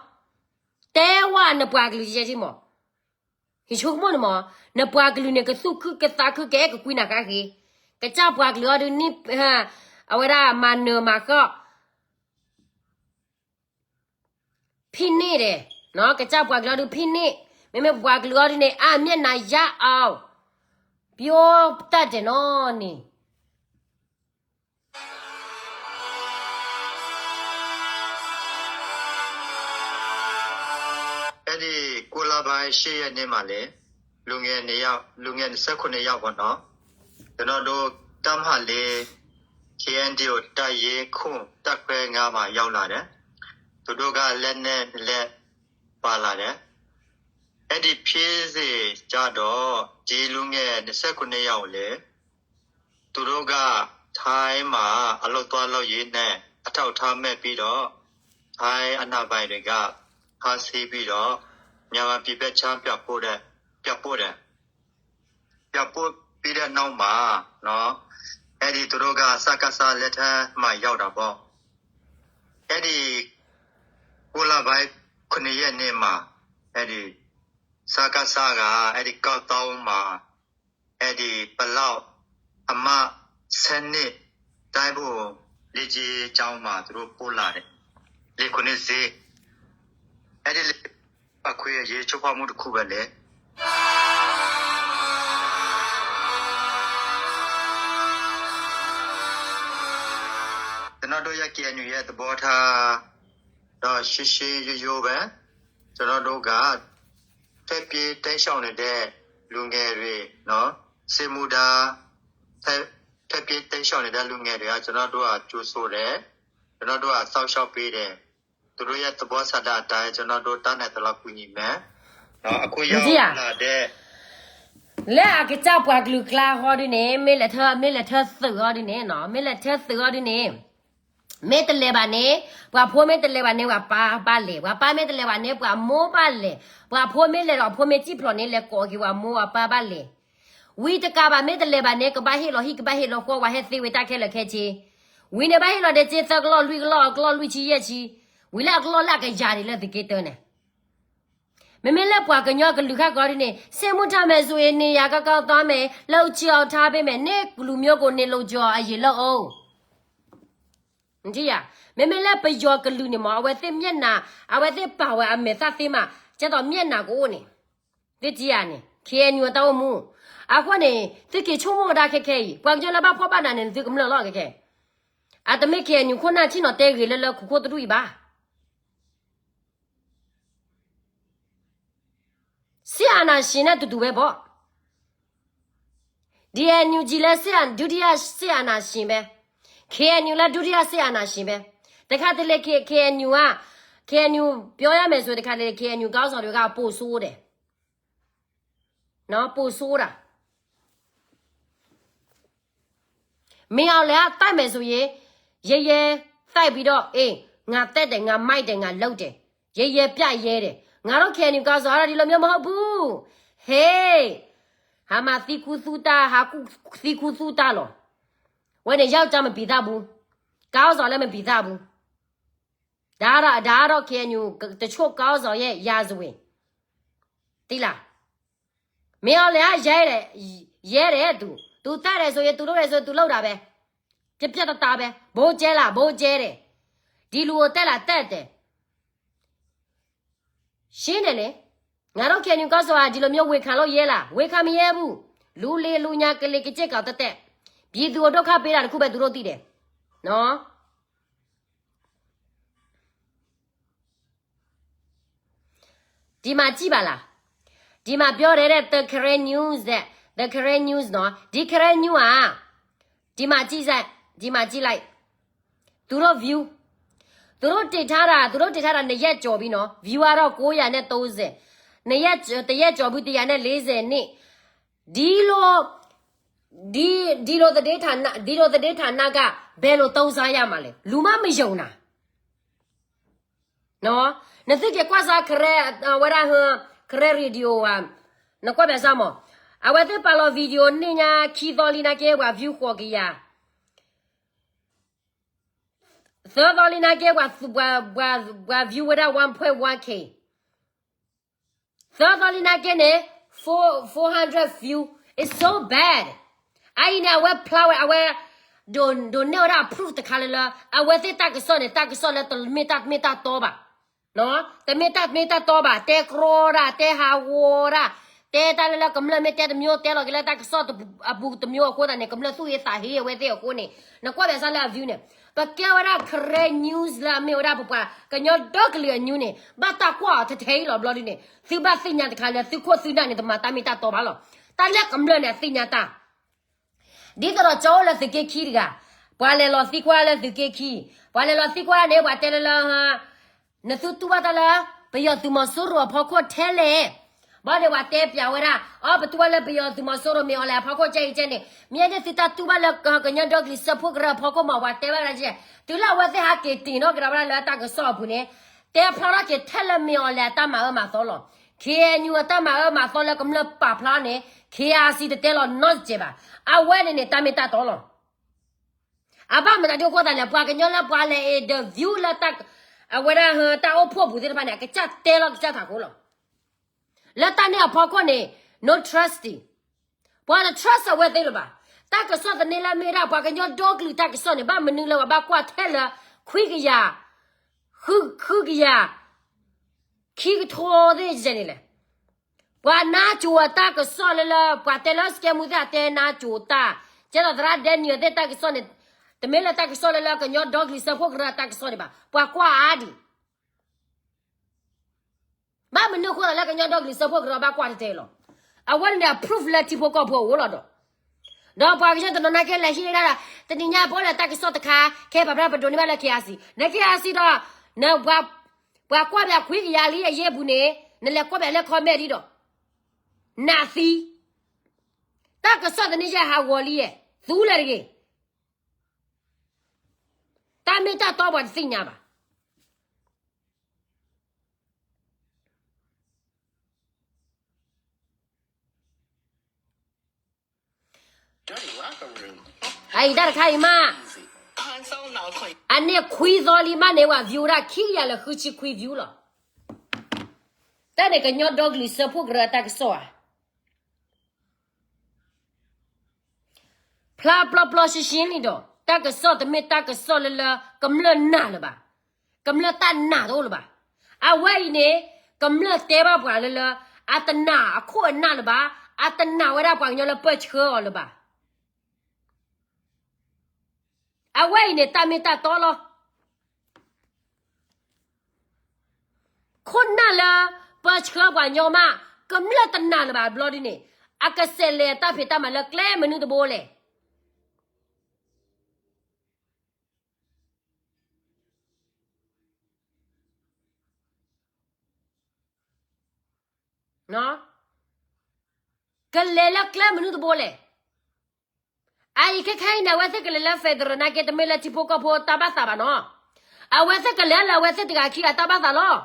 တဲဝဲနပှၤကလုာ်ယဲထံမး, ယဆိကမိၣ်န့ၣ်မး, နပှၤကလုာ်န့ၣ် ကသူၣ်ခုကသးခု ကအဲၣ်ကကွံနၤဃါဃ့, ကစၢ်ပှၤကလုာ်အီၤဒုးန့ၣ်, အဝဲဒၣ်မၤနၢၤမၤဃၣ် ဖိနှိပ်တယ်, ကစၢ်ပှၤကလုာ်အီၤဒုးဖိနှိပ်, မ့မ့ၢ်ပှၤကလုာ်အီၤဒုးန့ၣ် အမျက်နှာရအောင်, ပြောတတ်တယ်နော်န့ၣ် အဲဒီ ကိုးလပိုင်း ရှစ်ရက်နေ့မှာလေ, လူငယ်နှစ်ယောက်, လူငယ်နှစ်ဆယ့်ခုနှစ်ယောက်ပေါ့နော်, ကျွန်တော်တို့ တပ်မဟာလေး เคเอ็นดีโอ တပ်ရင်းခုနှစ် တပ်ခွဲငါးမှာ ရောက်လာတယ်။ သူတို့က လက်နက်နှစ်လက် ပါလာတယ်။ အဲ့ဒီဖြစ်စဉ်ကြတော့ ဒီလူငယ် နှစ်ဆယ့်ခုနှစ်ယောက်ကိုလည်း သူတို့က ထိုင်းမှာ အလုပ်သွားလုပ်ရင်းနဲ့ အထောက်အထားမဲ့ပြီးတော့ ထိုင်းအာဏာပိုင်တွေက ဖမ်းဆီးပြီးတော့ မြန်မာပြည်ဘက်ခြမ်း ပြန်ပို့တဲ့ ပြန်ပို့တယ်။ ပြန်ပို့ပြီးတဲ့နောက်မှာနော် အဲ့ဒီသူတို့က စကစ လက်ထက်မှာ ရောက်တာပေါ့။ အဲ့ဒီ ကိုးလပိုင်း ခုနှစ်ရက်နေ့မှာ အဲ့ဒီ စကစ က အဲ့ဒီ ကော့သောင်းမှာ အဲ့ဒီ ပလောက် အမှတ် ဆယ့်နှစ် တိုင်းဗိုလ်လေ့ကျင့်ကျောင်းမှာ သူတို့ပို့လာတယ်။ လေ့ကျင့်စင် အဲ့ဒီ အခွင့်အရေး ချိုးဖောက်မှုတစ်ခုပဲလေ။ ကျွန်တော်တို့ရဲ့ KNU ရဲ့ သဘောထားတော့ ရှင်းရှင်းရိုးရိုးပဲ။ ကျွန်တော်တို့က ထွက်ပြေးတိမ်းရှောင်နေတဲ့ လူငယ်တွေနော် စစ်မှုထမ်း ထွက် ထွက်ပြေးတိမ်းရှောင်နေတဲ့ လူငယ်တွေက ကျွန်တော်တို့က ကြိုဆိုတယ်။ ကျွန်တော်တို့က စောင့်ရှောက်ပေးတယ်။ သူတို့ရဲ့ သဘောဆန္ဒအတိုင်း ကျွန်တော်တို့ တတ်နိုင်သလောက် ကူညီမယ်နော်။ အခုရောက်လာတဲ့ လၢအကစၢ်ပှၤကလုာ်ကျါဃီဒ်န့ၣ် မ့ၢ်လဲၤထၢ မ့ၢ်လဲၤထၢသုးဃီဒ်န့ၣ်နီၤ မ့ၢ်လဲၤထၢသုးဃီဒ်န့ၣ် မ့ၢ်တလဲၤဘၣ်န့ၣ် ပှၤဖိမ့ၢ်တလဲၤဘၣ်န့ၣ် ပှၤပၢ်ဘၣ်လဲၤ, ပှၤပၢ်မ့ၢ်တလဲၤဘၣ်န့ၣ် ပှၤမိၢ်ဘၣ်လဲၤ, ပှၤဖိမ့ၢ်လဲၤဒီး အဖိမ့ၢ်စံၣ်ဖျိးန့ၣ် လဲၤကိးက့ၤ ပှၤမိၢ်ပှၤပၢ်ဘၣ်လဲၤ. ဝံတကးဘၣ် မ့ၢ်တလဲၤဘၣ်န့ၣ် ကဘၣ်ဟ့ၣ်လီၤဟံၣ် ကဘၣ်ဟ့ၣ်လီၤဃီ ပှၤဟဲသ့ဝဲတၢ်ခဲလၢာ်ခဲဆ့. ဝံန့ၣ်ဘၣ်ဟ့ၣ်လီၤဒီး စ့သၢကလီၢ်လွံၢ်ကလီၢ် အကလီၢ်လွံၢ်ဆံယဲၢ်ဆံ, ဝံလၢအကလီၢ်လၢအကယၤဒံးလၢသုးက့တၢန့ၣ် မ့မ့ၢ်လၢပှၤကညီကလုာ်ခါကီဒ်န့ၣ် စစ်မှုထမ်းမယ်ဆိုရင် နေရာကောင်းကောင်းမယ် လုပ်ချင်အောင်ထားပေးမယ် နင့်လူမျိုးကို နေလို့ကြောအရင်လုပ်အောင် မ့မ့ၢ်လၢပယီၤကလုာ်န့ၣ်မ့ၢ် အဝဲသ့ၣ်မျက်နှာ အဝဲသ့ၣ်ပာ်ဝဲအမဲာ်သၣ်သ့မး ကဲသိးမျက်နှာကအိၣ်န့ၣ် သ့ၣ်တယၤန့ၣ် KNU အတၢ်အိၣ်မူ အဃိန့ၣ် သုက့ၤဆိကမိၣ်ကဒါခဲခဲအံၤ ပှၤကညီလၢဘၣ်ဖှီၣ်ဘၣ်နးန့ၣ် သုကမျၢၢ်လီၤခဲခဲ အတမ့ၢ် KNU ခိၣ်နၢ်ထံၣ်နီၤတဲဂ့ၤလၢလၢခိခိၣ်တဒူၣ်အံၤဘၣ် စစ်အာဏာရှင်နဲ့တူတူပဲပေါ့ ဒီအန်ယူဂျီ လည်းစစ်အာ ဒုတိယစစ်အာဏာရှင်ပဲ KNU လည်းဒုတိယစစ်အာဏာရှင်ပဲ တခါတလေ K- KNU က KNU ပြောရမယ်ဆိုတခါတလေ KNU ခေါင်းဆောင်တွေကပိုဆိုးတယ်နော်ပိုဆိုးတာ မင်းအောင်လှိုင်ကတိုက်မယ်ဆိုရင် ရဲရဲတိုက်ပြီးတော့ အေး ငါတိုက်တယ် ငါမိုက်တယ် ငါလုပ်တယ် ရဲရဲပြရဲတယ် ငါတို့ KNU ခေါင်းဆောင်ကတော့ဒီလိုမျိုးမဟုတ်ဘူး ဟေး ဟာမသီးခူသူတၢ် ဟာကူသီးခူသူတၢ်လီၤ ဝဲန့ၣ် ယောက်ျားမပီသဘူး ခေါင်းဆောင်လည်းမပီသဘူး ဒါကတော့ ဒါကတော့ KNU တချို့ခေါင်းဆောင်ရဲ့ ရာဇဝင် သိလား မင်းအောင်လှိုင်က ရဲတယ် ရဲတယ် သူ သူတိုက်တယ်ဆိုရင် သူလုပ်တယ်ဆိုရင် သူလုပ်တာပဲ ပြတ်ပြတ်သားသားပဲ ဗိုလ်ကျဲလား ဗိုလ်ကျဲတယ် ဒီလူကို တက်လား တက်တယ် ရှင်းတယ်လေ ငါတို့ KNU ခေါင်းဆောင်က ဒီလိုမျိုး ဝန်ခံလို့ရဲလား ဝန်ခံမရဲဘူး လူလီလူညါ ကလီကလီကလီကလီ ပြည်သူကို ဒုက္ခပေးတာတစ်ခုပဲ သူတို့သိတယ်နော် ဒီမှာကြည့်ပါလား ဒီမှာပြောတယ်တဲ့ The Karen News တဲ့ The Karen News နော် ဒီ Karen News อ่ะ ဒီမှာကြည့်စမ်း ဒီမှာကြည့်လိုက် သူတို့ view သူတို့တင်ထားတာ သူတို့တင်ထားတာ နှစ်ရက်ကျော်ပြီနော် view ကတော့ ကိုးရာနဲ့သုံးဆယ် နှစ်ရက်တစ်ရက်ကျော်ပြီ တစ်ရာနဲ့လေးဆယ်နှစ် ဒီလိုဒီဒီလိုသတင်းဌာနဒီလိုသတင်းဌာနကဘယ်လိုသုံးစားရမှာလဲလူမမယုံတာနော်နသုကကွၢ်စားခရဲဝဲဒၣ်ဟ ခရဲ radio ဝါ နကွၢ်ပြစၢ်မး အဝဲသ့ၣ်ပာ်လီၤ video န့ၣ်ညါခံသီလံနာ်က့ ပှၤ view ဃိးကယၤ သၢသီလံနာ်က့ ပှၤ ပှၤ ပှၤ view ဝဲဒၣ် one point one K သၢသီလံနာ်က့န့ၣ် four four hundred view it's so bad အအံၤန့ၣ် အဝဲဖျါဝဲ အဝဲ ဒိး ဒိးနဲၣ်ဝဲဒၣ်အ proof တခါလၢလၢ အဝဲသ့ၣ်တၢ်ကစီၣ်န့ၣ် တၢ်ကစီၣ်လၢတမ့ၢ်တၢ်မ့ၢ်တၢ်တီဘၣ် တမ့ၢ်တၢ်မ့ၢ်တၢ်တီဘၣ် တဲကြီတၢ် တဲဟးဂီၤတၢ် တဲတၢ်လၢလၢကမျၢၢ်မ့ၢ်တဲတမျိုး တဲလီၤက့ၤလၢတၢ်ကစီၣ်အပူၤတမျိုးအဃိသတးန့ၣ် ကမျၢၢ်သူၣ်ဟ့သးဟ့အဝဲသ့ၣ်အဃိန့ၣ် နကွၢ်ပြစၢ်လၢအ view န့ၣ် ပကဲဝဲဒၣ် ခရဲ news လၢအမ့ၢ်ဝဲဒၣ်ပပှၤ ကညီဒီကလုာ်အ news န့ၣ် ဘၣ်တၢ်ကွၢ်အီၤထဲထဲအံၤလီၤဘျီဒ်န့ၣ် သုဘၣ်သ့ၣ်ညါတခါလၢသုခိၣ်သုနၢ်န့ၣ် တမၤတၢ်မ့ၢ်တၢ်တီဘၣ်လီၤ တၢ်လၢကမျၢၢ်န့ၣ် အသ့ၣ်ညါတၢ် ဒ်သိးဒီးကၠီအိၣ်လၢသုးက့ခံတဂၤ ပှၤလဲၤလီၤသံကွၢ်လၢသုးက့ခံ, ပှၤလဲၤလီၤသံကွၢ်န့ၣ် ပှၤတဲလၢလၢ နသုတူၢ်ဘၣ်တၢ်လၢ ပယီၤသုးမီၤစိရိၤအဖီခိၣ်ထဲလဲၣ်. ဘၣ်န့ၣ်ပှၤတဲပၠးဝဲဒၣ်, အီ ပတူၢ်ဘၣ်လၢပယီၤသုးမီၤစိရိၤမ့ၢ်အီၤလဲၣ်အဖီခိၣ်ကဲအံၤကဲန့ၣ်, မ့ၢ်န့ၣ်သုတၢ်တူၢ်ဘၣ်လၢကညီဒီကလုာ်စၢဖှိၣ်ကရၢအဖီခိၣ်မး ပှၤတဲဘၣ်ဝဲဒၣ်ကဲ, တုၤလၢအဝဲသ့ၣ်ဟးက့ၤတ့ၢ်နီၣ်ကဒါဝဲဒၣ်လၢတၢ်ကစီၣ်အပူၤန့ၣ်, တဲဖျါထီၣ်က့ၤထဲလၢမ့ၢ်အီၤလဲၣ်အတၢ်မၤအၢမၤသီလီၤ. ခ့ၣ်အဲၣ်ယူၣ်အတၢ်မၤအၢမၤသီလၢကမျၢၢ်ပာ်ဖျါန့ၣ် ခ့ၣ်အဲၣ်ယူၣ်တတဲလီၤနီတစဲးဘၣ်. အဝဲန့ၣ်န့ၣ် တၢ်မ့ၢ်တၢ်တီလီၤ. အဘၣ်မတၤဒုးအဃိသတးလဲၣ်, ပှၤကညီလၢပှၤလဲၤ interview လၢ အဝဲဒၣ်တၢ်အိၣ်ဖှိၣ်ပူၤသ့ၣ်တဖၣ်န့ၣ် အကစၢ်တဲလီၤကစၢ်ထးခိၣ်လီၤ. လၢတၢ်န့ၣ်အဖီခိၣ်န့ၣ် no trusting, ပှၤတ trust အဝဲသ့ၣ်လၢၤဘၣ်. တၢ်ကစီၣ်သန့လၢမ့ၢ်ဒၣ်ပှၤကညီဒီကလုာ်တၢ်ကစီၣ်န့ၣ် ဘၣ်မနုၤလၢပှၤဘၣ်ကွၢ်ထဲလၢ ခွံကယၤ, ဃုကယၤ, ခံကထိသ့ၣ်န့ၣ်လဲၣ်. ပှၤနါစိၤအတၢ်ကစီၣ်လၢလၢ ပှၤတဲလၢ စကဲမူ သ့ၣ်အတဲနါစိၤတၢ်, ကဲဒီးသရၣ်ဒဲနံၤအသ့ၣ်တၢ်ကစီၣ်န့ၣ်, တမ့ၢ်လၢတၢ်ကစီၣ်လၢလၢကညီဒီကလုာ်စၢဖှိၣ်ကရၢအတၢ်ကစီၣ်ဒံးဘၣ်, ပှၤကွၢ်အါဒံး. ဘၣ်မနုၤအဃိသတးလၢကညီဒီကလုာ်စၢဖှိၣ်ကရၢဘၣ်ကွၢ်တတဲလီၤ. အဝဲန့ၣ်န့ၣ် အ proof လၢထံဖိကီၢ်ဖိအအိၣ်လီၤဒီး, ဒီးပှၤကညီတနီၤနာ်က့လဲၤဟံးဒၣ်ဒီး တနံၤညါပအိၣ်လၢတၢ်ကစီၣ်တခါ ခဲပာ်ဖျါပဒိးန့ၢ်ဘၣ်လၢ ခ့ၣ်အဲၣ်ယူၣ်, န ခ့ၣ်အဲၣ်ယူၣ်ဒီး န ပှၤကွၢ်ပှၤခွံကယၤလံအယဲၢ်ပူၤန့ၣ် နလဲၤကွၢ်ပှၤလၢ comment ဒံးဒီး, နသံ, တၢ်ကစီၣ်သန့ယဲၢ်ဟးဂီၤလံယဲၢ်, သူလဲၤတဂ့ၤ. တၢ်မ့ၢ်တၢ်တီပှၤတသ့ၣ်ညါဘၣ်. အံၤတၢ်တခါအံၤမး, အန့ၣ်ခွံသီလံမးန့ၣ် ပှၤ view ဒၣ် ခံကယၤလၢဃုဆံခွံ view လီၤ. တၢ်န့ၣ်ကညီဒီကလုာ်စၢဖှိၣ်ကရၢအတၢ်ကစီၣ်ဧါ. ဖျါပျီပျီရှင်းရှင်းလံဒီး တၢ်ကစီၣ်တမ့ၢ်တၢ်ကစီၣ်လၢလၢ ကမျၢၢ်နာ်လၢၤဘၣ်, ကမျၢၢ်တၢ်နာ်တအိၣ်လၢၤဘၣ်. အဝဲအံၤန့ၣ် ကမျၢၢ်တဲဘၣ်ပှၤလၢလၢ အတနာ်အခိၣ်အနၢ်လၢၤဘၣ်, အတနာ်ဝဲဒၣ်ပှၤကညီလၢပၢၢ်ဆှၢအီၤလၢၤဘၣ်. အဝဲအံၤန့ၣ် တၢ်မ့ၢ်တၢ်တီလီၤ. ခိၣ်နၢ်လၢပၢၢ်ဆှၢပှၤကညီမး ကမျၢၢ်တနာ်လၢၤဘၣ်ဘျီဒ်န့ၣ်, အကစဲးလဲၤတၢ်ဖံးတၢ်မၤလၢကျဲမနုၤတဘိလဲၣ်. ကလဲၤလၢကျဲမနုၤတဘိလဲၣ်. အအံၤခဲခဲအံၤန့ၣ် အဝဲသ့ၣ်ကလဲၤလၢ federal နာ်က့ တမ့ၢ်လၢထံဖိကီၢ်ဖိတၢ်ဘၣ်သးဘၣ်နီၤ. အဝဲသ့ၣ်ကလဲၤလၢအဝဲသ့ၣ်တဂၤခံဂၤတၢ်ဘၣ်သးလီၤ.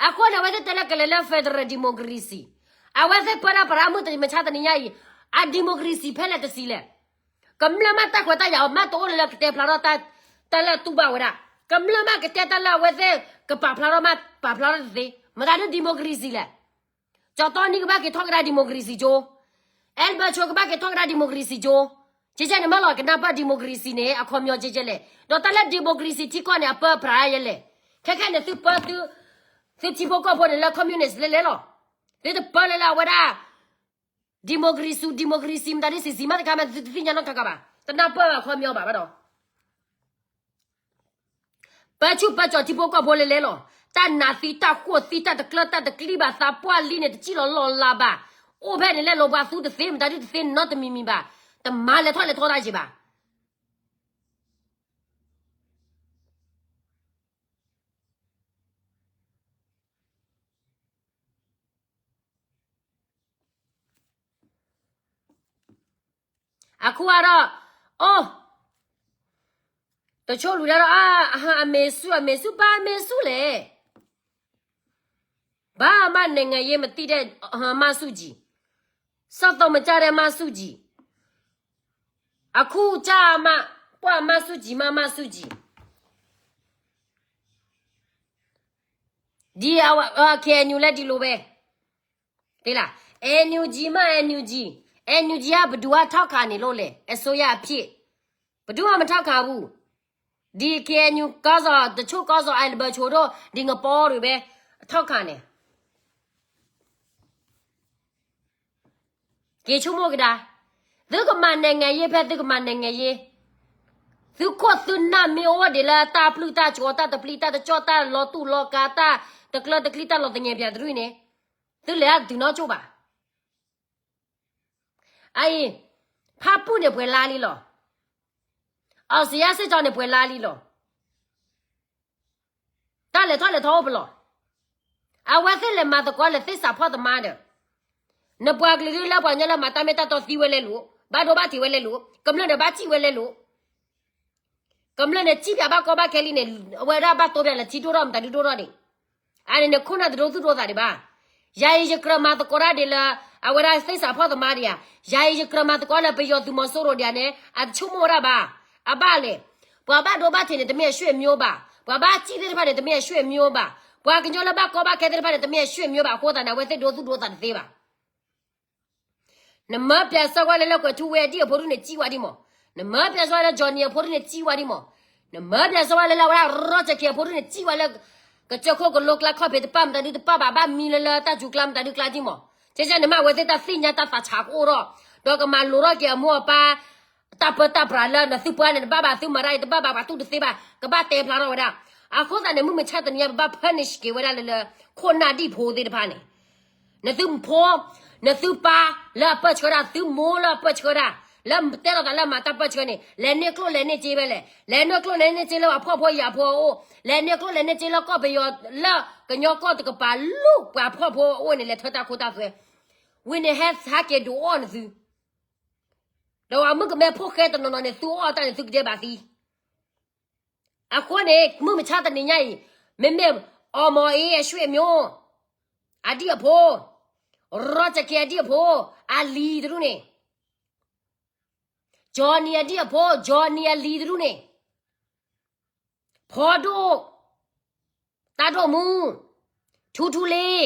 အဃိန့ၣ် အဝဲသ့ၣ်တဲလၢကလဲၤလၢ federal democracy, အဝဲသ့ၣ်ပၢတၢ်ပရၢမုၢ်တမဆါတနံၤညါအံၤ, အ democracy ဖဲလဲၣ်တဆံးလဲၣ်. ကမျၢၢ်မးတၢ်ခွဲးတၢ်ယာ်အီၤ မးတအိၣ်လၢလၢကတဲဖျါထီၣ်တၢ်, တၢ်လၢအတူၢ်ဘၣ်ဝဲဒၣ်, ကမျၢၢ်မးကတဲတၢ်လၢအဝဲသ့ၣ်ကပာ်ဖျါထီၣ်မး ပာ်ဖျါထီၣ်တသ့, မတၤဒု democracy လဲၣ်. ကၠီတီနံကဘၣ်က့ၤထီၣ်ကဒါ democracy ကၠိ, အဲလ်ဘၢၣ်ဆိကဘၣ်က့ၤထီၣ်ကဒါ democracy ကၠိ, ကဲကဲန့ၣ်မးလီၤ ကနၢ်ပၢၢ် democracy န့ၣ် အခီပညီကဲကဲလဲၣ်, ဒီးတၢ်လၢ democracy ထံကီၢ်န့ၣ် အပၢပြးယဲလဲၣ်, ခဲခဲန့ၣ် သုပၢသု, သုထံဖိကီၢ်ဖိန့ၣ်လၢ communist လဲလဲလီၤ, သုတပၢလၢလၢအဝဲဒၣ် democracy democracy မတၤဒ်စံးစံးမးတခါမး သုတသ့ၣ်ညါနီတခါဘၣ်, တနၢ်ပၢၢ်အခီပညီဘၣ်ဘၣ်ဒီး ပၢဆူၣ်ပၢကၠီၤထံဖိကီၢ်ဖိလဲလဲလီၤ, တၢ်နးသံတၢ်ဃိၣ်သံတၢ်တကျၢတၢ်တကျံဘၣ် သးပှၢ်လံန့ၣ် တစံၣ်လီၤလီၤလးဘၣ်, အိၣ်ဖဲန့ၣ်လဲၣ် လီၤပှၤသူတသ့ မတၤဒုတသ့နီတမံၤမံၤဘၣ်, တမၤလဲၤထီၣ်လဲၤထီၣ်တၢ်က့ၤဘၣ်. အခိၣ်အါဒီး, အိၣ်, တဆိလူၤဒၣ်ဒီး အ, အမ့ၢ်ဆူၣ် အမ့ၢ်ဆူၣ် ဘၣ်မ့ၢ်ဆူၣ်လဲၣ်, ဘၣ်မး နိုင်ငံရေးမသိတဲ့ မဆူၣ်ကၠံ, စက်သုံးမကျတဲ့ မဆူၣ်ကၠံ, အခုကျမှ ပှၤမဆူၣ်ကၠံ မမဆူၣ်ကၠံ ဒ်အဝဲ KNU လၢဒ်လိာ်ဝဲ, သ့လၢ NUG မ့ၢ် NUG, NUG က ဘယ်သူက ထောက်ခံနေလို့လဲ အစိုးရအဖြစ်, ဘယ်သူမှ မထောက်ခံဘူး, ဒီ KNU ခေါင်းဆောင်, တချို့ခေါင်းဆောင် အဲ လဘၢၣ်ဆိဒိၣ် ဒီငပီၤတွေပဲ ထောက်ခံတယ်. က့ၤဆိကမိၣ်ကဒါ, သုကမၤ နိုင်ငံရေး ဖဲသုကမၤ နိုင်ငံရေး, သုခိၣ်သုနၢ်မ့ၢ်အိၣ်ဒံးလၢတၢ်ပျုၢ်တၢ်ကီ တၢ်တပျံၤ တၢ်တကီ တၢ်လီၤတူၢ်လီၤကာ် တၢ်တကျၢတကျံ တၢ်လီၤသညဲးပၠးတရူၢ်န့ၣ်, သုလဲၤအတုၤနီၢ်ကၠိၣ်ဘၣ်. အအံၤ, ဖၣ်ပူၣ်န့ၣ်ပှဲၤလါလံလီၤ. အီစံယါစ့ၢ်ကီးန့ၣ် ပှဲၤလါလံလီၤ. တၢ်လဲၤထီၣ်လဲၤထီအိၣ်ပလီၢ်. အဝဲသ့ၣ်လဲၤမၤသကိးလၢသ့ၣ်စးဖှီၣ်သမါဒီး နပှၤကလုာ်ဒုလၢပှၤကညီလၢမၤတၢ်မ့ၢ်တၢ်တီသံဝဲလဲၤလိာ်, ဘၣ်ဒိဘၣ်ထံးဝဲလဲၤလိာ်, ကမျၢၢ်န့ၣ်ဘၣ်စံၣ်ဝဲလဲၤလိာ်. ကမျၢၢ်န့ၣ်စံၣ်ပၠးဘၣ်ကီဘၣ်ခဲလံန့ၣ် အဝဲဒၣ်ဘၣ်တိပၠးလၢထံဒိၣ်ထီၣ်မတၤဒုဒိၣ်ထီၣ်န့ၣ်. အန့ၣ်န့ၣ် ခိၣ်နၢ်တဒိသူၣ်ဒိသးဒံးဘၣ်. ယၤအံၤယကြၢးမၤသကိးတၢ်ဒံးလၢ အဝဲဒၣ်သ့ၣ်စးဖှီၣ်သမါဒံးဧါ, ယၤအံၤယကြၢးမၤသကိးလၢပယီၤသုးမီၤစိရိၤဒံးဧါန့ၣ် အတဆိကမိၣ်ဝဲဒၣ်ဘၣ်. အဘၣ်လဲၣ်. ပှၤဘၣ်ဒိဘၣ်ထံးန့ၣ် တမ့ၢ်အဆွေမျိုးဘၣ်. ပှၤဘၣ်စံၣ်သ့ၣ်တဖၣ်န့ၣ် တမ့ၢ်အဆွေမျိုးဘၣ်. ပှၤကညီလၢဘၣ်ကီဘၣ်ခဲသ့ၣ်တဖၣ်န့ၣ် တမ့ၢ်အဆွေမျိုးဘၣ်. အဃိသတးန့ၣ် အဝဲသ့ၣ်ဒိသူၣ်ဒိသးတသ့ဘၣ်. နမၢပၠးစၢၤဝဲလၢလၢကွဲးထူဝ့အဒံၣ်အဖိဒုန့ၣ် စံၣ်ဝဲဒံးမး. နမၢပၠးစၢၤဝဲလၢ Johnny အဖိဒုန့ၣ် စံၣ်ဝဲဒံးမး. နမၢပၠးစၢၤဝဲလၢလၢဝဲဒၣ် Roger K အဖိဒုန့ၣ် စံၣ်ဝဲလၢ ကစၢၢ်ခိၣ်ကလိကျါခီၣ်ဖံးတပၣ်မတၤဒုတပၣ်ဘၣ် ဘၣ်မံလၢလၢတၢ်စူၤကျါမတၤဒုကျါဒံးမး. ကဲကဲန့ၣ်မ့ၢ်အဝဲသ့ၣ်တၢ်သ့ၣ်ညါတၢ်သးဆးကအိၣ်ထီၣ် ဒီးကမၤလိၤထီၣ်က့ၤအမိၢ်အပၢ် တၢ်ပၢတၢ်ပြးလၢနသုပှၤန့ၣ် တဘၣ်ဘၣ်သုမၤတၢ်အံၤ တဘၣ်ဘၣ်ပှၤတူၢ်တသ့ဘၣ် ကဘၣ်တဲဖျါထီၣ်ဝဲဒၣ်. အဃိသတးန့ၣ် မုၢ်မဆါတနံၤညါ ပဘၣ် punish က့ၤဝဲဒၣ်လၢလၢ ခိၣ်နၢ်ဒံၣ်ဖိသ့ၣ်တဖၣ်န့ၣ် နသုဖိ နသုပၢ်လၢအပၢၢ်ဆှၢတၢ် သုမိၢ်လၢအပၢၢ်ဆှၢတၢ် လၢတဲလိာ်သးလၢမၤတၢ်ပၢၢ်ဆှၢန့ၣ် လဲၤန့ၢ်ကျိၣ်လဲၤန့ၢ်စ့ဖဲလဲၣ်. လဲၤန့ၢ်ကျိၣ်လဲၤန့ၢ်စ့လၢအဖှီၣ်ဖိယာ်ဖိအအိၣ်, လဲၤန့ၢ်ကျိၣ်လဲၤန့ၢ်စ့လၢကီၢ်ပယီၤ လၢကညီကီၢ်တကပၤလူၢ်ပှၤဖှီၣ်ဖိအအိၣ်န့ၣ် လဲၤထၢတၢ်ခိတၢ်သွဲ, ဝံၤန့ၣ်ဟဲဟးက့ၤဒုးအီၣ်နသု ဒီးအမုၣ်ကမဲဖိဃဲတနီၤနီၤန့ၣ် သုအီၣ်တၢ်န့ၣ် သုကဒဲးဘးသံ. အဃိန့ၣ် မုၢ်မဆါတနံၤညါအံၤ မ့မ့ၢ် အီမီၤအ့ အဆွေမျိုး အဒံၣ်အဖိ, ရီစက့ အဒံၣ်အဖိ, အလံၤတဒူၣ်န့ၣ်, ကၠီနံၤအဒံၣ်အဖိ, ကၠီနံၤအလံၤတဒူၣ်န့ၣ်, ဖီဒိၣ်, တၢ်ဒိၣ်မူ, ထူထူလ့,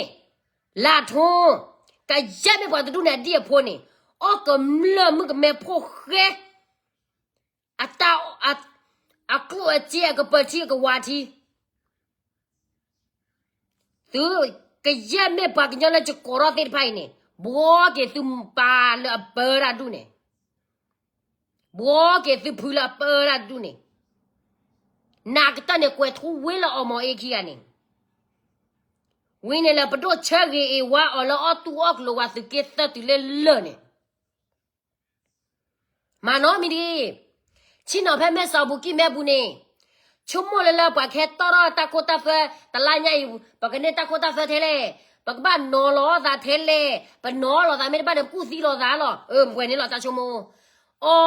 လၢ်ထူ, ကယဲၢ်မ့ၢ်ပှၤတဒူၣ်န့ၣ်အဒံၣ်အဖိန့ၣ်, အီၣ်ကမျၢၢ်မုၣ်ကမဲဖိဃဲ အတၢ်, အကျိၣ်အစ့အကပၢၤထံအကဝါထံ, သုကယဲၢ်မ့ၢ်ပှၤကညီလၢယကိးထီၣ်သ့ၣ်တဖၣ်အံၤန့ၣ်, ဘှီက့ၤသုပၢ်လၢအပၢတၢ်ဒူၣ်န့ၣ်, ဘှီက့ၤသုဖုလၢအပၢတၢ်ဒူၣ်န့ၣ်, နးကတၢၢ်န့ၣ် ကွဲးထူဝ့လၢအီမီၤအ့ခံဂၤန့ၣ်, ဝံၤန့ၣ်လၢပဒိၣ်ဆၢဂ့ၤအ့ၣ်ဝါအီၤလၢအီၣ်တူၢ်အီၣ်ကျိၤဝဲသုးက့သၢတုၤလၢလၢာ်န့ၣ် မၤနီၢ်မံၤဒံး, ဆ့ၣ်နီၤဖဲမဲၢ်စီၤဘူၣ်ကံၢ်မဲၢ်ဘူၣ်န့ၣ်, ဆိကမိၣ်လၢလၢပှၤကဟဲတီၢ်ထီၣ်တၢ်ခိတၢ်သွဲ, တလါညါအံၤ, ပကန့ၢ်တၢ်ခိတၢ်သွဲထဲလဲၣ်, ပကဘၣ်နီၤလီၤသးထဲလဲၣ်, ပနီၤလီၤသးမ့ၢ်တဘၣ်န့ၣ် ပကူၣ်သံလိာ်သးလီၤ. အၢ ပှဲၤန့ၣ်လီၤတၢ်ဆိကမိၣ်. အီ,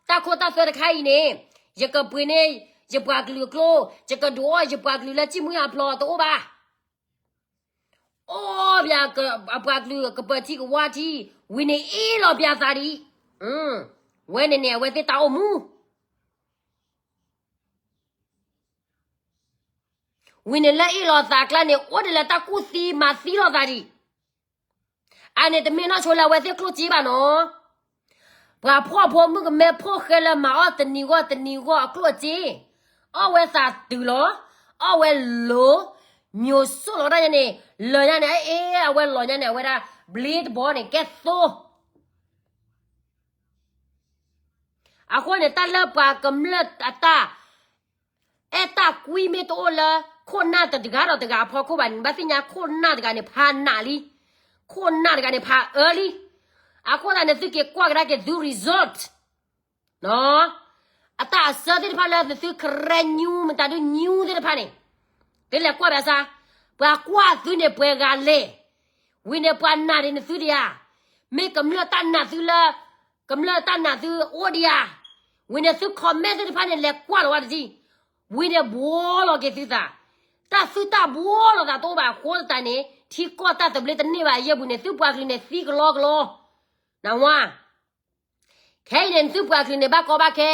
တၢ်ခိတၢ်သွဲတခါအံၤန့ၣ်, ယကပှ့ၤန့ၢ် ယပှၤကလုာ်အကျိ, ယကဒုးအီၣ်ယပှၤကလုာ်လၢ ကံၣ်မွံအဖျီတအိၣ်ဘၣ် အီၣ်ဘၣ်အပှၤကလုာ်ကပၢၤထံကဝါထံ, ဝံၤန့ၣ်အ့ၣ်လီၤဘၣ်သးဒံး, ဝဲန့ၣ်န့ၣ် အဝဲသ့ၣ်တၢ်အိၣ်မူ, ဝံၤန့ၣ်လၢအ့ၣ်လီၤသးကျါန့ၣ် အိၣ်ဒံးလၢတၢ်ကူၣ်သံမၤသံလိာ်သးဒံး, အန့ၣ်တမ့ၢ်နီၢ်ဆိလၢအဝဲသ့ၣ်ကျိၣ်စ့ဘၣ်နီၤ ပှၤဖှီၣ်ဖိမုၣ်ကမဲဖိဃဲလၢမၤအီၣ်တနံၤဂီၢ်တနံၤဂီၢ်အကျိၣ်အစ့, အီၣ်ဝဲသးတုၤလီၤ, အီၣ်ဝဲလိၤ, မျိုးစိလီၤဒၣ်ညါန့ၣ်, လၢာ်ညါန့ၣ် အအ့ၣ် အဝဲလီၤညါန့ၣ် အဝဲဒၣ် ဘျ့တဘီန့ၣ် ကဲသိ, အဃိန့ၣ် တၢ်လၢပှၤကမျၢၢ်အတၢ် အဲၣ်တၢ်ကွံမ့ၢ်တအိၣ်လၢ ခိၣ်နၢ်တဂၤဒီးတဂၤအဖီခိၣ်ဘၣ်န့ၣ် နဘၣ်သ့ၣ်ညါခိၣ်နၢ်တဂၤန့ၣ်ဖးနးလံ, ခိၣ်နၢ်တဂၤန့ၣ်ဖးအၢလံ, အဃိသတးန့ၣ် သုက့ၤကွၢ်ကဒါက့ၤသု result, အတၢ်အစၢသ့ၣ်တဖၣ်လၢသု ခရဲညူ မတၤဒုညူသ့ၣ်တဖၣ်န့ၣ်, သုလဲၤကွၢ်ဘၣ်ဆၣ်, ပှၤကွၢ်သုန့ၣ်ပှဲၤဂၤလဲၣ်, ဝံၤန့ၣ်ပှၤနာ်ဒံးနသုဒံးဧါ, မ့ၢ်ကမျၢၢ်တၢ်နာ်သုလၢ ကမျၢၢ်တၢ်နာ်သုအိၣ်ဒံးဧါ, ဝံၤန့ၣ်သု comment သ့ၣ်တဖၣ်န့ၣ် လဲၤကွၢ်လီၤဝဲတထံၣ်, ဝံၤန့ၣ်ဘှီလီၤက့ၤသုသး, တၢ်သုတၢ်ဘှီလီၤသးတအိၣ်ဘၣ်အဃိသတးန့ၣ် ထံကီၢ်တၢ်သဘျ့တန့ၢ်ဘၣ်အယဲၢ်ပူၤန့ၣ် သုပှၤကလုာ်န့ၣ်သံကလီကလီ, နဝါ, ခဲအံၤန့ၣ် သုပှၤကလုာ်န့ၣ်ဘၣ်ကီဘၣ်ခဲ,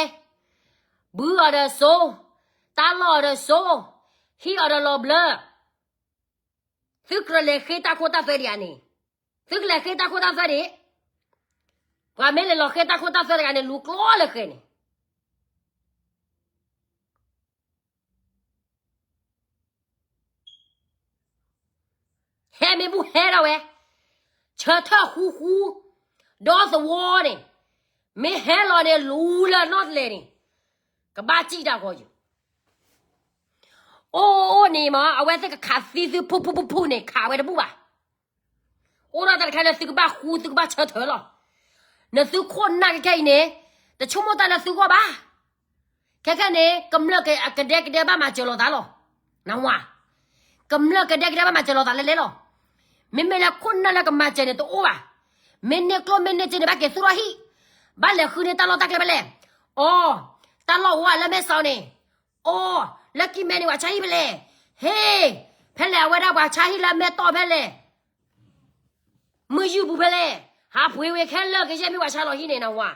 ဘုအီၤဒီးစိ, တၢ်လီၢ်အီၤဒီးစိ, ဟံၣ်အီၤဒီးလီၤဘျၢ, သုကြၢးလဲၤဃ့တၢ်ခိတၢ်သွဲဒံးဧါန့ၣ်, သုကလဲၤဃ့တၢ်ခိတၢ်သွဲဒံး, ပှၤမ့ၢ်လဲၤလီၤဃ့တၢ်ခိတၢ်သွဲတဂၤန့ၣ် လူၤကျိလၢဃဲန့ၣ် ဟဲမ့ၢ်ဘူၣ်ဟဲထီၣ်ဝဲ, ဆၢထၢၣ်ဃူဃူ, ဒီသဝီန့ၣ်, မ့ၢ်ဟဲလီၤန့ၣ် လူၤလၢနီၣ်တလဲၣ်န့ၣ်, ကဘၣ်စံၣ်တၢ်ဃီယိၤ, အိၣ်အိၣ်န့ၣ်မး အဝဲသ့ၣ်ကခးသံသုဖုၣ်ဖုၣ်ဖုၣ်ဖုၣ်န့ၣ် ခးဝဲတဘူၣ်ဘၣ်. အိၣ်ဒီးတၢ်တခါလၢသုကဘၣ်ဃူ သုကဘၣ်ဆၢထၢၣ်လီၤ. နသုခိၣ်နၢ်ခဲခဲအံၤန့ၣ် တဆိကမိၣ်တၢ်လၢသုဂီၢ်ဘၣ်. ခဲခဲန့ၣ် ကမျၢၢ်ကဒဲကဒဲဘၣ်မၤစၢၤလိာ်သးလီၤ. နဝၤ, ကမျၢၢ်ကဒဲကဒဲဘၣ်မၤစၢၤလိာ်သးလဲလဲလီၤ. မ့မ့ၢ်လၢခိၣ်နၢ်လၢကမၤစၢၤန့ၣ်တအိၣ်ဘၣ်. မ့ၢ်န့ၢ်ကျိၣ်မ့ၢ်န့ၢ်စ့န့ၣ် ဘၣ်က့ၤသူၣ်ထီၣ်ဟံၣ်, ဘၣ်လဲၤဃုန့ၢ်တၢ်လီၢ်တၢ်ကျဲဖဲလဲၣ်. အိ, တၢ်လီၢ်အိၣ်ဝဲလၢမဲၢ်စီၤန့ၣ်, အိ, လၢကံၢ်မဲန့ၣ် ပှၤဆါဟံၣ်ဖဲလဲၣ်. ဟ့, ဖဲလဲၣ်အဝဲဒၣ်ပှၤဆါဟံၣ်လၢမဲၢ်တီၢ်ဖဲလဲၣ်. မုၢ်ယူၢ်ပူၤဖဲလဲၣ်. ဟးပှ့ၤဝဲခဲလၢာ်ကယဲၢ်မ့ၢ်ပှၤဆါလီၤဟံၣ်န့ၣ် နဝၤ.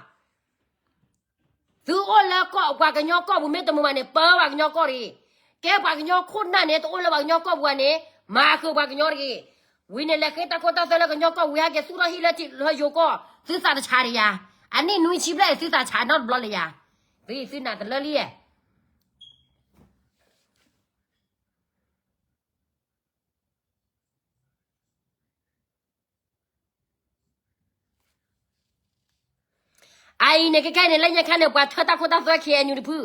သုအိၣ်လၢကီၢ်ပှၤကညီကီၢ်ပူၤမ့ၢ်တမုာ်ဘၣ်န့ၣ် ပၢပှၤကညီကီၢ်တဂ့ၤ. ကဲပှၤကညီခိၣ်နၢ်န့ၣ် တအိၣ်လၢပှၤကညီကီၢ်ပူၤဘၣ်န့ၣ် မၤဃုာ်ပှၤကညီတဂ့ၤ. ဝံၤန့ၣ် လဲၤဃ့တၢ်ခိတၢ်သွဲလၢကညီကီၢ်ပူၤ ဟဲက့ၤသူၣ်ထီၣ်ဟံၣ်လၢထံလၢယိၤကီၢ် သုသးတဆးဒီးယၤ. အနံၣ်နွံဆံဘျဲၣ်အံၤ သုသးဆးနီတဘျီလၢယၤ. သုသုနၢ်တလၢလံဧါ. အအံၤန့ၣ် ခဲခဲအံၤန့ၣ် လၢညါခါန့ၣ် ပှၤထၢတၢ်ခိတၢ်သွဲ ခ့ၣ်အဲၣ်ယူၣ် တဖု,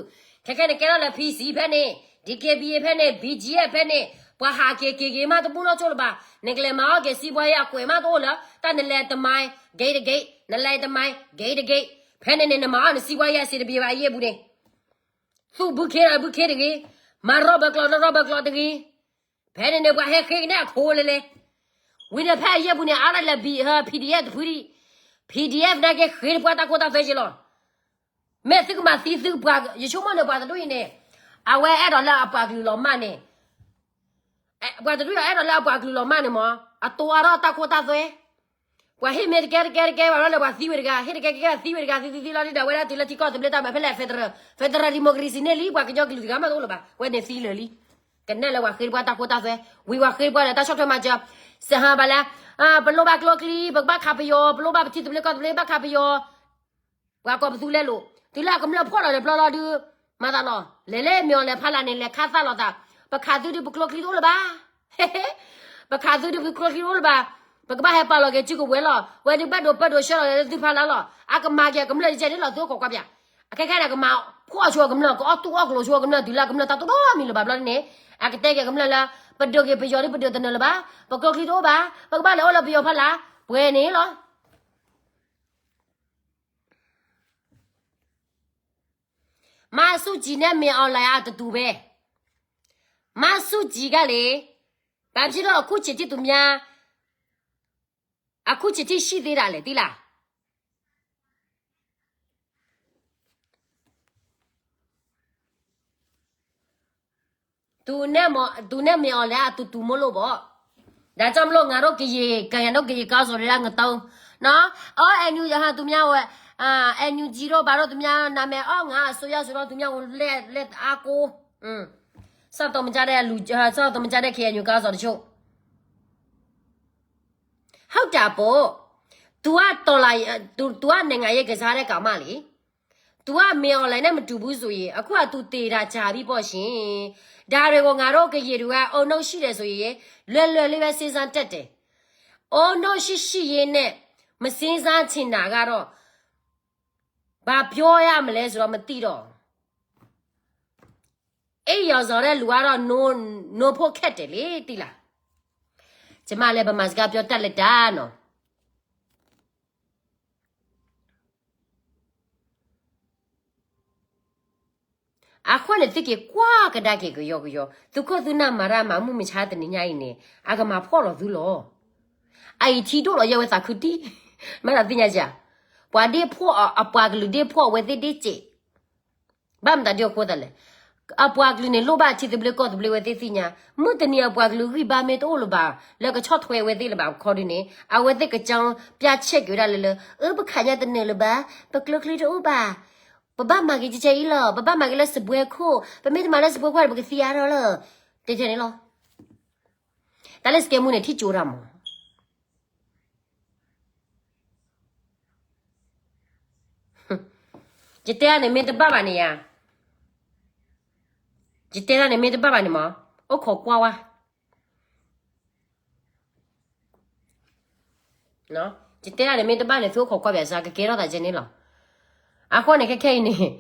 ခဲခဲန့ၣ် ကဲထီၣ်လၢ ဖံစံ ဖဲန့ၣ်, ဒံၣ်က့ဘံ ဖဲန့ၣ်, ဘံၣ်ကၠံ ဖဲန့ၣ်, ပှၤဟးက့ၤက့ၤက့ၤမးတဘူၣ်နီၢ်ဆိလၢၤဘၣ်, နကလဲၤမၤအီၣ်က့ၤ စံးဘှါယဲ အကွဲးမးတအိၣ်လၢ တၢ်နလဲၤတမံၤ ဂ့ၤတဂ့ၤ, နလဲၤတမံၤ ဂ့ၤတဂ့ၤ, ဖဲန့ၣ်န့ၣ် နမၤအီၣ်နစံးဘှါယဲ စံးတဘံၤဘၣ်အယဲၢ်ပူၤန့ၣ်, သူၣ်ဘုခ့ဒီးဘုခ့တဂ့ၤ, မၤရီဘၢကျီၢ်ဒီရီဘၢကျီၢ်တဂ့ၤ, ဖဲန့ၣ်န့ၣ် ပှၤဟဲဃ့ကနဲၣ်အခိလဲလဲ ဝံၤန့ၣ်ဖဲအယဲၢ်ပူၤန့ၣ် အါဒၣ်လဲၤဘံၣ် PDF တဖုဒံး, PDF နာ်က့ဃ့တပှၢ်တၢ်ခိတၢ်သွဲက့ၤလီၤ. မ့ၢ်သုကမၤသံသုကပှၤ ယဆိကမိၣ်န့ၣ် ပှၤတဒူၣ်အံၤန့ၣ်, အဝဲအဲၣ်ဒိးလၢအပှၤကလုာ်လီၤမၢ်န့ၣ်, ပှၤတဒူၣ်အံၤအဲၣ်ဒိးလၢအပှၤကလုာ်လီၤမၢ်န့ၣ်မး, အတိအါထီၣ်တၢ်ခိတၢ်သွဲ ပှၤဟ့ၣ်မ့ၢ်တကဲတကဲတကဲဘၣ်လီၤလၢပှၤသံဝဲတဂၤ, ဟ့ၣ်တကဲကဲသံဝဲတဂၤ, သံသံသံလီၤဒ်ဒီး ဝဲဒၣ်တုၤလၢထံကီၢ်သဘျ့တၢ်ဘၣ် ဖဲလဲၣ် federal, federal democracy န့ၣ်လံ ပှၤကညီကလုာ်တဂၤမးတအိၣ်လၢၤဘၣ်, ဝဲန့ၣ်သံလၢာ်လံ. ကနဲၣ်လၢပှၤဃ့တပှၢ်တၢ်ခိတၢ်သွဲ, ဝံၤပှၤဃ့တပှၢ်ဒီးတၢ်ဆီၣ်ထွဲမၤစၢၤ, စဟါဘၣ်လၢ, ပလိၣ်ဘၣ်ကျိချံ, ပကဘၣ်ခးပယီၤ, ပလိၣ်ဘၣ်ပထံသဘျ့ကီၢ်သဘျ့ဘၣ်ခးပယီၤ ပှၤကိးပသူလဲလိာ်, တုၤလၢအကမျၢၢ်ဖှီၣ်လီၤဒီးပျီလီၤဒုး, မၤသးနီၤ, လဲၤလၢမ့ၢ်အီၤလဲၤဖးလၢ်န့ၣ် လဲၤခးသးလီၤသး, ပခးသုဒုးပကျိချံတအိၣ်လၢၤဘၣ်, ပခးသုဒုးပကျိချံတအိၣ်လၢၤဘၣ်, ပကဘၣ်ဟဲပာ်လီၤက့ၤစုကဝဲၤလီၤ, ဝဲဒုးဘၣ်ဒိပၢဒိဆှၢလီၤလၢသုဖးလၢ်လီၤ, အကမၤက့ၤအကမျၢၢ်တကဲန့ၣ်လီၤ သုအိၣ်ခိးကွၢ်ပၠး, အခဲခဲန့ၣ် ကမၤဖှီၣ်ဆိအကမျၢၢ် ကအီၣ်တူၢ်အီၣ်ကျိၤဆိအကမျၢၢ် တုၤလၢအကမျၢၢ်တၢ်တိၢ်နီတမံၤလၢၤဘၣ်ဘျီန့ၣ်, အကတဲက့ၤအကမျၢၢ်လၢ, ပဒုးက့ၤပယီၤဒုးပဒုးတနၢၤလၢၤဘၣ်, ပကျိချံတအိၣ်ဘၣ်, ပကဘၣ်လဲၤအိၣ်လၢပယီၤဖးလၢ်, ပှဲၤန့ၣ်လီၤ. မါဆူၣ်ကံၤန့ၣ် မ့ၢ်အီၤလဲၣ်အတတူၢ်ဘဲ, မါဆူၣ်ကံၤကလဲၣ်, ဘာဖြစ်လို့ အခုချိန်ထိ သူများ, အခုချိန်ထိ ရှိသေးတာလဲၣ် သိလား. သူနဲ့မ့ၢ်, သူနဲ့မ့ၢ်အီၤလဲၣ် အတူတူမို့လို့ပေါ့. ဒါကြောင့်မလို့ ငါတို့ကရင်, ကရင်တို့ကရင်ကောင်းဆိုတဲ့ငတုံးနော်. အော် အဲနယူ, ဟာ, သူများဝဲ, အဲနယူ ကြီးတို့ ဘာတို့ သူများနာမည်, အော် ငါအစိုးရဆိုတော့ သူများကိုလှည့်, လှည့်အားကိုး. อืม, စောင့်သုံးမကြတဲ့လူ, စောင့်သုံးမကြတဲ့ ခ့ဢၣ်ယူ ကောင်းဆောင်တချို့. ဟုတ်တာပေါ့. သူက တော်လှန်ရေး, သူ, သူက နိုင်ငံရေးကစားတဲ့ကောင်မလေး. သူက မင်းအောင်လှိုင်နဲ့ မတူဘူးဆိုရင် အခုက သူသေတာကြာပြီပေါ့ရှင်. ဒါတွေကို ငါတို့ကရင်တွေက အုံနောက်ရှိတယ်ဆိုရင် လွယ်လွယ်လေးပဲ စဉ်းစားတတ်တယ်. အုံနောက်ရှိရှိရင်းနဲ့ မစဉ်းစားချင်တာကတော့ ဘာပြောရမလဲဆိုတော့ မသိတော့. အိပ်ယာ်စော်တဲ့လူကတော့ နိုး, နိုးဖို့ခက်တယ်လေ, သိလား. ကျမလည်း ဗမာစကားပြောတတ်လတာနော်. အဃိန့ၣ် သုက့ၤကွၢ်ကဒါက့ၤကယီကယီ, သုခိၣ်သုနၢ်မၤတၢ်မၤမုၢ်မဆါ တနံၤညါအံၤန့ၣ် အကမၤဖှီၣ်လီၤသုလီၤ. အအံၤထံဒိၣ်လီၤယဲဝဲသးခုတံၢ်, မ့ၢ်ဒၣ်သ့ၣ်ညါစ့ၢ်, ပှၤဒ့ၣ်ဖှီၣ်, အပှၤကလုာ်ဒ့ၣ်ဖှီၣ်အဝဲသ့ၣ်ဒ့ၣ်စ့ၢ်. ဘၣ်မတၤဒ်အဃိသတးလဲၣ်. အပှၤကလုာ်န့ၣ် လိၣ်ဘၣ်ထံသဘျ့ကီၢ်သဘျ့ဝဲသ့ၣ်သ့ၣ်ညါ, မုၢ်တနံၤအပှၤကလုာ်ဂံၢ်ဘါမ့ၢ်တအိၣ်လၢၤဘၣ်, လၢကဆီၣ်ထွဲဝဲသ့ၣ်လၢၤဘၣ်ခီဒုန့ၣ် အဝဲသ့ၣ်ကစၢ်ပျၢ်ဆဲးက့ၤဝဲဒၣ် လၢလၢ, အၢ ပခးညါတနၢၤလၢၤဘၣ်, ပကျိချံတအိၣ်ဘၣ်, ပဘၣ်မၤက့ၤကဲကဲအံၤလီၤ, ပဘၣ်မၤက့ၤလၢစပွဲခိၣ်, ပမ့ၢ်တမၤလၢစပွဲခိၣ်န့ၣ် ပကသံအါထီၣ်လီၤ. တဲထဲန့ၣ်လီၤ. တၢ်လၢစကဲမူန့ၣ် ထံၣ်ကၠိတၢ်မး. ယတဲဒၣ်န့ၣ် မ့ၢ်တဘၣ်ဘၣ်န့ၣ်ယါ, ယတဲဒၣ်န့ၣ် မ့ၢ်တဘၣ်ဘၣ်န့ၣ်မး, အိၣ်ခိးကွၢ်ဝဲ. ယတဲဒၣ်န့ၣ် မ့ၢ်တဘၣ်န့ၣ် သုအိၣ်ခိးကွၢ်ပၠးစ့ၢ် ကကဲထီၣ်သးကဲန့ၣ်လီၤ. အဃိန့ၣ် ခဲခဲအံၤန့ၣ်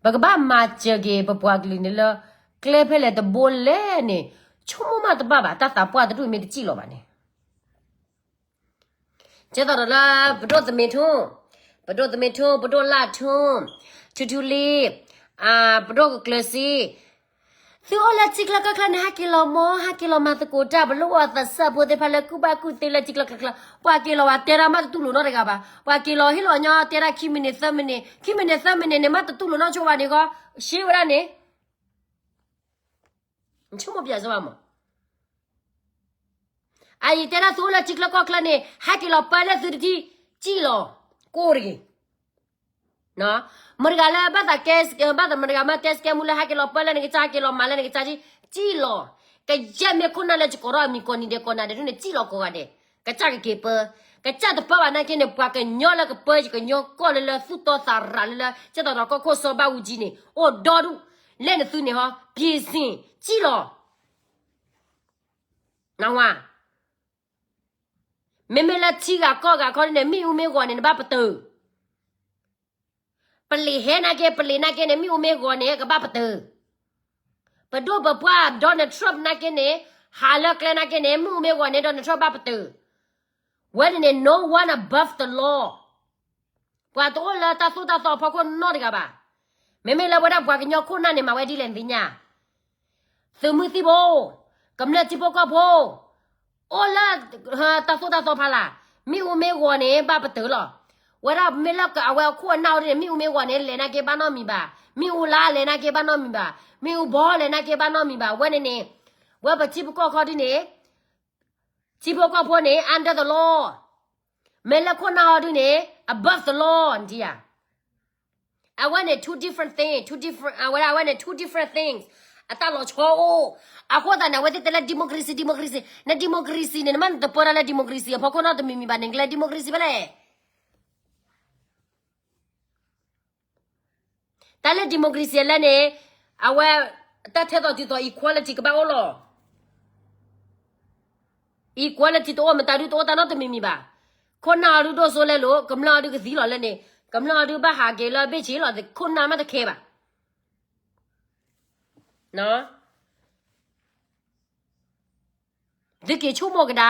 ပကဘၣ်မၤစၢၤက့ၤ ပပှၤကလုာ်န့ၣ်လၢ ကျဲဖဲလဲၣ်တဘိလဲၣ်န့ၣ် ဆိကမိၣ်မးတဘၣ်ဘၣ်, တၢ်သးပှၢ်တဒူၣ်မ့ၢ်တစံၣ်လီၤဘၣ်န့ၣ် ကဲသိးဒီးလၢ ပဒိၣ်သမ့ၢ်ထူ, ပဒိၣ်သမ့ၢ်ထူ, ပဒိၣ်လၢ်ထူ, ထူထူလံ, ပဒိၣ်ကကျၢၤစ့, သုအိၣ်လၢထံချၢကီၢ်ချၢန့ၣ် ဟဲက့ၤလီၤမၢ်, ဟဲက့ၤလီၤမၤသကိးတၢ်, ပလိၣ်အီၤသးစၢ်ဖိသ့ၣ်တဖၣ်လၢကူၣ်ဘၣ်ကူၣ်သ့လၢထံချၢကီၢ်ချၢ, ပှၤက့ၤလီၤဝဲတဲဒၣ်မ့ၢ်တတူၢ်လိာ်နီတဂၤဘၣ်, ပှၤက့ၤလီၤဟ့ၣ်လီၤညီတဲဒၣ်ခံမံးနံးသၢမံးနံး, ခံမံးနံးသၢမံးနံးန့ၣ် မ့ၢ်တတူၢ်လိာ်နီတဂၤဘၣ်န့ၣ်ဃီ, ရှဲဝဲဒၣ်န့ၣ် နဆိကမိၣ်ပၠးစၢၤဘၣ်မး, အအံၤတဲဒၣ်သုအိၣ်လၢထံချၢကီၢ်ချၢန့ၣ် ဟဲက့ၤလီၤပၢလၢသုတထံၣ်, စံၣ်လီၤ, ကိၢ်တဂ့ၤ မတၤတဂၤလၢဘၣ်သးကဲ, ဘၣ်သးမတၤတဂၤမ့ၢ်တဲစကဲမူလၢဟဲက့ၤလီၤပၢလၢနကစၢ်ဟဲက့ၤလီၤမၤလၢနကစၢ်ထံၣ်, စံၣ်လီၤ, ကယဲၢ်မ့ၢ်ခိၣ်နၢ်လၢယကိးထီၣ်အမံၤကိးနံၤဒဲးကိးနၤဒဲးဒ်န့ၣ် စံၣ်လီၤကိးဂၤဒဲး, ကစၢ်ကက့ၤပၢ, ကစၢ်တပၢဘၣ်နာ်က့န့ၣ် ပှၤကညီလၢကပၢယကညီကီၢ်လၢလၢသူၣ်တီသးရၤလၢလၢ ကဲသိးဒီးကီၢ်ခိၣ်စီၤဘၣ်အူကၠံန့ၣ် အိၣ်ဒီဒူၣ်, လဲၣ်နသုန့ၣ်ဟီ, ပံစ့ၣ်, စံၣ်လီၤ နဝါ, မ့မ့ၢ်လၢထံဂၤကီၢ်ဂၤခီန့ၣ် မ့ၣ်အူမ့ၢ်ဂီၤန့ၣ် နဘၣ်ပတုာ်, ပလံၤဟဲနာ်က့ ပလံၤနာ်က့န့ၣ် မ့ၣ်အူမ့ၢ်ဂီၤန့ၣ် ကဘၣ်ပတုာ်, ပဒိၣ်ပပှၢ် Donald Trump နာ်က့န့ၣ် ဟးလၢကျဲနာ်က့န့ၣ် မ့ၣ်အူမ့ၢ်ဂီၤန့ၣ် Donald Trump ဘၣ်ပတုာ်, ဝဲန့ၣ်န့ၣ် no one above the law, ပှၤတအိၣ်လၢတၢ်သိၣ်တၢ်သီအဖီခိၣ်နီတဂၤဘၣ်, မ့မ့ၢ်လၢဝဲဒၣ်ပှၤကညီခိၣ်နၢ်န့ၣ် မၤဝဲဒ်လဲၣ်နသ့ၣ်ညါ သုးမုၢ်သံၣ်ဘိ, ကမျၢၢ်ထံဖိကီၢ်ဖိ, အိၣ်လၢတၢ်သိၣ်တၢ်သီဖးလၢ်, မ့ၣ်အူမ့ၢ်ဂီၤန့ၣ် ဘၣ်ပတုာ်လီၤ. ဝဲဒၣ်မ့ၢ်လၢအဝဲအခိၣ်အနၢ်အိၣ်ဒ်န့ၣ် မ့ၣ်အူမ့ၢ်ဂီၤန့ၣ် လဲၤနာ်က့ဘၣ်နီတမံၤဘၣ်, မ့ၣ်အူလါလဲၤနာ်က့ဘၣ်နီတမံၤဘၣ်, မ့ၣ်အူဘီလဲၤနာ်က့ဘၣ်နီတမံၤဘၣ်, ဝဲန့ၣ်န့ၣ်, ဝဲပထံဖိကီၢ်ဖိဒ်န့ၣ်, ထံဖိကီၢ်ဖိန့ၣ် under the law, မ့ၢ်လၢခိၣ်နၢ်အိၣ်ဒ်န့ၣ် above the law နထံၣ်ဧါ. အဝဲန့ၣ် two different thing, two different, အဝဲဒၣ်အဝဲန့ၣ် two different things, အတၢ်လီၤဆီအိၣ်, အဃိသတးန့ၣ် အဝဲသ့ၣ်တဲလၢ democracy, democracy, န democracy န့ၣ် နမ့ၢ်နတပၢတၢ်လၢ democracy အဖီခိၣ်နီတမံၤမံၤဘၣ်န့ၣ် နကလဲၤ democracy ဖဲလဲၣ်. တၢ်လၢ democracy အလဲၣ်န့ၣ်, အဝဲ, တၢ်ထဲသိးတုၤသိး equality ကဘၣ်အိၣ်လီၤ. equality တအိၣ်မတၤဒုတအိၣ်တၢ်နီတမံၤမံၤဘၣ်. ခိၣ်နၢ်အီၤဒုဒိၣ်စိလဲလိာ်, ကမျၢၢ်အီၤဒုကသံလီၤလဲန့ၣ်, ကမျၢၢ်အီၤဒုဘၣ်ဟးက့ၤလၢဘ့ၣ်ဆ့လီၤ, ခိၣ်နၢ်မ့ၢ်တခဲဘၣ်. သုက့ၤဆိကမိၣ်ကဒါ,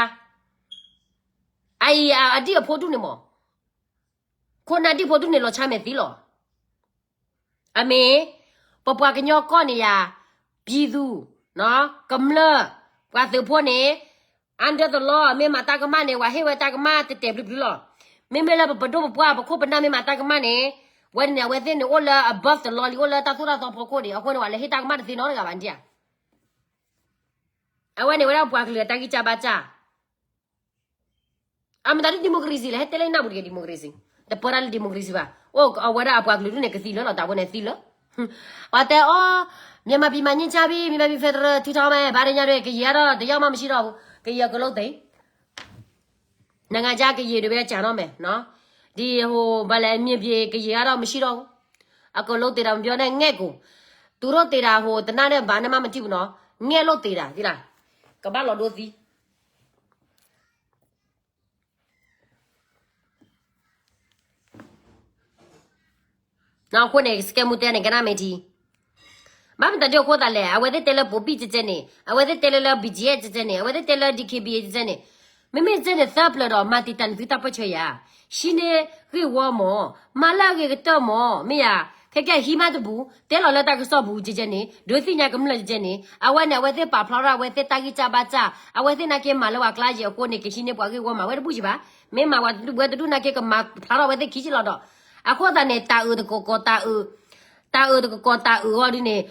အအံၤအဒံၣ်အဖိဒူၣ်န့ၣ်မး, ခိၣ်နၢ်ဒံၣ်ဖိဒူၣ်န့ၣ်လီၤဆါမဲာ်သံလီၤ. အမ့ၢ်, ပပှၤကညီကီၢ်န့ၣ်ယၤ, ပြည်သူ, ကမျၢၢ်, ပှၤသုးဖိန့ၣ်, under the law မ့ၢ်မၤတၢ်ကမၣ်န့ၣ် ပှၤဟ့ၣ်ဝဲတၢ်ကမၣ်တဲာ်တဲာ်ဘျုးဘျုးလီၤ. မ့မ့ၢ်လၢပပဒိၣ်ပပှၢ်ပခိၣ်ပနၢ်မ့ၢ်မၤတၢ်ကမၣ်န့ၣ်, ဝဲန့ၣ်န့ၣ် အဝဲသ့ၣ်န့ၣ်အိၣ်လၢ above the law လံ အိၣ်လၢတၢ်သိၣ်တၢ်သီဖီခိၣ်န့ၣ် အဃိန့ၣ် ပှၤလဲၤဟ့ၣ်တၢ်ကမၣ်တသ့နီတဂၤဘၣ်ဒ်ဧါ. အဝဲန့ၣ်ဝဲဒၣ်ပှၤကလုာ်အတၢ်ဂံၢ်စၢ်ဘါစၢ် အမတၤဒ် democracy လဲၣ်, ဟဲတဲလၢနၢ်ပူၤတက့ၢ် democracy, တပၢတၢ်လၢ democracy ဘၣ်. အိၣ်အဝဲဒၣ်အပှၤကလုာ်ဒ်န့ၣ် ကသံလၢလီၤ တၢ်ဝဲန့ၣ်သံလၢ, အတဲအီၤ, မြန်မာပြည်မှာ ငြိမ်းချမ်းပြီ, မြန်မာပြည် ဖယ်ဒရယ် ထူထောင်မယ်, ဘာညာတွေ ကရင်ကတော့ တစ်ယောက်မှ မရှိတော့ဘူး, ကရင် အကုန်လုံး သေ, နိုင်ငံခြား ကရင်တွေပဲ ကျန်တော့မယ်နော်, ဒီဟို ဘာလဲ မြေပြင် ကရင်ကတော့ မရှိတော့ဘူး, အကုန်လုံး သေတာ မပြောနဲ့ ငှက်ကို, သူတို့ သေတာ ဟို တနတ်နဲ့ ဘာနဲ့မှ မထိဘူးနော်, ငှက်လို့ သေတာ သိလား, ကမ္ဘာ့ လီၤဒိသံ အဃိန့ၣ် စကဲမူတဲန့ၣ် ကနၣ်မ့ၢ်ထံ, ဘၣ်မတၤဒ်အဃိသတးလဲၣ်, အဝဲသ့ၣ်တဲလၢ ပိာ်ပံၣ် ကဲကဲန့ၣ်, အဝဲသ့ၣ်တဲလၢလၢ ဘံၣ်ကဲ ကဲကဲန့ၣ်, အဝဲသ့ၣ်တဲလၢ ဒီးခ့ဘံၣ် ကဲကဲန့ၣ်, မ့မ့ၢ်ကဲန့ၣ် သၢပျၢၤဒီး မၤတံာ်တာ်နသုတၢ်ပၢၢ်ဆၢယၤ, ဟံးန့ၢ်ဂ့ၢ်ဝီမၢ်, မၤလၢအဂ့ၤကတၢၢ်မၢ်, မ့ၢ်ယၤ, ခဲကဲဟံးမးတဘူး, တဲလီၤလၢတၢ်ကစီၣ်ပူၤ ကဲကဲန့ၣ်, ဒုးသ့ၣ်ညါကမျၢၢ် ကဲကဲန့ၣ်, အဝဲန့ၣ် အဝဲသ့ၣ်ပာ်ဖျါထီၣ် အဝဲသ့ၣ်တၢ်ဂံၢ်စၢ်ဘါစၢ်, အဝဲသ့ၣ်နာ်က့မၤလၢပှၤကျါယဲၢ်အဃိန့ၣ် ကဟံးန့ၢ်ပှၤဂ့ၢ်ဝီမၢ်ဝဲတဘူၣ်ယံၤဘၣ်, မ့ၢ်မၤဝဲတဒူၣ် ဝဲတဒူၣ်နာ်က့ ကမၤဖျါထီၣ်ဝဲသ့ၣ်ခံက့လီၤဒီး, အဃိသတးန့ၣ် တၢ်အုးတကကိး တၢ်အုး, တၢ်အုးတကကိး တၢ်အုးအီၤဒုန့ၣ်,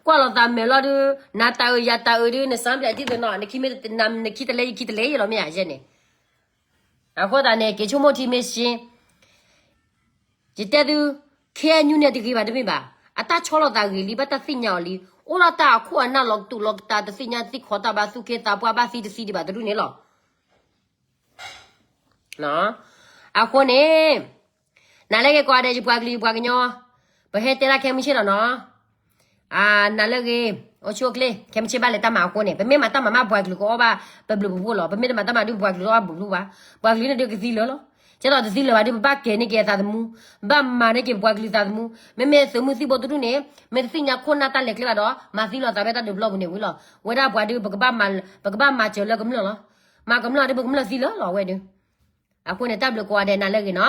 ကွၢ်လီၤသးမဲာ်လီၤဒု, နၤတၢ်အုး ယၤတၢ်အုးဒု နစၢ်ပျဲၢ်ဒ်သိးနီၤ, နခံမ့ၢ် နခံတလဲ ယခံတလဲယလီၤ မ့ၢ်ယၤယဲန့ၣ်, အဃိသတးန့ၣ် က့ၤဆိကမိၣ်ထံမ့ၢ်ရှ့ ယတဲသု, ခဲအံၤန့ၣ်တဂ့ၤဘၣ်တမ့ၢ်ဘၣ်, အတၢ်ဆီလီၤသးဂ့ၤလံ ဘၣ်တၢ်သ့ၣ်ညါအီၤလံ, အိၣ်ဒီးတၢ်အခိၣ်အနၢ်လီၤတူာ်လီၤကတၢ် တသ့ၣ်ညါသံခီတၢ်ဘၣ် သူၣ်က့သးပှၢ်ဘၣ်သံတသံဒံးဘၣ်တဒူၣ်န့ၣ်လီၤ. အဃိန့ၣ်, နၤလၢဂ့ၤကိးဂၤဒဲး ယပှၤကလုာ်ယပှၤကညီ, ပဟဲတဲဒၣ်ခဲမုၢ်ဆ့ၣ်လီၤနီၤ. နၤလၢဂ့ၤ, အိၣ်ဆူၣ်အိၣ်ချ့, ခဲမုၢ်ဆ့ၣ်ဘၣ်လဲၤတၢ်မၤအဃိန့ၣ် ပမ့ၢ်မၤတၢ်မၤမး ပှၤကလုာ်ကအီၣ်ဘၣ်ပဘျုးပဖှိၣ်လီၤ. ပမ့ၢ်တမၤတၢ်မၤဒုး ပှၤကလုာ်ကအီၣ်ဘၣ်ပဘျုးဘၣ်. ပှၤကလုာ်န့ၣ်ဒုးကသံလၢာ်လီၤ. ကဲသိးတသံလၢာ်ဘၣ်ဒုး ပဘၣ်ကဲန့ၢ်က့ၤအသးသမူ, ဘၣ်မၤန့ၢ်က့ၤပှၤကလုာ်သးသမူ. မ့မ့ၢ်သုးမုၢ်သံၣ်ဘိတဒူၣ်န့ၣ်, မ့ၢ်တသ့ၣ်ညါခိၣ်နၢ်တၢ်လဲၤကျဲဘၣ်ဒီး မၤသံလီၤသးဖဲတၢ်ဒုးပျီပူၤန့ၣ်ဝံၤလီၤ. ဝဲဒၣ်ပှၤဒုး ပကဘၣ်မၤစၢၤလၢကမျၢၢ်လီၤ. မၤကမျၢၢ်ဒုး ပကမျၢၢ်သံလၢာ်လီၤဝဲဒုး. အဃိန့ၣ် တၢ်ဘျုးကိးဂၤဒဲး နၤလၢဂ့ၤနီၤ.